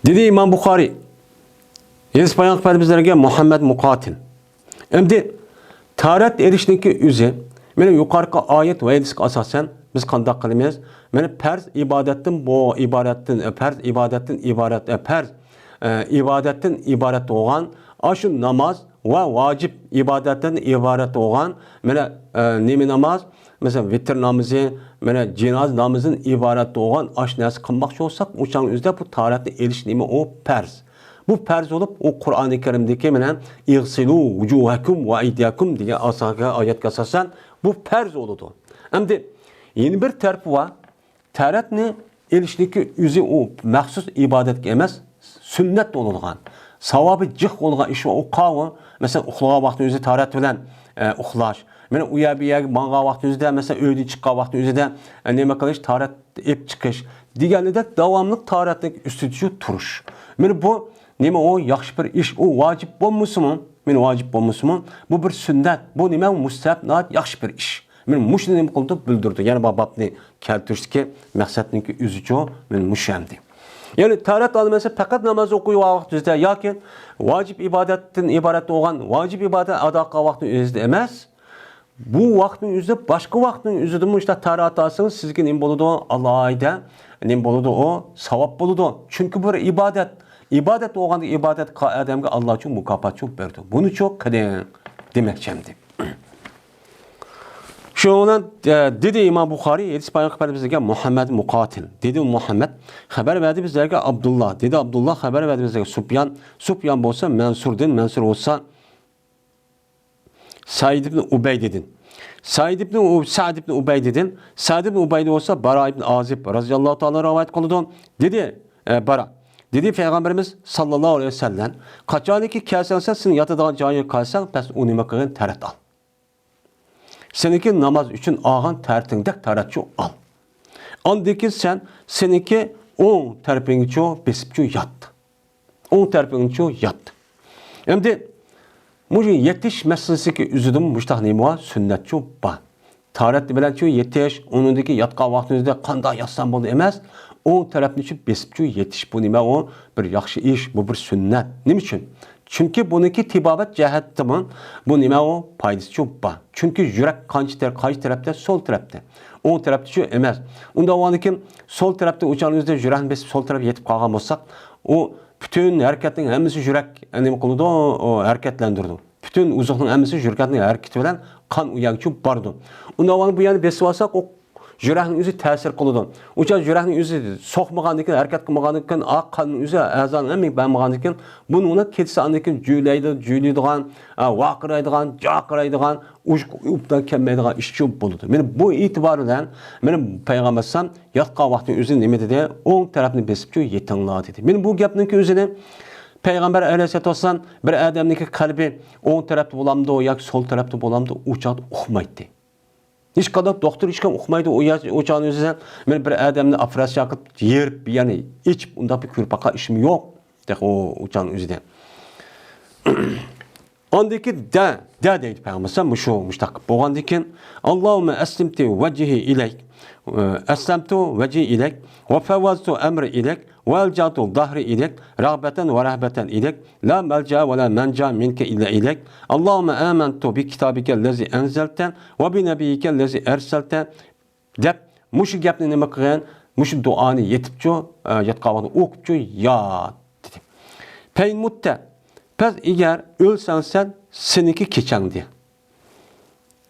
دېدى ئىمام بۇخارىي، ھەدىس بايان قىلىپ بەردى بىزلەرگە مۇھەممەد مۇقاتىل. ئەمدى تاھارەت ئېلىشنىڭكى ئۆزى، مانا يۇقىرىقى ئايەت ۋە ھەدىسكە ئاساسەن بىز قانداق قىلىمىز؟ مانا پەرز ئىبادەتتىن بۇ، ئىبارەتتىن، پەرز ئىبادەتتىن ئىبارەت، پەرز، ئە، ئىبادەتتىن ئىبارەت بولغان ئاشۇ ناماز ۋە ۋاجىپ ئىبادەتتىن ئىبارەت بولغان، مانا، ئە، نېمە ناماز؟ مەسىلەن، ۋىتىر نامىزى، مانا جىنازا نامىزىدىن ئىبارەت بولغان ئاشۇ نەرسە قىلماقچى بولساق، ئۇ چاغنىڭ ئۆزىدە بۇ تاھارەتنى ئېلىش نېمە ئۇ پەرز. بۇ پەرز بولۇپ، ئۇ قۇرئانى كەرىمدىكى مانا «ئىغسىلۇ ۋۇجۇھەكۇم ۋە ئەيدىيەكۇم» دېگەن ئاساسىي ئايەتكە ئاساسەن بۇ پەرز بولىدۇ. ئەمدى يەنە بىر تەرىپى بار. تاھارەتنى ئېلىشنىڭكى ئۆزى ئۇ مەخسۇس ئىبادەتكە ئەمەس، سۈننەت بولىدىغان، ساۋابى جىق بولىدىغان ئىش بار. ئۇ قاۋۇ، مەسىلەن، ئۇخلىغان ۋاقتىڭىزدا تاھارەت بىلەن، ئە، ئۇخلاش. مانا ئۇ يەر بۇ يەرگە ماڭغان ۋاقتىڭىزدا، مەسىلەن، ئۆيدىن چىققان ۋاقتىڭىزدا، ئە، نېمە قىلىش، تاھارەت ئېلىپ چىقىش دېگەندەك داۋاملىق تاھارەتنىڭ ئۈستىدە شۇ تۇرۇش. مانا بۇ نېمە ئۇ ياخشى بىر ئىش، ئۇ ۋاجىپ بولمىسىمۇ، مانا ۋاجىپ بولمىسىمۇ، بۇ بىر سۈننەت، بۇ نېمە مۇستەھەب، ناھايىتى ياخشى بىر ئىش. مانا مۇشۇنى نېمە قىلىدۇ؟ بىلدۈرىدۇ. يەنە بۇ بابنى كەلتۈرۈشتىكى مەقسەتنىڭكى ئۆزىچۇ، مانا مۇشۇ ئەمدى. يەنى تاھارەت ئالمىسا پەقەت ناماز ئوقۇيۋاتقان ۋاقتىڭىزدا ياكى ۋاجىپ ئىبادەتتىن ئىبارەت بولغان ۋاجىپ ئىبادەت ئادا قىلغان ۋاقتىڭ ئۆزىدە ئەمەس، بۇ ۋاقىتنىڭ ئۆزىدە، باشقا ۋاقىتنىڭ ئۆزىدىمۇ مۇشۇنداق تاھارەت ئالسىڭىز، سىزگە نېمە بولىدۇ؟ ئالاھىدە نېمە بولىدۇ؟ ئۇ ساۋاب بولىدۇ. چۈنكى بۇ ئىبادەت. ئىبادەت بولغاندا ئىبادەت قىلغان ئادەمگە ئاللا چوڭ مۇكاپات چوڭ بېرىدۇ. بۇنى چوڭ قىلىڭ دېمەكچى ئەمدى. شۇنىڭ بىلەن، ئە، دېدى ئىمام بۇخارىي، ھەدىس بايان قىلىپ بەردى بىزگە مۇھەممەد مۇقاتىل. دېدى مۇھەممەد، خەۋەر بەردى بىزلەرگە ئابدۇللا. دېدى ئابدۇللا، خەۋەر بەردى بىزلەرگە سۇپيان. سۇپيان بولسا مەنسۇردىن، مەنسۇر بولسا سەئىد ئىبن ئۇبەيدىدىن. سەئىد ئىبن ئۇ-، سەئد ئىبن ئۇبەيدىدىن. سەئد ئىبن ئۇبەيدە بولسا باراء ئىبن ئازىب رازىياللاھۇ تائالا رىۋايەت قىلىدۇ. دېدى، ئە، باراء. دېدى پەيغەمبىرىمىز ساللاللاھۇ ئەلەيھى ۋەسەللەم، قاچانكى كەلسەڭ سەن، سېنى ياتىدىغان جايىڭغا كەلسەڭ، بەس ئۇ نېمە قىلغىن؟ تەرەت ئال. سېنىڭكى ناماز ئۈچۈن ئالغان تەرىتىڭدەك تەرەتچۇ ئال. ئاندىن كېيىن سەن سېنىڭكى ئوڭ تەرىپىڭگىچۇ بېسىپچۇ يات. ئوڭ تەرىپىڭچۇ يات. ئەمدى مۇشۇ يېتىش مەسىلىسىدىكى ئۆزىدىمۇ مۇشتاق نېمە بار؟ سۈننەتچۇ بار. تاھارەت بىلەنچۇ يېتىش، ئۇنىڭدىكى ياتقان ۋاقتىڭىزدا قانداق ياتسام بولدى ئەمەس، ئوڭ تەرەپنىچۇ بېسىپچۇ يېتىش. بۇ نېمە ئۇ؟ بىر ياخشى ئىش، بۇ بىر سۈننەت. نېمە ئۈچۈن؟ چۈنكى بۇنىڭكى تېبابەت جەھەتتىمۇ بۇ نېمە ئۇ پايدىسىچۇ بار. چۈنكى يۈرەك قانچە تەر-، قايسى تەرەپتە؟ سول تەرەپتە. ئوڭ تەرەپتىچۇ ئەمەس. ئۇنداق بولغاندىكىن سول تەرەپتە ئۇ چاغنىڭ ئۆزىدە يۈرەكنى بېسىپ سول تەرەپكە يېتىپ قالغان بولساق، ئۇ پۈتۈن ھەرىكەتنىڭ ھەممىسى يۈرەك نېمە قىلىدۇ، ئۇ ھەرىكەتلەندۈرىدۇ. پۈتۈن ئوزۇقنىڭ ھەممىسى يۈرەكنىڭ ھەرىكىتى بىلەن قان ئۇ يەرگىچۇ بارىدۇ. ئۇنداق بولغاندا بۇ يەرنى بېسىۋالساق، ئۇ يۈرەكنىڭ ئۆزى تەسىر قىلىدۇ. ئۇ چاغ يۈرەكنىڭ ئۆزى سوقمىغاندىكىن، ھەرىكەت قىلمىغاندىكىن، ئا، قاننىڭ ئۆزى ئەزانىڭ ھەممىگە بەرمىغاندىكىن، بۇنىڭ بىلەن كېتىسى ئاندىن كېيىن جۈيلەيدۇ، جۈيلەيدىغان، ئا، ۋارقىرايدىغان، جارقىرايدىغان، ئۇ ئوبدان كەلمەيدىغان ئىشچۇ بولىدۇ. مانا بۇ ئېتىبار بىلەن مانا پەيغەمبەر ئەلەيھىسسالام ياتقان ۋاقتىنىڭ ئۆزى نېمە دېدى؟ ئوڭ تەرەپنى بېسىپچۇ يېتىڭلار دېدى. مانا بۇ گەپنىڭكى ئۆزىنى پەيغەمبەر ئەلەيھىسسالاتۇ ۋەسسالام بىر ئادەمنىڭكى قەلبى ئوڭ تەرەپتە بولامدۇ ياكى سول تەرەپتە بولامدۇ، ئۇ چاغدا ئۇقمايتتى. ھېچقانداق دوختۇر ھېچكىم ئۇقمايدۇ. ئۇ يا-، ئۇ چاغنىڭ ئۆزىدە مانا بىر ئادەمنى ئوپېراتسىيە قىلىپ، يېرىپ، يەنى ئېچىپ، ئۇنداق بىر كۆرۈپ باققان ئىشىم يوق. تېخى ئۇ، ئۇ چاغنىڭ ئۆزىدە. ئاندىكى دە، دە دەيدۇ پەيغەمبەر مۇشۇ، مۇشتاق بولغاندىن كېيىن، اللهم أسلمت وجهي إليك، ئەسلەمتۇ ۋەجھى ئىلەيك، ۋە فەۋۋەزتۇ ئەمرى ئىلەيك، ۋە ئەلجەئتۇ زەھرى ئىلەيك، رەغبەتەن ۋە رەھبەتەن ئىلەيك، لا مەلجەئە ۋە لا مەنجا مىنكە ئىللا ئىلەيك. اللهم آمنت بكتابك الذي أنزلت وبنبيك الذي أرسلت، دەپ، مۇشۇ گەپنى نېمە قىلغان؟ مۇشۇ دۇئانى يېتىپچۇ، ئە، ياتقان ۋاقتىدا ئوقۇپچۇ يات، دېدى. فإن مت، پس ئەگەر ئۆلسەڭ سەن، سېنىڭكى كېچەڭدە.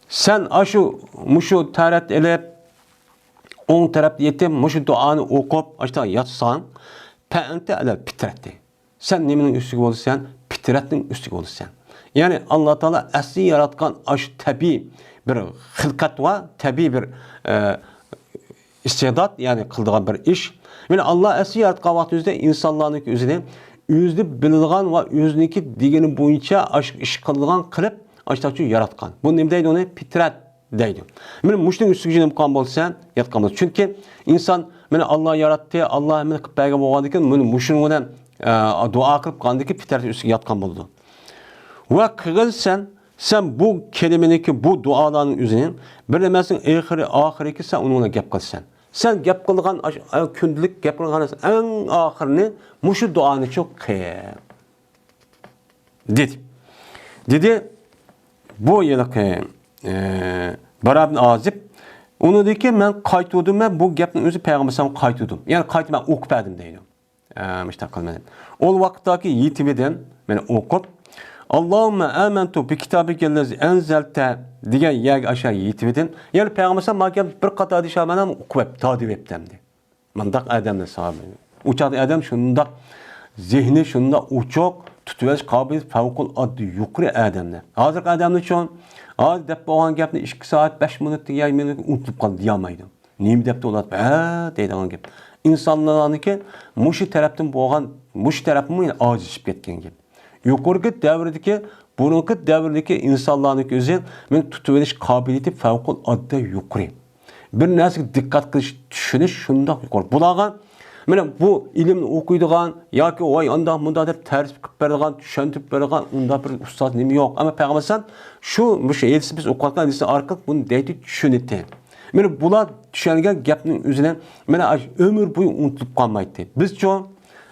سەن ئاشۇ، مۇشۇ تەرەت ئېلىپ، ئوڭ تەرەپتە يېتىپ، مۇشۇ دۇئانى ئوقۇپ، ئاشۇنداق ياتساڭ، فأنت على الفطرة. سەن نېمىنىڭ ئۈستىگە بولىسەن؟ پىترەتنىڭ ئۈستىگە بولىسەن. يەنى، ئاللا تائالا ئەسلى ياراتقان ئاشۇ تەبىئىي بىر خىلقەت ۋە تەبىئىي بىر، ئە، ئىستېدات، يەنى قىلىدىغان بىر ئىش. يەنى، ئاللا ئەسلى ياراتقان ۋاقتى ئۆزىدە ئىنسانلارنىڭكى ئۆزىنى، ئۆزىنى بىلىدىغان ۋە ئۆزىنىڭكى دېگىنى بويىچە ئاشۇ ئىش قىلىدىغان قىلىپ، ئاشۇنداقچە ياراتقان. بۇ نېمە دەيدۇ ئۇنى؟ پىترەت دەيدۇ. مانا مۇشۇنىڭ ئۈستىگە جىنىپ قالغان بولسا، ياتقان بولسا. چۈنكى ئىنسان، مانا ئاللا ياراتتى، ئاللا ھەممىنى قىلىپ بەرگەن بولغاندىكىن، مانا مۇشۇنىڭ بىلەن، ئە، دۇئا قىلىپ قالغاندىكىن پىترەت ئۈستىگە ياتقان بولىدۇ. ۋە قىلغىنسەن، سەن بۇ كەلىمىنىڭكى، بۇ دۇئالارنىڭ ئۆزىنى بىر نېمىسىنىڭ ئېخىرى، ئاخىرىكى سەن ئۇنىڭ بىلەن گەپ قىلىسەن. سەن گەپ قىلغان ئاش-، ئە، كۈندىلىك گەپ قىلغان ئەڭ ئاخىرىنى مۇشۇ دۇئانى چوق قىل. دېدى. دېدى، بۇ ھېلىقى، ئە، بارا ئىبن ئازىب، ئۇنىڭدىن كېيىن مەن قايتۇردۇم، مەن بۇ گەپنى ئۆزى پەيغەمبەر ئەلەيھىسسالامغا قايتۇردۇم. يەنى قايتا مەن ئوقۇپ بەردىم دەيدۇ. ئە، مۇشۇنداق قىلمىدىم. ئۇ ۋاقىتتاكى يېتىۋىدىم، مەن ئوقۇپ، اللهم آمنت بكتابك الذي أنزلت دېگەن يەرگە ئاشۇ يېتىۋىدىم. يەنى پەيغەمبەر ئەلەيھىسسالام ماڭا بىر قاتار ھەدىس مەن ئوقۇپ بەردى، تادىۋەپتىم دېدى. مۇنداق ئادەملەر ساھابە. ئۇ چاغدا ئادەم شۇنداق زېھنى، شۇنداق ئوچۇق، تۇتۇۋېلىش قابىلىيىتى پەۋقۇلئاددە يۇقىرى ئادەملەر. ھازىرقى ئادەملەرچۇ، ھازىر دەپ بولغان گەپنى ئىككى سائەت، بەش مىنۇت دېگەن مىنۇت ئۇنتۇلۇپ قالدى، دېيەلمەيدۇ. نېمە دەپتۇ ئۇلار؟ ھە، دەيدىغان گەپ. ئىنسانلارنىڭكى مۇشۇ تەرەپتىن بولغان، مۇشۇ تەرەپمۇ ئاجىزلىشىپ كەتكەن گەپ. يۇقىرىقى دەۋردىكى، بۇرۇنقى دەۋردىكى ئىنسانلارنىڭكى ئۆزى مېنى تۇتۇۋېلىش قابىلىيىتى پەۋقۇلئاددە يۇقىرى. بىر نەرسىگە دىققەت قىلىش، چۈشىنىش شۇنداق يۇقىرى. بۇلارغا مانا بۇ ئىلىمنى ئوقۇيدىغان ياكى ۋاي ئانداق مۇنداق دەپ تەرىپ قىلىپ بېرىدىغان، چۈشەندۈرۈپ بېرىدىغان ئۇنداق بىر ئۇستاز نېمە يوق. ئەمما پەيغەمبەر ئەلەيھىسسالام شۇ، مۇشۇ ھەدىسى بىز ئوقۇۋاتقان ھەدىسى ئارقىلىق بۇنى دەيدۇ، چۈشىنىدۇ. مانا بۇلار چۈشەنگەن گەپنىڭ ئۆزىنى مانا ئاشۇ ئۆمۈر بويى ئۇنتۇلۇپ قالمايتتى. بىزچۇ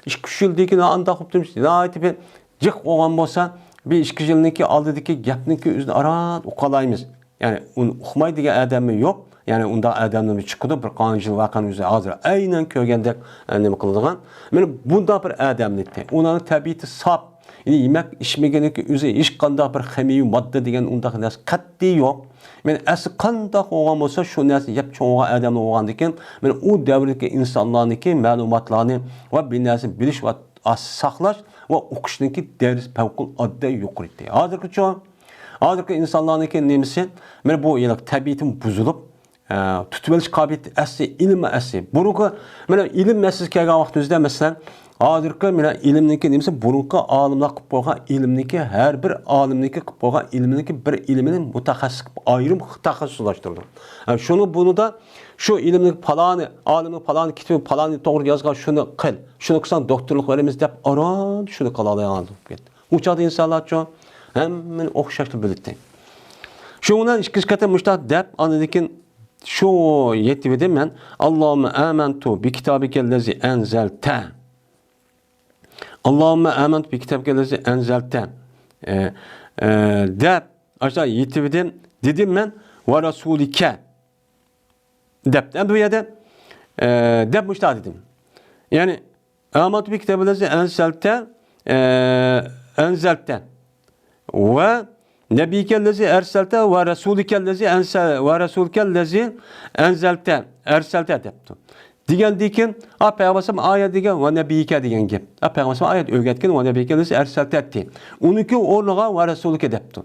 ئىككى، ئۈچ يىلدىن كېيىن ئانداق قىلىپتىمىز، ناھايىتى بىر جىق بولغان بولسا، بىر ئىككى يىلدىن كېيىن ئالدىدىكى گەپنىڭكى ئۆزىنى ئاران ئۇقالايمىز. يەنى ئۇنى ئۇقمايدىغان ئادەممۇ يوق. يەنى ئۇنداق ئادەملەرمۇ چىقىدۇ، بىر قانچە يىل ۋەقەنىڭ ئۆزى ھازىر ئەينەن كۆرگەندەك، ئە، نېمە قىلىدىغان. مانا بۇنداق بىر ئادەمنى، ئۇلارنىڭ تەبىئىتى ساپ، يەنى يېمەك ئىچمىگىنىكى ئۆزى ھېچقانداق بىر خىمىيەۋى ماددا دېگەن ئۇنداق نەرسە قەتئىي يوق. مانا ئەسلى قانداق بولغان بولسا، شۇ نەرسىنى يەپ چوڭ بولغان ئادەملەر بولغاندىكىن، مانا ئۇ دەۋردىكى ئىنسانلارنىڭكى مەلۇماتلارنى ۋە بىر نەرسىنى بىلىش ۋە ئاس-، ساقلاش ۋە ئوقۇشنىڭكى دەرىجىسى پەۋقۇلئاددە يۇقىرى ئىدى. ھازىرقىچۇ، ھازىرقى ئىنسانلارنىڭكى نېمىسى، مانا بۇ ھېلىقى تەبىئىتىمۇ بۇزۇلۇپ، ئە، تۇتۇۋېلىش قابىلىيىتى ئەسلى، ئىلىم ئەسلى. بۇرۇنقى، مانا ئىلىم مەسىلىسى كەلگەن ۋاقتىمىزدا، مەسىلەن، ھازىرقى، مانا ئىلىمنىڭكى نېمىسى، بۇرۇنقى ئالىملار قىلىپ قويغان ئىلىمنىڭكى، ھەر بىر ئالىمنىڭكى قىلىپ قويغان ئىلىمنىڭكى بىر ئىلمىنى مۇتەخەسسىس قىلىپ، ئايرىم تەخەسسۇسلاشتۇرىدۇ. ھە، شۇنى بۇنىدا شۇ ئىلىمنىڭ پالانى، ئالىمنىڭ پالانى كىتابى پالانى توغرا يازغان، شۇنى قىل، شۇنى قىلساڭ دوكتورلۇق بېرىمىز دەپ ئاران شۇنى قىلالايدىغان بولۇپ كەتتى. ئۇ چاغدا ئىنسانلارچۇ ھەممىنى ئوخشاشلا بىلەتتى. شۇنىڭ بىلەن ئىككىنچى قېتىم مۇشۇنداق دەپ، ئاندىن كېيىن شۇ يېتىۋىدىم مەن، اللهم آمنت بكتابك الذي أنزلت. «ئاللاھۇممە ئامەنتۇ بى كىتابىكەللەزى ئەنزەلتە»، ئە، ئە، دەپ، ئاشۇ يېتىۋىدىم، دېدىم مەن، «ۋە رەسۇلىكە» دەپ. ئەمدى بۇ يەردە، ئە، دەپ مۇشۇنداق دېدىم. يەنى، «ئامەنتۇ بى كىتابىكەللەزى ئەنزەلتە، ئە، ئەنزەلتە. ۋە نەبىيىكەللەزى ئەرسەلتە ۋە رەسۇلىكەللەزى ئەنسە-، ۋە رەسۇلىكەللەزى ئەنزەلتە، ئەرسەلتە» دەپتۇ. دېگەندىن كېيىن، ئا، پەيغەمبەر ئايەت دېگەن، «ۋە نەبىيىكە» دېگەن گەپ. ئا، پەيغەمبەر ئايەت ئۆگەتكەن، «ۋە نەبىيىكەللەزى ئەرسەلتە» دەپتۇ. ئۇنىڭكى ئورنىغا «ۋە رەسۇلىكە» دەپتۇ.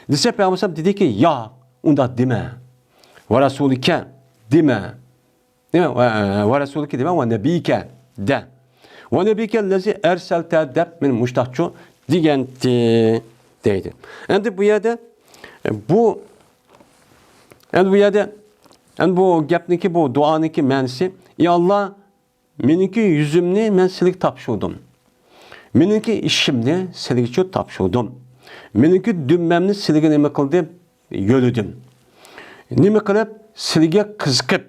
دېسە، پەيغەمبەر دېدىكى، «ياق، ئۇنداق دېمە. ۋە رەسۇلىكە دېمە.» دېمە، «ۋە، ۋە رەسۇلىكە» دېمە، «ۋە نەبىيىكە» دە. «ۋە نەبىيىكەللەزى ئەرسەلتە» دەپ، مەن مۇشتاقچۇ دېگەنتى، دەيدۇ. ئەمدى بۇ يەردە، بۇ، ئەمدى بۇ يەردە، ئەمدى بۇ گەپنىكى، بۇ دۇئانىكى مەنىسى، «ئى ئاللا، مېنىڭكى يۈزۈمنى مەن سىلىگە تاپشۇردۇم. مېنىڭكى ئىشىمنى سىلىگىچۇ تاپشۇردۇم. مېنىڭكى دۈمبەمنى سىلىگە نېمە قىلدىم؟ يۆلىدىم. نېمە قىلىپ؟ سىلىگە قىزىقىپ،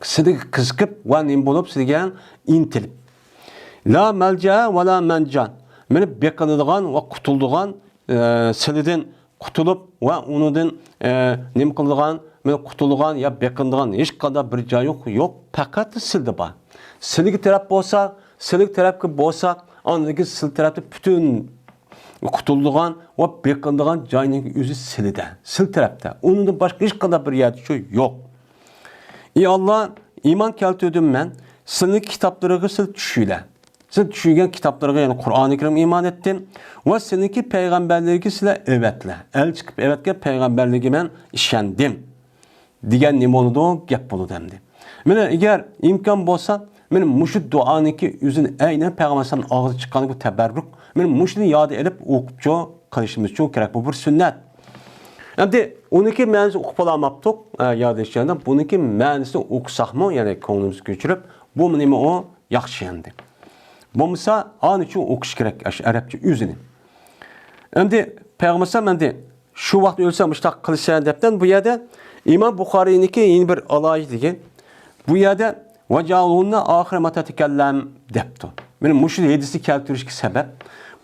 سىلىگە قىزىقىپ ۋە نېمە بولۇپ، سىلىگە ئىنتىلىپ. لا مەلجە ۋە لا مەنجا. مېنى بېقىنىدىغان ۋە قۇتۇلىدىغان، ئە، سىلىدىن قۇتۇلۇپ ۋە ئۇنىڭدىن، ئە، نېمە قىلىدىغان، مېنى قۇتۇلىدىغان يا بېقىنىدىغان ھېچقانداق بىر جاي يوق، يوق، پەقەت سىلىدە بار. سىلىگە تەرەپ بولسا، سىلىگە تەرەپكە بولسا، ئاندىن كېيىن سىل تەرەپتە پۈتۈن قۇتۇلىدىغان ۋە بېقىنىدىغان جاينىڭ ئۆزى سىلىدە، سىل تەرەپتە. ئۇنىڭدىن باشقا ھېچقانداق بىر يەردە شۇ يوق. ئى ئاللا، ئىمان كەلتۈردۈم مەن، سىلىنىڭ كىتابلىرىغا سىل چۈشۈلە. سىل چۈشۈرگەن كىتابلىرىغا، يەنى قۇرئانى كەرىمگە ئىمان ئەتتىم. ۋە سىلىنىڭكى پەيغەمبەرلىرىگە سىلە ئەۋەتلە. ئەلچى قىلىپ ئەۋەتكەن پەيغەمبەرلىرىگە مەن ئىشەندىم. دېگەن نېمە بولىدۇ؟ گەپ بولىدۇ ئەمدى. مانا ئەگەر ئىمكان بولسا، مانا مۇشۇ دۇئانىڭكى ئۆزىنى ئەينەن پەيغەمبەر ئەلەيھىسسالام ئاغزىدىن چىققان بۇ تەبەررۇك، مانا مۇشۇنى ياد ئېلىپ ئوقۇپچۇ قىلىشىمىزچۇ كېرەك. بۇ بىر سۈننەت. ئەمدى ئۇنىڭكى مەنىسىنى ئۇقۇپ بولالماپتۇق، ئە، ياد ئېلىش جەريانىدا. بۇنىڭكى مەنىسىنى ئوقۇساقمۇ، يەنى كۆڭلىمىزگە كۆچۈرۈپ، بۇمۇ نېمە ئۇ؟ ياخشى ئەمدى. بولمىسا، ئانىچۇ ئوقۇش كېرەك، ئاشۇ ئەرەبچە ئۆزىنى. ئەمدى پەيغەمبەر ئەلەيھىسسالام ئەمدى شۇ ۋاقىت ئۆلسەم مۇشۇنداق قىلىسەن دەپتىن، بۇ يەردە ئىمام بۇخارىينىڭكى يەنە بىر ئالاھىدىلىكى، بۇ يەردە «ۋەجئەلھۇننە ئاخىرە ما تەتەكەللەم» دەپتۇ. مانا مۇشۇ ھەدىسنى كەلتۈرۈشكە سەۋەب.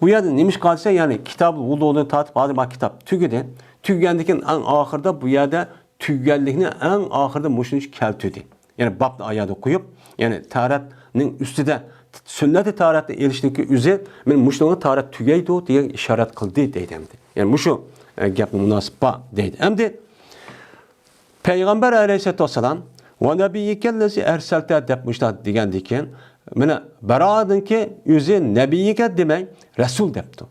بۇ يەردە نېمىشقا دېسە، يەنى كىتابۇل ۋۇدۇدىن تارتىپ ھازىر بار كىتاب تۈگىدى. تۈگىگەندىن كېيىن ئەڭ ئاخىرىدا بۇ يەردە تۈگىگەنلىكنى ئەڭ ئاخىرىدا مۇشۇنى كەلتۈردى. يەنى بابنى ئاياغدا قويۇپ، يەنى تارەتنىڭ ئۈستىدە سۈننەتى تارەتنى ئېلىشنىڭكى ئۆزى، مانا مۇشۇنىڭغا تارەت تۈگەيدۇ دېگەن ئىشارەت قىلدى دەيدۇ ئەمدى. يەنى مۇشۇ، ئە، گەپنىڭ مۇناسىپ بار دەيدۇ. ئەمدى پەيغەمبەر ئەلەيھىسسالاتۇ ۋەسسالام «ۋە نەبىييىكەللەزى ئەرسەلتە» دەپ مۇشۇنداق دېگەندىن كېيىن، مانا بەراۋىنىڭكى ئۆزى «نەبىييىكە» دېمەي، «رەسۇل» دەپتۇ.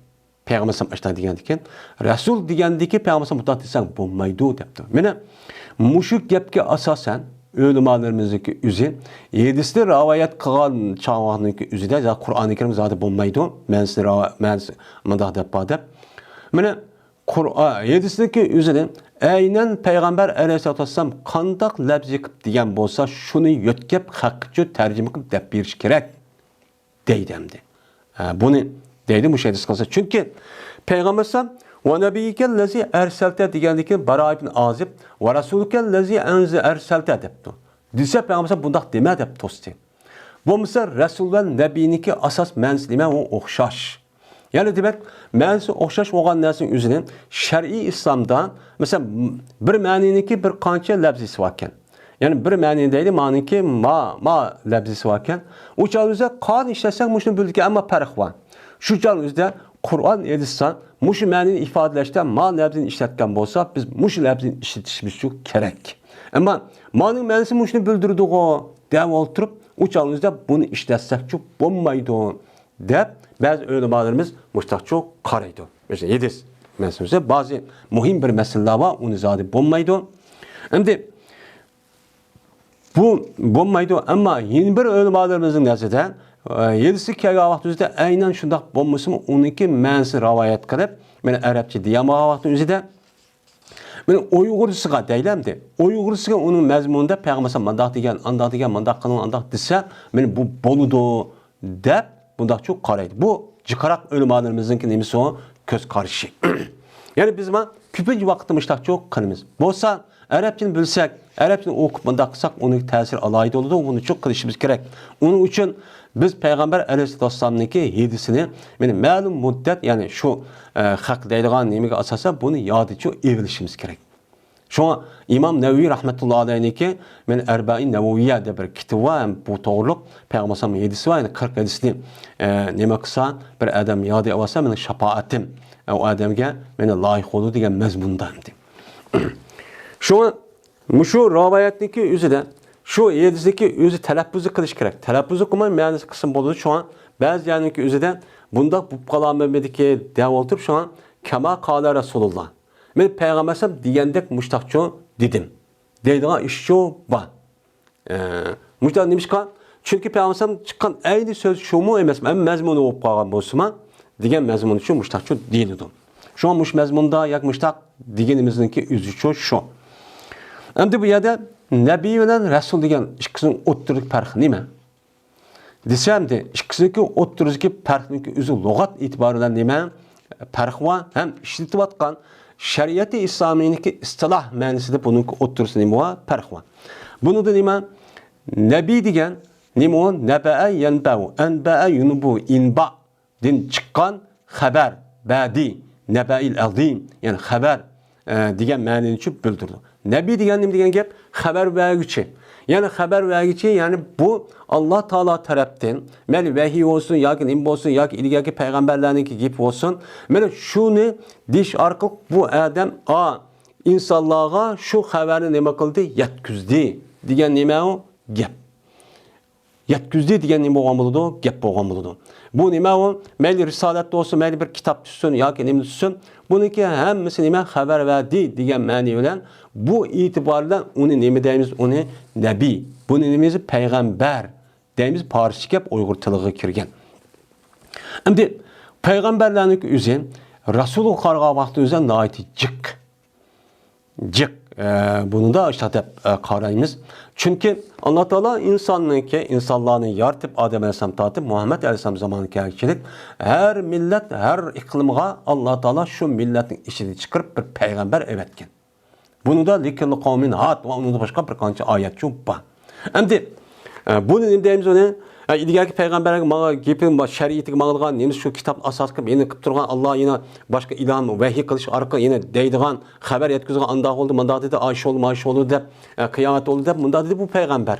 پەيغەمبەر ئەلەيھىسسالام ئاشۇنداق دېگەندىكىن، رەسۇل دېگەندىكى پەيغەمبەر ئەلەيھىسسالام بۇنداق دېسەڭ بولمايدۇ دەپتۇ. مانا مۇشۇ گەپكە ئاساسەن، ئۆلىمالىرىمىزنىڭكى ئۆزى ھەدىسنى رىۋايەت قىلغان چاغنىڭكى ئۆزىدە، زا-، قۇرئانى كەرىم زادى بولمايدۇ. مەنىسىنى راۋا-، مەنىسى مۇنداق دەپ بار دەپ. مانا قۇرئا-، ھەدىسنىڭكى ئۆزىنى ئەينەن پەيغەمبەر ئەلەيھىسسالاتۇ ۋەسسالام قانداق لەپزى قىلىپ دېگەن بولسا، شۇنى يۆتكەپ خەققىچۇ تەرجىمە قىلىپ دەپ بېرىش كېرەك. دەيدۇ ئەمدى. ھە، بۇنى دەيدۇ مۇشۇ ھەدىس قىلسا. چۈنكى پەيغەمبەر ئەلەيھىسسالام «ۋە نەبىييىكەللەزى ئەرسەلتە» دېگەندىن كېيىن باراۋ ئىبن ئازىب «ۋە رەسۇلىكەللەزى ئەنزە-، ئەرسەلتە» دەپتۇ. دېسە پەيغەمبەر ئەلەيھىسسالام «بۇنداق دېمە» دەپ توستى. بولمىسا رەسۇل ۋە نەبىينىڭكى ئاساس مەنىسى نېمە؟ ئۇ ئوخشاش. يەنى دېمەك، مەنىسى ئوخشاش بولغان نەرسىنىڭ ئۆزىنى شەرئىي ئىسلامدا، مەسىلەن، بىر مەنىنىڭكى بىر قانچە لەپزىسى باركەن. يەنى بىر مەنە دەيدۇ، مانىكى ما، ما لەپزىسى باركەن. ئۇ چاغدا بىز قانۇن ئىشلەتسەك مۇشۇنى بىلدىكى، ئەمما پەرق بار. شۇ چاغدا بىزدە قۇرئان ھەدىستە مۇشۇ مەنىنى ئىپادىلەشتە ما لەپزىنى ئىشلەتكەن بولسا، بىز مۇشۇ لەپزىنى ئىشلىتىشىمىز شۇ كېرەك. ئەمما مانىڭ مەنىسى مۇشۇنى بىلدۈرىدىغۇ دەپ ئولتۇرۇپ، ئۇ چاغدا بىزدە بۇنى ئىشلەتسەكچۇ بولمايدۇ دەپ بەزى ئۆلىمالىرىمىز مۇشتاقچۇ قارايدۇ. مەسىلەن، ھەدىس مەنىسى بولسا بەزى مۇھىم بىر مەسىلىلەر بار، ئۇنى زادى بولمايدۇ. ئەمدى بۇ بولمايدۇ، ئەمما يەنە بىر ئۆلىمالىرىمىزنىڭ نەزىرىدە، ئە، ھەدىسى كەلگەن ۋاقىت ئۆزىدە ئەينەن شۇنداق بولمىسىمۇ، ئۇنىڭكى مەنىسىنى رىۋايەت قىلىپ، مانا ئەرەبچە دېيەلمىگەن ۋاقىت ئۆزىدە، مانا ئۇيغۇرچىسىغا دەيلى ئەمدى. ئۇيغۇرچىسىغا ئۇنىڭ مەزمۇنىدا پەيغەمبەر مۇنداق دېگەن، ئانداق دېگەن، مۇنداق قىلىڭ، ئانداق دېسە، مانا بۇ بولىدۇ دەپ، بۇنداقچۇ قارايدۇ. بۇ جىقراق ئۆلىمالىرىمىزنىڭكى نېمىسى ئۇ؟ كۆز قارىشى. يەنى بىز ما كۆپىنچە ۋاقىتتا مۇشتاقچۇ قىلىمىز. بولسا، ئەرەبچىنى بىلسەك، ئەرەبچىنى ئوقۇپ مۇنداق قىلساق، ئۇنىڭ تەسىرى ئالاھىدە بولىدۇ، ئۇنى چوڭ قىلىشىمىز كېرەك. ئۇنىڭ ئۈچۈن بىز پەيغەمبەر ئەلەيھىسسالامنىڭكى ھەدىسىنى، يەنى مەلۇم مۇددەت، يەنى شۇ، ئە، خەق دەيدىغان نېمىگە ئاساسەن بۇنى يادىچۇ ئېلىشىمىز كېرەك. شۇڭا ئىمام نەۋەۋى رەھمەتۇللا ئەلەيھنىڭكى، مەن ئەربەئىن نەۋەۋىيە دەپ بىر كىتابى بار، ھەم بۇ توغرۇلۇق پەيغەمبەر ئەلەيھىسسالام ھەدىسى بار، يەنى قىرىق ھەدىسنى، ئە، نېمە قىلسا، بىر ئادەم ياد ئېلىۋالسا، مېنىڭ شاپائەتىم، ئە، ئۇ ئادەمگە مېنىڭ لايىق بولىدۇ دېگەن مەزمۇندا ئەمدى. شۇڭا مۇشۇ رىۋايەتنىڭكى ئۆزىدە، شۇ ھەدىسنىڭكى ئۆزى تەلەپپۇزى قىلىش كېرەك. تەلەپپۇزى قىلماي مەنىسى قىلسىمۇ بولىدۇ. شۇڭا بەزى يەرنىڭكى ئۆزىدە بۇنداق بولۇپ قالامدىكى دەپ ئولتۇرۇپ، شۇڭا كەما قالە رەسۇلۇللا. مەن پەيغەمبەر ئەلەيھىسسالام دېگەندەك مۇشتاقچۇ دېدىم دەيدىغان ئىشچۇ بار. ئە، مۇشۇنداق نېمىشقا؟ چۈنكى پەيغەمبەر ئەلەيھىسسالام چىققان ئەينى سۆز شۇمۇ ئەمەسمۇ، ئەمما مەزمۇنى بولۇپ قالغان بولسىمۇ دېگەن مەزمۇن ئۈچۈن مۇشتاقچۇ دېيىلىدۇ. شۇڭا مۇشۇ مەزمۇندا ياكى مۇشتاق دېگىنىمىزنىڭكى ئۆزىچۇ شۇ. ئەمدى بۇ يەردە نەبىي بىلەن رەسۇل دېگەن ئىككىسىنىڭ ئوتتۇرىدىكى پەرقى نېمە؟ دېسەمدى، ئىككىسىنىڭكى ئوتتۇرىسىدىكى پەرقنىڭكى ئۆزى لۇغەت ئېتىبارى بىلەن نېمە پەرق بار؟ ھەم ئىشلىتىۋاتقان شەرىئەتى ئىسلامىينىڭكى ئىستىلاھ مەنىسىدە بۇنىڭكى ئوتتۇرىسىدا نېمە بار؟ پەرق بار. بۇنىڭدا نېمە؟ نەبىي دېگەن نېمە ئۇ؟ نەبەئە يەنبەئۇ، ئەنبەئە يۇنبۇ، ئىنبا دىن چىققان خەبەر، بەدى، نەبەئىل ئەزىم، يەنى خەبەر، ئە، دېگەن مەنىنى چۈ بىلدۈرىدۇ. نەبىي دېگەن نېمە دېگەن گەپ؟ خەۋەر بەرگۈچى. يەنى خەۋەر بەرگۈچى، يەنى بۇ ئاللا تائالا تەرەپتىن، مەيلى ۋەھىي بولسۇن ياكى نېمە بولسۇن، ياكى ئىلگەركى پەيغەمبەرلەرنىڭكى گېپى بولسۇن، مانا شۇنى دېيىش ئارقىلىق بۇ ئادەم، ئا، ئىنسانلارغا شۇ خەۋەرنى نېمە قىلدى؟ يەتكۈزدى دېگەن نېمە ئۇ؟ گەپ. يەتكۈزدى دېگەن نېمە بولغان بولىدۇ؟ گەپ بولغان بولىدۇ. بۇ نېمە ئۇ؟ مەيلى رىسالەت بولسۇن، مەيلى بىر كىتاب چۈشسۇن ياكى نېمە چۈشسۇن، بۇنىڭكى ھەممىسى نېمە؟ خەۋەر بەردى دېگەن مەنى بىلەن، بۇ ئېتىبار بىلەن ئۇنى نېمە دەيمىز؟ ئۇنى نەبىي، بۇنى نېمە دەيمىز؟ پەيغەمبەر دەيمىز، پارسچە گەپ ئۇيغۇر تىلىغا كىرگەن. ئەمدى پەيغەمبەرلەرنىڭ ئۆزى رەسۇلغا قارىغان ۋاقتى ئۆزى ناھايىتى جىق. جىق، ئە، بۇنىدا ئاشۇنداق دەپ، ئە، قارايمىز. چۈنكى ئاللا تائالا ئىنساننىڭكى، ئىنسانلارنى يارىتىپ، ئادەم ئەلەيھىسسالام تارتىپ مۇھەممەد ئەلەيھىسسالام زامانىغا كەلگۈچىلىك ھەر مىللەت، ھەر ئىقلىمغا ئاللا تائالا شۇ مىللەتنىڭ ئىچىدىن چىقىرىپ بىر پەيغەمبەر ئەۋەتكەن. بۇنىدا لىكۇللى قەۋمىن ھاد ۋە ئۇنىڭدىن باشقا بىر قانچە ئايەتچۇ بار. ئەمدى، ئە، بۇنى نېمە دەيمىز ئۇنى؟ ئە، ئىلگەركى پەيغەمبەرگە ماڭا گېپىم بار، شەرىئىتىگە ماڭىدىغان، نېمىسى شۇ كىتابنى ئاساس قىلىپ يەنە قىلىپ تۇرغان، ئاللا يەنە باشقا ئىلھام، ۋەھىي قىلىش ئارقىلىق يەنە دەيدىغان، خەۋەر يەتكۈزىدىغان، ئانداق بولدى، مۇنداق دېدى، ئايشە بولدى، مايشە بولدى دەپ، ئە، قىيامەت بولدى دەپ، مۇنداق دېدى بۇ پەيغەمبەر.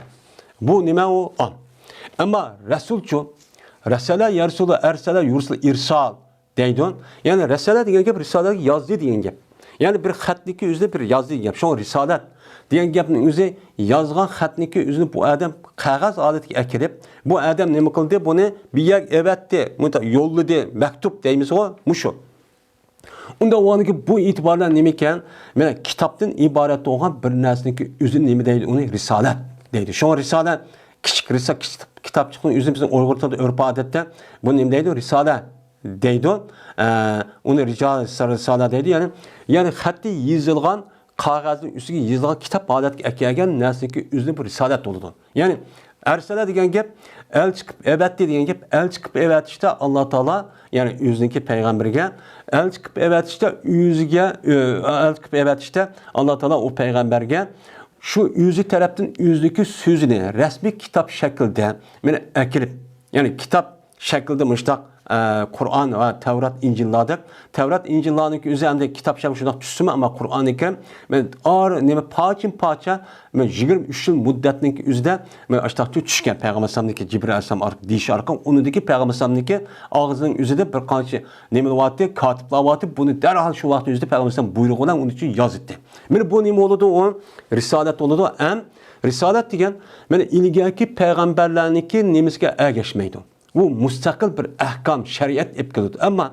بۇ نېمە ئۇ؟ ئا. ئەمما رەسۇلچۇ؟ رەسەلە يەرسۇلۇ، ئەرسەلە يۇرسىلۇ، ئىرسال دەيدۇ. يەنى رەسەلە دېگەن گەپ رىسالەتكە يازدى دېگەن گەپ. يەنى بىر خەتنىكى ئۆزىدە بىر يازدى دېگەن گەپ. شۇڭا رىسالەت دېگەن گەپنىڭ ئۆزى يازغان خەتنىكى ئۆزىنى بۇ ئادەم قەغەز ھالىتىگە ئەكىرىپ، بۇ ئادەم نېمە قىلدى؟ بۇنى بىر يەرگە ئەۋەتتى، بۇنى يوللىدى، مەكتۇپ دەيمىزغۇ، مۇشۇ. ئۇنداق بولغاندىكىن بۇ ئېتىبار بىلەن نېمە ئىكەن؟ مانا كىتابتىن ئىبارەت بولغان بىر نەرسىنىڭكى ئۆزىنى نېمە دەيدۇ؟ ئۇنى رىسالەت دەيدۇ. شۇڭا رىسالە كىچىك رىسا-، كىچىك كىتابچىقنىڭ ئۆزىنى بىزنىڭ ئۇيغۇر تىلىدا ئۆرپ ئادەتتە بۇنى نېمە دەيدۇ؟ رىسالە دەيدۇ. ئە، ئۇنى رىجال رىسالە دەيدۇ. يەنى، يەنى خەتتە يېزىلغان قەغەزنىڭ ئۈستىگە يېزىلغان كىتاب ھالەتكە ئەكەلگەن نەرسىنىڭكى ئۆزىنى بۇ رىسالەت بولىدۇ. يەنى ئەرسەلە دېگەن گەپ، ئەلچى قىلىپ ئەۋەتتى دېگەن گەپ، ئەلچى قىلىپ ئەۋەتىشتە ئاللا تائالا، يەنى ئۆزىنىڭكى پەيغەمبىرىگە ئەلچى قىلىپ ئەۋەتىشتە ئۆزىگە، ئۆ-، ئەلچى قىلىپ ئەۋەتىشتە ئاللا تائالا ئۇ پەيغەمبەرگە شۇ ئۆزى تەرەپتىن ئۆزىنىڭكى سۆزىنى رەسمىي كىتاب شەكلىدە مانا ئەكىرىپ، يەنى كىتاب شەكلىدە مۇشتاق، ئە، قۇرئان ۋە تەۋرات، ئىنجىللاردەك. تەۋرات، ئىنجىللارنىڭكى ئۆزى ئەمدى كىتاب شەكلى شۇنداق چۈشسىمۇ، ئەمما قۇرئانى كەرىم، مەن ئار-، نېمە، پارچىمۇ-پارچە، مەن يىگىرمە ئۈچ يىل مۇددەتنىڭكى ئۆزىدە، مەن ئاشتاقچۇ چۈشكەن پەيغەمبەر ئەلەيھىسسالامنىڭكى جىبرىل ئەلەيھىسسالام ئارقىلىق دېيىشى ئارقىلىق، ئۇنىڭدىكى پەيغەمبەر ئەلەيھىسسالامنىڭكى ئاغزىنىڭ ئۆزىدە بىر قانچە نېمىلەر بارتتى، كاتىپلار بارتتى، بۇنى دەرھال شۇ ۋاقىتنىڭ ئۆزىدە پەيغەمبەر ئەلەيھىسسالام بۇيرۇقى بىلەن ئۇنىڭ ئۈچۈن يازىتتى. مانا بۇ نېمە بولىدۇ؟ ئۇ رىسالەت بولىدۇ. ھەم رىسالەت دېگەن مانا ئىلگەركى پەيغەمبەرلەرنىڭكى نېمىسىگە ئەگەشمەيدۇ. بۇ مۇستەقىل بىر ئەھكام، شەرىئەت ئېلىپ كېلىدۇ. ئەمما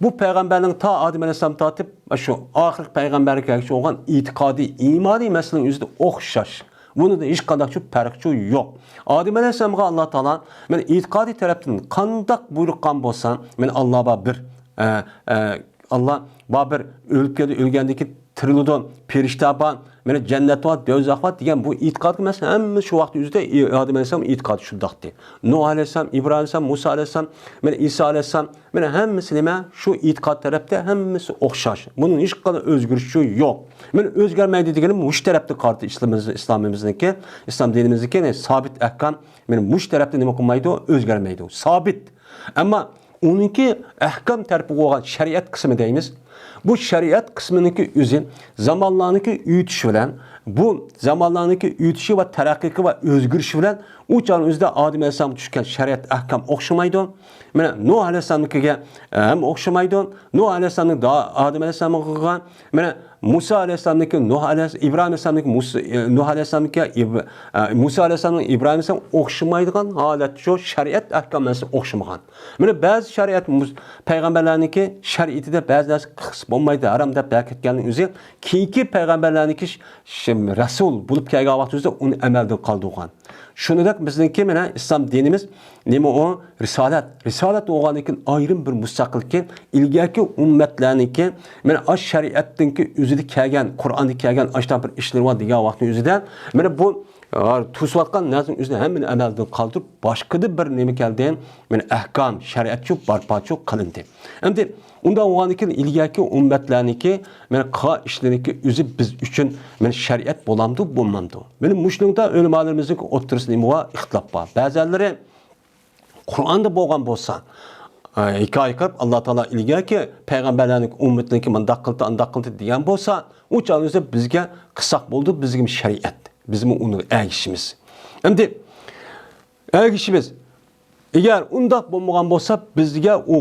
بۇ پەيغەمبەرنىڭ تا ئادەم ئەلەيھىسسالام تارتىپ شۇ ئاخىرقى پەيغەمبەرگە كەلگۈچە بولغان ئېتىقادىي، ئىمانىي مەسىلىنىڭ ئۆزىدە ئوخشاش. بۇنىڭدا ھېچقانداقچۇ پەرقچۇ يوق. ئادەم ئەلەيھىسسالامغا ئاللا تائالا مانا ئېتىقادىي تەرەپتىن قانداق بۇيرۇق قىلغان بولسا، مانا ئاللا بار بىر، ئە، ئە، ئاللا بار بىر ئۆلۈپ كەلدى، ئۆلگەندىن كېيىن تىرىلىدۇ، پېرىشتە بار، مانا جەننەت بار، دوزاخ بار دېگەن بۇ ئېتىقادقا مەسىلەن ھەممە شۇ ۋاقىت ئۆزىدە ئادەم ئەلەيھىسسالام ئېتىقادى شۇنداقتى. نۇھ ئەلەيھىسسالام، ئىبراھىم ئەلەيھىسسالام، مۇسا ئەلەيھىسسالام، مانا ئىسا ئەلەيھىسسالام، مانا ھەممىسى نېمە؟ شۇ ئېتىقاد تەرەپتە ھەممىسى ئوخشاش. بۇنىڭ ھېچقانداق ئۆزگىرىشى يوق. مانا ئۆزگەرمەيدۇ دېگىنىم مۇشۇ تەرەپتە قارىتى ئىسلامىمىز-، ئىسلامىمىزنىڭكى، ئىسلام دىنىمىزنىڭكى، يەنى سابىت ئەھكام، مانا مۇشۇ تەرەپتە نېمە قىلمايدۇ؟ ئۆزگەرمەيدۇ. سابىت. ئەمما ئۇنىڭكى ئەھكام تەرىپى بولغان شەرىئەت قىسمى دەيمىز. بۇ شەرىئەت قىسمىنىڭكى ئۆزى زامانلارنىڭكى ئۆتۈشى بىلەن، بۇ زامانلارنىڭكى ئۆتۈشى ۋە تەرەققىيى ۋە ئۆزگىرىشى بىلەن ئۇ چاغنىڭ ئۆزىدە ئادەم ئەلەيھىسسالامغا چۈشكەن شەرىئەت ئەھكام ئوخشىمايدۇ. مانا نۇھ ئەلەيھىسسالامنىڭكىگە ھەم ئوخشىمايدۇ. نۇھ ئەلەيھىسسالامنىڭ دا-، ئادەم ئەلەيھىسسالامغا قىلغان، مانا مۇسا ئەلەيھىسسالامنىڭكى، نۇھ ئەلەيھىس-، ئىبراھىم ئەلەيھىسسالامنىڭكى، مۇس-، ئى، نۇھ ئەلەيھىسسالامنىڭكى، ئىب-، ئە، مۇسا ئەلەيھىسسالامنىڭ، ئىبراھىم ئەلەيھىسسالام ئوخشىمايدىغان ھالەتتە شۇ شەرىئەت ئەھكام مەسىلىسى ئوخشىمىغان. مانا بەزى شەرىئەت مۇس-، پەيغەمبەرلەرنىڭكى شەرىئىتىدە بەزى نەرسە قىلسا بولمايدۇ، ھارام دەپ بەركەتكەننىڭ ئۆزى كېيىنكى پەيغەمبەرلەرنىڭكى ش-، ش-، رەسۇل بولۇپ كەلگەن ۋاقتى ئۆزىدە ئۇنى ئەمەلدىن قالدۇرغان. شۇنىڭدەك بىزنىڭكى مانا ئىسلام دىنىمىز نېمە ئۇ؟ رىسالەت. رىسالەت بولغاندىن كېيىن ئايرىم بىر مۇستەقىلكەن، ئىلگەركى ئۈممەتلەرنىڭكى مانا ئاش شەرىئەتتىنكى ئۆزىدە كەلگەن، قۇرئاندا كەلگەن ئاشۇنداق بىر ئىشلىرى بار دېگەن ۋاقىتنىڭ ئۆزىدە مانا بۇ، ئا، توسۇۋاتقان نەرسىنىڭ ئۆزىنى ھەممىنى ئەمەلدىن قالدۇرۇپ، باشقىدا بىر نېمە كەلدى؟ مانا ئەھكام، شەرىئەتچۇ بارپاچۇ قىلىندى. ئەمدى ئۇنداق بولغاندىن كېيىن ئىلگەركى ئۈممەتلەرنىڭكى مانا قىلغان ئىشلىرىنىڭكى ئۆزى بىز ئۈچۈن مانا شەرىئەت بولامدۇ، بولمامدۇ؟ مانا مۇشۇنىڭدا ئۆلىمالىرىمىزنىڭ ئوتتۇرىسىدا نېمە بار؟ ئىختىلاپ بار. بەزەنلىرى قۇرئاندا بولغان بولسا، ئە، ھېكايە قىلىپ، ئاللا تائالا ئىلگەركى پەيغەمبەرلەرنىڭ ئۈممىتىنىڭكى مۇنداق قىلدى، ئانداق قىلدى دېگەن بولسا، ئۇ چاغدا بىزگە قىلساق بولدى، بىزگە شەرىئەت. بىزمۇ ئۇنىڭغا ئەگىشىمىز. ئەمدى ئەگىشىمىز. ئەگەر ئۇنداق بولمىغان بولسا، بىزگە ئۇ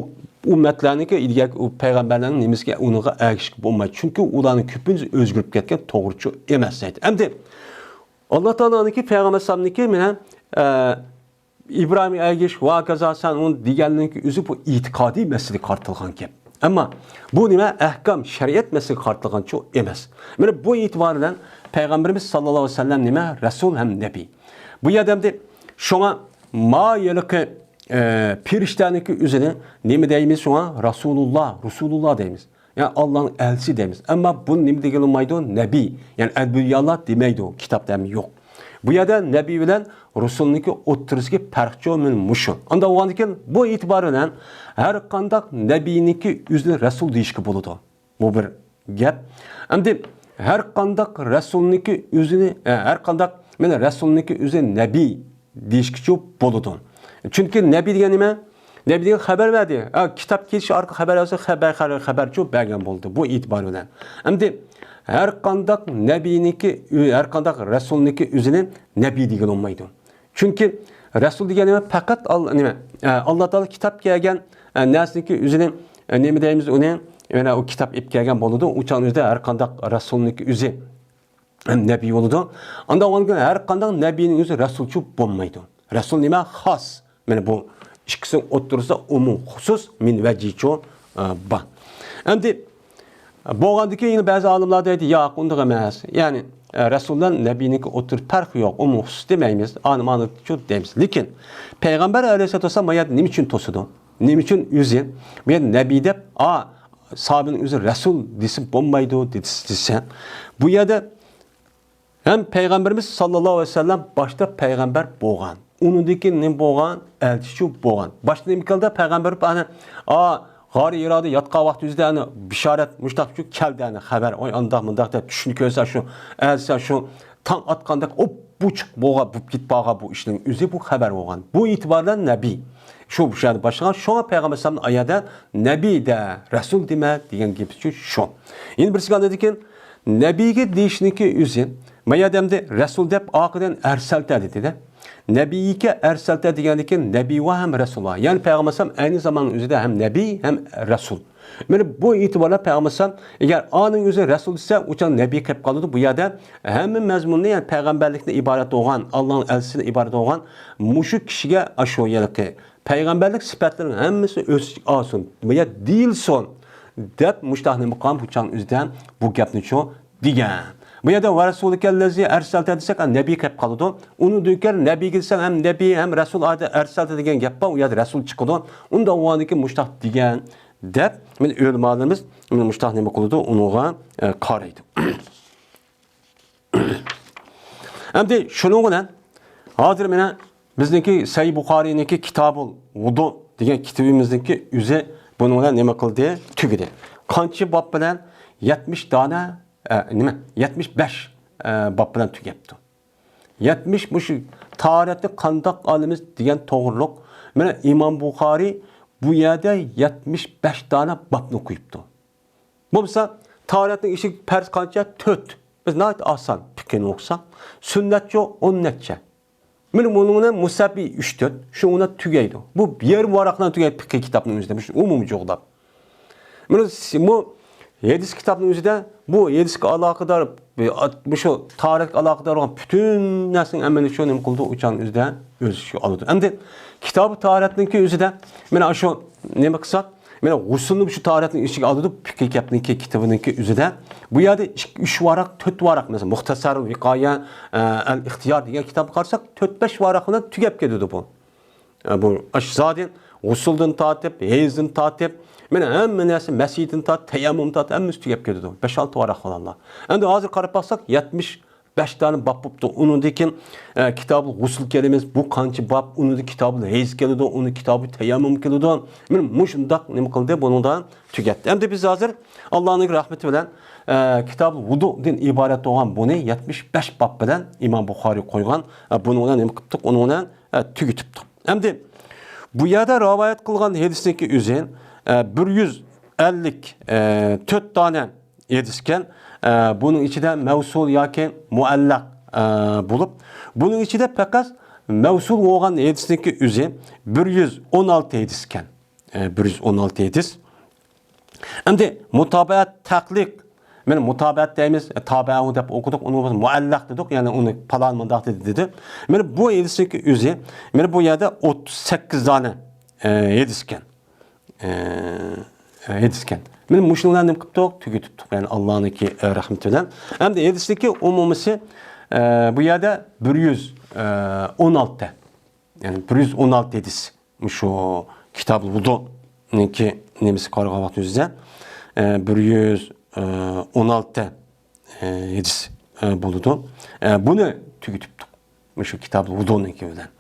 ئۈممەتلەرنىڭكى، ئىلگەركى ئۇ پەيغەمبەرلەرنىڭ نېمىسىگە، ئۇنىڭغا ئەگىشىشكە بولمايدۇ. چۈنكى ئۇلارنىڭ كۆپىنچىسى ئۆزگىرىپ كەتكەن، توغرىچۇ ئەمەس دەيدۇ. ئەمدى ئاللا تائالانىڭكى، پەيغەمبەر ئەلەيھىسسالامنىڭكى مانا، ئە، ئىبراھىمگە ئەگىش، ۋە ھاكازا سەن ئۇنى دېگەنلىكى ئۆزى بۇ ئېتىقادىي مەسىلىگە قارىتىلغان گەپ. ئەمما بۇ نېمە؟ ئەھكام، شەرىئەت مەسىلىگە قارىتىلغانچۇ ئەمەس. مانا بۇ ئېتىبار بىلەن پەيغەمبىرىمىز ساللاللاھۇ ئەلەيھى ۋەسەللەم نېمە؟ رەسۇل ھەم نەبىي. بۇ يەردە ئەمدى شۇڭا ما ھېلىقى، ئە، پېرىشتەنىڭكى ئۆزىنى نېمە دەيمىز شۇڭا؟ رەسۇلۇللا، رۇسۇلۇللا دەيمىز. يەنى ئاللانىڭ ئەلچىسى دەيمىز. ئەمما بۇنى نېمە دېگىلى بولمايدۇ؟ نەبىي. يەنى ئەنبىيالار دېمەيدۇ. كىتابتا ھەم يوق. بۇ يەردە نەبىي بىلەن رۇسۇلنىڭكى ئوتتۇرىسىدىكى پەرقچۇ مانا مۇشۇ. ئانداق بولغاندىكىن بۇ ئېتىبار بىلەن ھەر قانداق نەبىينىڭكى ئۆزىنى رەسۇل دېيىشكە بولىدۇ. بۇ بىر گەپ. ئەمدى ھەر قانداق رەسۇلنىڭكى ئۆزىنى، ئە، ھەر قانداق مانا رەسۇلنىڭكى ئۆزى نەبىي دېيىشكىچۇ بولىدۇ. چۈنكى نەبىي دېگەن نېمە؟ نەبىي دېگەن خەۋەر بەردى. ھە، كىتاب كېلىشى ئارقىلىق خەۋەر بەرسە، خەۋەر، خەۋەر، خەۋەرچۇ بەرگەن بولدى. بۇ ئېتىبار بىلەن. ئەمدى ھەر قانداق نەبىينىڭكى، ھەر قانداق رەسۇلنىڭكى ئۆزىنى نەبىي دېگىلى بولمايدۇ. چۈنكى رەسۇل دېگەن نېمە؟ پەقەت ئال-، نېمە؟ ئە، ئاللا تائالا كىتاب كەلگەن، ئە، نەرسىنىڭكى ئۆزىنى، ئە، نېمە دەيمىز ئۇنى؟ يەنە ئۇ كىتاب ئېلىپ كەلگەن بولىدۇ. ئۇ چاغنىڭ ئۆزىدە ھەر قانداق رەسۇلنىڭكى ئۆزى ھەم نەبىي بولىدۇ. ئانداق بولغاندىكىن ھەر قانداق نەبىينىڭ ئۆزى رەسۇلچۇ بولمايدۇ. رەسۇل نېمە؟ خاس. مانا بۇ ئىككىسىنىڭ ئوتتۇرىسىدا ئومۇم، خۇسۇس، مىن ۋەجىچۇ، ئە، بار. ئەمدى بولغاندىكىن يەنە بەزى ئالىملار دەيدۇ، ياق، ئۇنداق ئەمەس. يەنى، ئە، رەسۇل بىلەن نەبىينىڭكى ئوتتۇرىسى پەرقى يوق. ئومۇم، خۇسۇس دېمەيمىز. ئانى مانىچۇ دەيمىز. لېكىن پەيغەمبەر ئەلەيھىسسالاتۇ ۋەسسالام ما يەردە نېمە ئۈچۈن توسىدۇ؟ نېمە ئۈچۈن ئۆزى بۇ يەردە نەبىي دەپ، ئا، ساھابىنىڭ ئۆزى رەسۇل دېسە بولمايدۇ دېسە، بۇ يەردە ھەم پەيغەمبىرىمىز ساللاللاھۇ ئەلەيھى ۋەسەللەم باشتا پەيغەمبەر بولغان. ئۇنىڭدىن كېيىن نېمە بولغان؟ ئەلچىچۇ بولغان. باشتا نېمە كەلدى؟ پەيغەمبەر ئانا، ئا، غارى ھىرادا ياتقان ۋاقتى ئۆزىدە ئانا بىشارەت مۇشتاقچۇ كەلدى، ئانا خەۋەر. ئوي، ئانداق مۇنداق دەپ چۈشنى كۆرسە شۇ، ئەلسە شۇ، تاڭ ئاتقاندەك ئوپپۇچۇق بولغان، بولۇپ كېتىپ بارغان بۇ ئىشنىڭ ئۆزى بۇ خەۋەر بولغان. بۇ ئېتىبار بىلەن نەبىي. شۇ، شۇ يەردە باشلىغان. شۇڭا پەيغەمبەر ئەلەيھىسسالام ئايەدە نەبىي دە، رەسۇل دېمە دېگەن گېپى شۇ. يەنە بىرسىگە ئاندىن كېيىن نەبىيگە دېيىشنىكى ئۆزى، ما يەردە ئەمدى رەسۇل دەپ ئارقىدىن ئەرسەلتە دېدى-دە. نەبىيكە ئەرسەلتە دېگەندىن كېيىن نەبىي ۋە ھەم رەسۇل ۋە. يەنى پەيغەمبەر ئەلەيھىسسالام ئەينى زاماننىڭ ئۆزىدە ھەم نەبىي، ھەم رەسۇل. مانا بۇ ئېتىبار بىلەن پەيغەمبەر ئەلەيھىسسالام، ئەگەر ئانىڭ ئۆزى رەسۇل دېسە، ئۇ چاغ نەبىي قېلىپ قالىدۇ. بۇ يەردە ھەممە مەزمۇننى، يەنى پەيغەمبەرلىكتىن ئىبارەت بولغان، ئاللانىڭ ئەلچىسىدىن ئىبارەت بولغان مۇشۇ كىشىگە ئاشۇ ھېلىقى پەيغەمبەرلىك سۈپەتلىرىنىڭ ھەممىسى ئۆز ئىچىگە ئالسۇن، بۇ يەر دېيىلسۇن دەپ مۇشۇنداق نېمە قىلغان بۇ چاغنىڭ ئۆزىدە بۇ گەپنىچۇ دېگەن. بۇ يەردە ۋە رەسۇلىكەللەزى ئەرسەلتە دېسەك، نەبىي قېلىپ قالىدۇ. ئۇنىڭدىن كېيىن نەبىيگە دېسەك ھەم نەبىي ھەم رەسۇل ئارىدا ئەرسەلتە دېگەن گەپ بار، ئۇ يەردە رەسۇل چىقىدۇ. ئۇنداق بولغاندىكىن مۇشۇنداق دېگەن دەپ، مانا ئۆلىمالىرىمىز مانا مۇشۇنداق نېمە قىلىدۇ، ئۇنىڭغا، ئە، قارايدۇ. ئەمدى شۇنىڭ بىلەن ھازىر مانا بىزنىڭكى سەھىھ بۇخارىينىڭكى كىتابۇل ۋۇدۇ دېگەن كىتابىمىزنىڭكى ئۆزى بۇنىڭ بىلەن نېمە قىلدى؟ تۈگىدى. قانچە باب بىلەن؟ يەتمىش دانە، ئە، نېمە؟ يەتمىش بەش، ئە، باب بىلەن تۈگەپتۇ. يەتمىش، مۇشۇ تاھارەتنى قانداق ئالىمىز دېگەن توغرۇلۇق. مانا ئىمام بۇخارىي بۇ يەردە يەتمىش بەش دانە بابنى قويۇپتۇ. بولمىسا، تاھارەتنىڭ ئىشى پەرز قانچە؟ تۆت. بىز ناھايىتى ئاسان پىقھىنى ئوقۇساق، سۈننەتچۇ ئون نەچچە. مانا بۇنىڭ بىلەن مۇسەببى ئۈچ تۆت، شۇنىڭ بىلەن تۈگەيدۇ. بۇ يېرىم ۋاراق بىلەن تۈگەيدۇ پىقھىي كىتابنىڭ ئۆزىدە، مۇشۇ ئومۇمىي جۇغلاپ. مانا س-، بۇ ھەدىس كىتابنىڭ ئۆزىدە، بۇ ھەدىسكە ئالاقىدار، بۇ، مۇشۇ تاھارەتكە ئالاقىدار بولغان پۈتۈن نەرسىنىڭ ھەممىنى شۇ نېمە قىلىدۇ، ئۇ چاغنىڭ ئۆزىدە ئۆز ئىچىگە ئالىدۇ. ئەمدى كىتابى تاھارەتنىڭكى ئۆزىدە، مانا شۇ نېمە قىلساق، مانا غۇسۇلنى شۇ تاھارەتنىڭ ئىچىگە ئالىدۇ، پىقھىي كىتابنىڭكى، كىتابىنىڭكى ئۆزىدە. بۇ يەردە ئىككى، ئۈچ ۋاراق، تۆت ۋاراق، مەسىلەن، مۇختەسەر ۋىقايە، ئە، ئەل ئىختىيار دېگەن كىتابقا قارىساق، تۆت، بەش ۋاراق بىلەن تۈگەپ كېتىدۇ بۇ. ئە، بۇ ئاش زادى غۇسۇلدىن تارتىپ، ھەيزدىن تارتىپ، مانا ھەممە نەرسە، مەسىدىن تارتىپ، تەيەممۇم تارتىپ، ھەممىسى تۈگەپ كېتىدۇ. بەش، ئالتە ۋاراق بىلەنلا. ئەمدى ھازىر قاراپ باقساق، يەتمىش بەش دانە باب بوپتۇ. ئۇنىڭدىن كېيىن، ئە، كىتابۇل غۇسۇل كەلىمىز، بۇ قانچە باب؟ ئۇنىڭدا كىتابۇل ھەيز كېلىدۇ، ئۇنىڭدا كىتابۇل تەيەممۇم كېلىدۇ. مانا مۇشۇنداق نېمە قىلدى، بۇنىڭدا تۈگەتتى. ئەمدى بىز ھازىر ئاللانىڭ رەھمىتى بىلەن، ئە، كىتابۇل ۋۇدۇدىن ئىبارەت بولغان بۇنى يەتمىش بەش باب بىلەن ئىمام بۇخارىي قويغان. ئە، بۇنىڭ بىلەن نېمە قىپتۇق؟ ئۇنىڭ بىلەن، ئە، تۈگىتىپتۇق. ئەمدى بۇ يەردە رىۋايەت قىلغان ھەدىسنىڭكى ئۆزى، ئە، بىر يۈز ئەللىك تۆت دانە ھەدىسكەن. ئە، بۇنىڭ ئىچىدە مەۋسۇل ياكى مۇئەللەق، ئە، بولۇپ، بۇنىڭ ئىچىدە پەقەت مەۋسۇل بولغان ھەدىسنىڭكى ئۆزى بىر يۈز ئون ئالتە ھەدىسكەن. ئە، بىر يۈز ئون ئالتە ھەدىس. ئەمدى مۇتابەئەت، تەقلىق. مانا مۇتابەئەت دەيمىز، تابەئەھۇ دەپ ئوقۇدۇق، ئۇنى مۇئەللەق دېدۇق، يەنى ئۇنى پالان مۇنداق دېدى، دېدى. مانا بۇ ھەدىسنىڭكى ئۆزى، مانا بۇ يەردە ئوتتۇز سەككىز دانە، ئە، ھەدىسكەن. ئە، ھەدىسكەن. مانا مۇشۇنى بىلەن نېمە قىپتۇق؟ تۈگىتىپتۇق. يەنى ئاللانىڭكى، ئە، رەھمىتى بىلەن. ئەمدى ھەدىسنىڭكى ئومۇمىسى، ئە، بۇ يەردە بىر يۈز ئون ئالتە. يەنى بىر يۈز ئون ئالتە ھەدىس. مۇشۇ كىتابۇل ۋۇدۇنىڭكى نېمىسىگە قارىغان ۋاقتىمىزدا، ئە، بىر يۈز ئون ئالتە، ئە، ھەدىس، ئە، بولىدۇ. ئە، بۇنى تۈگىتىپتۇق. مۇشۇ كىتابۇل ۋۇدۇنىڭكى بىلەن.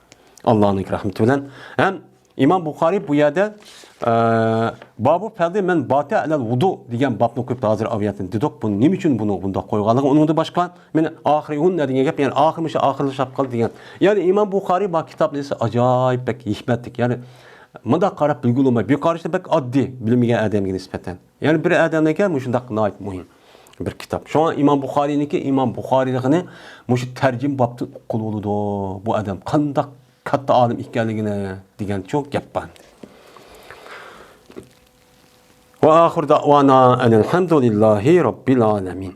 ئاللانىڭ رەھمىتى بىلەن. ھەم ئىمام بۇخارىي بۇ يەردە، ئە، بابۇ فەزلى مەن باتە ئەلەل ۋۇدۇ دېگەن بابنى قويۇپتۇ، ھازىر ئاۋىياتنى دېدۇق. بۇ نېمە ئۈچۈن بۇنى بۇنداق قويغانلىقى ئۇنىڭدىن باشقا، مانا ئاخىرىھۇننە دېگەن گەپ، يەنى ئاخىرى مۇشۇ ئاخىرلىشىپ قالدى دېگەن. يەنى ئىمام بۇخارىي بۇ كىتابنى ئېلسا ئاجايىپ بەك ھېكمەتلىك. يەنى مۇنداق قاراپ بىلگىلى بولمايدۇ. بىر قارىشتا بەك ئاددىي، بىلمىگەن ئادەمگە نىسبەتەن. يەنى بىر ئادەمگە مۇشۇنداق ناھايىتى مۇھىم بىر كىتاب. شۇڭا ئىمام بۇخارىينىڭكى ئىمام بۇخارىيلىقىنى مۇشۇ تەرجىمە بابتىن ئۇققىلى بولىدۇ. بۇ ئادەم قانداق كاتتا ئالىم ئىكەنلىكىنى دېگەن چوڭ گەپ بار. ۋە ئاخىر دەۋانا ئەنىل ھەمدۇلىللاھى رەببىل ئالەمىن.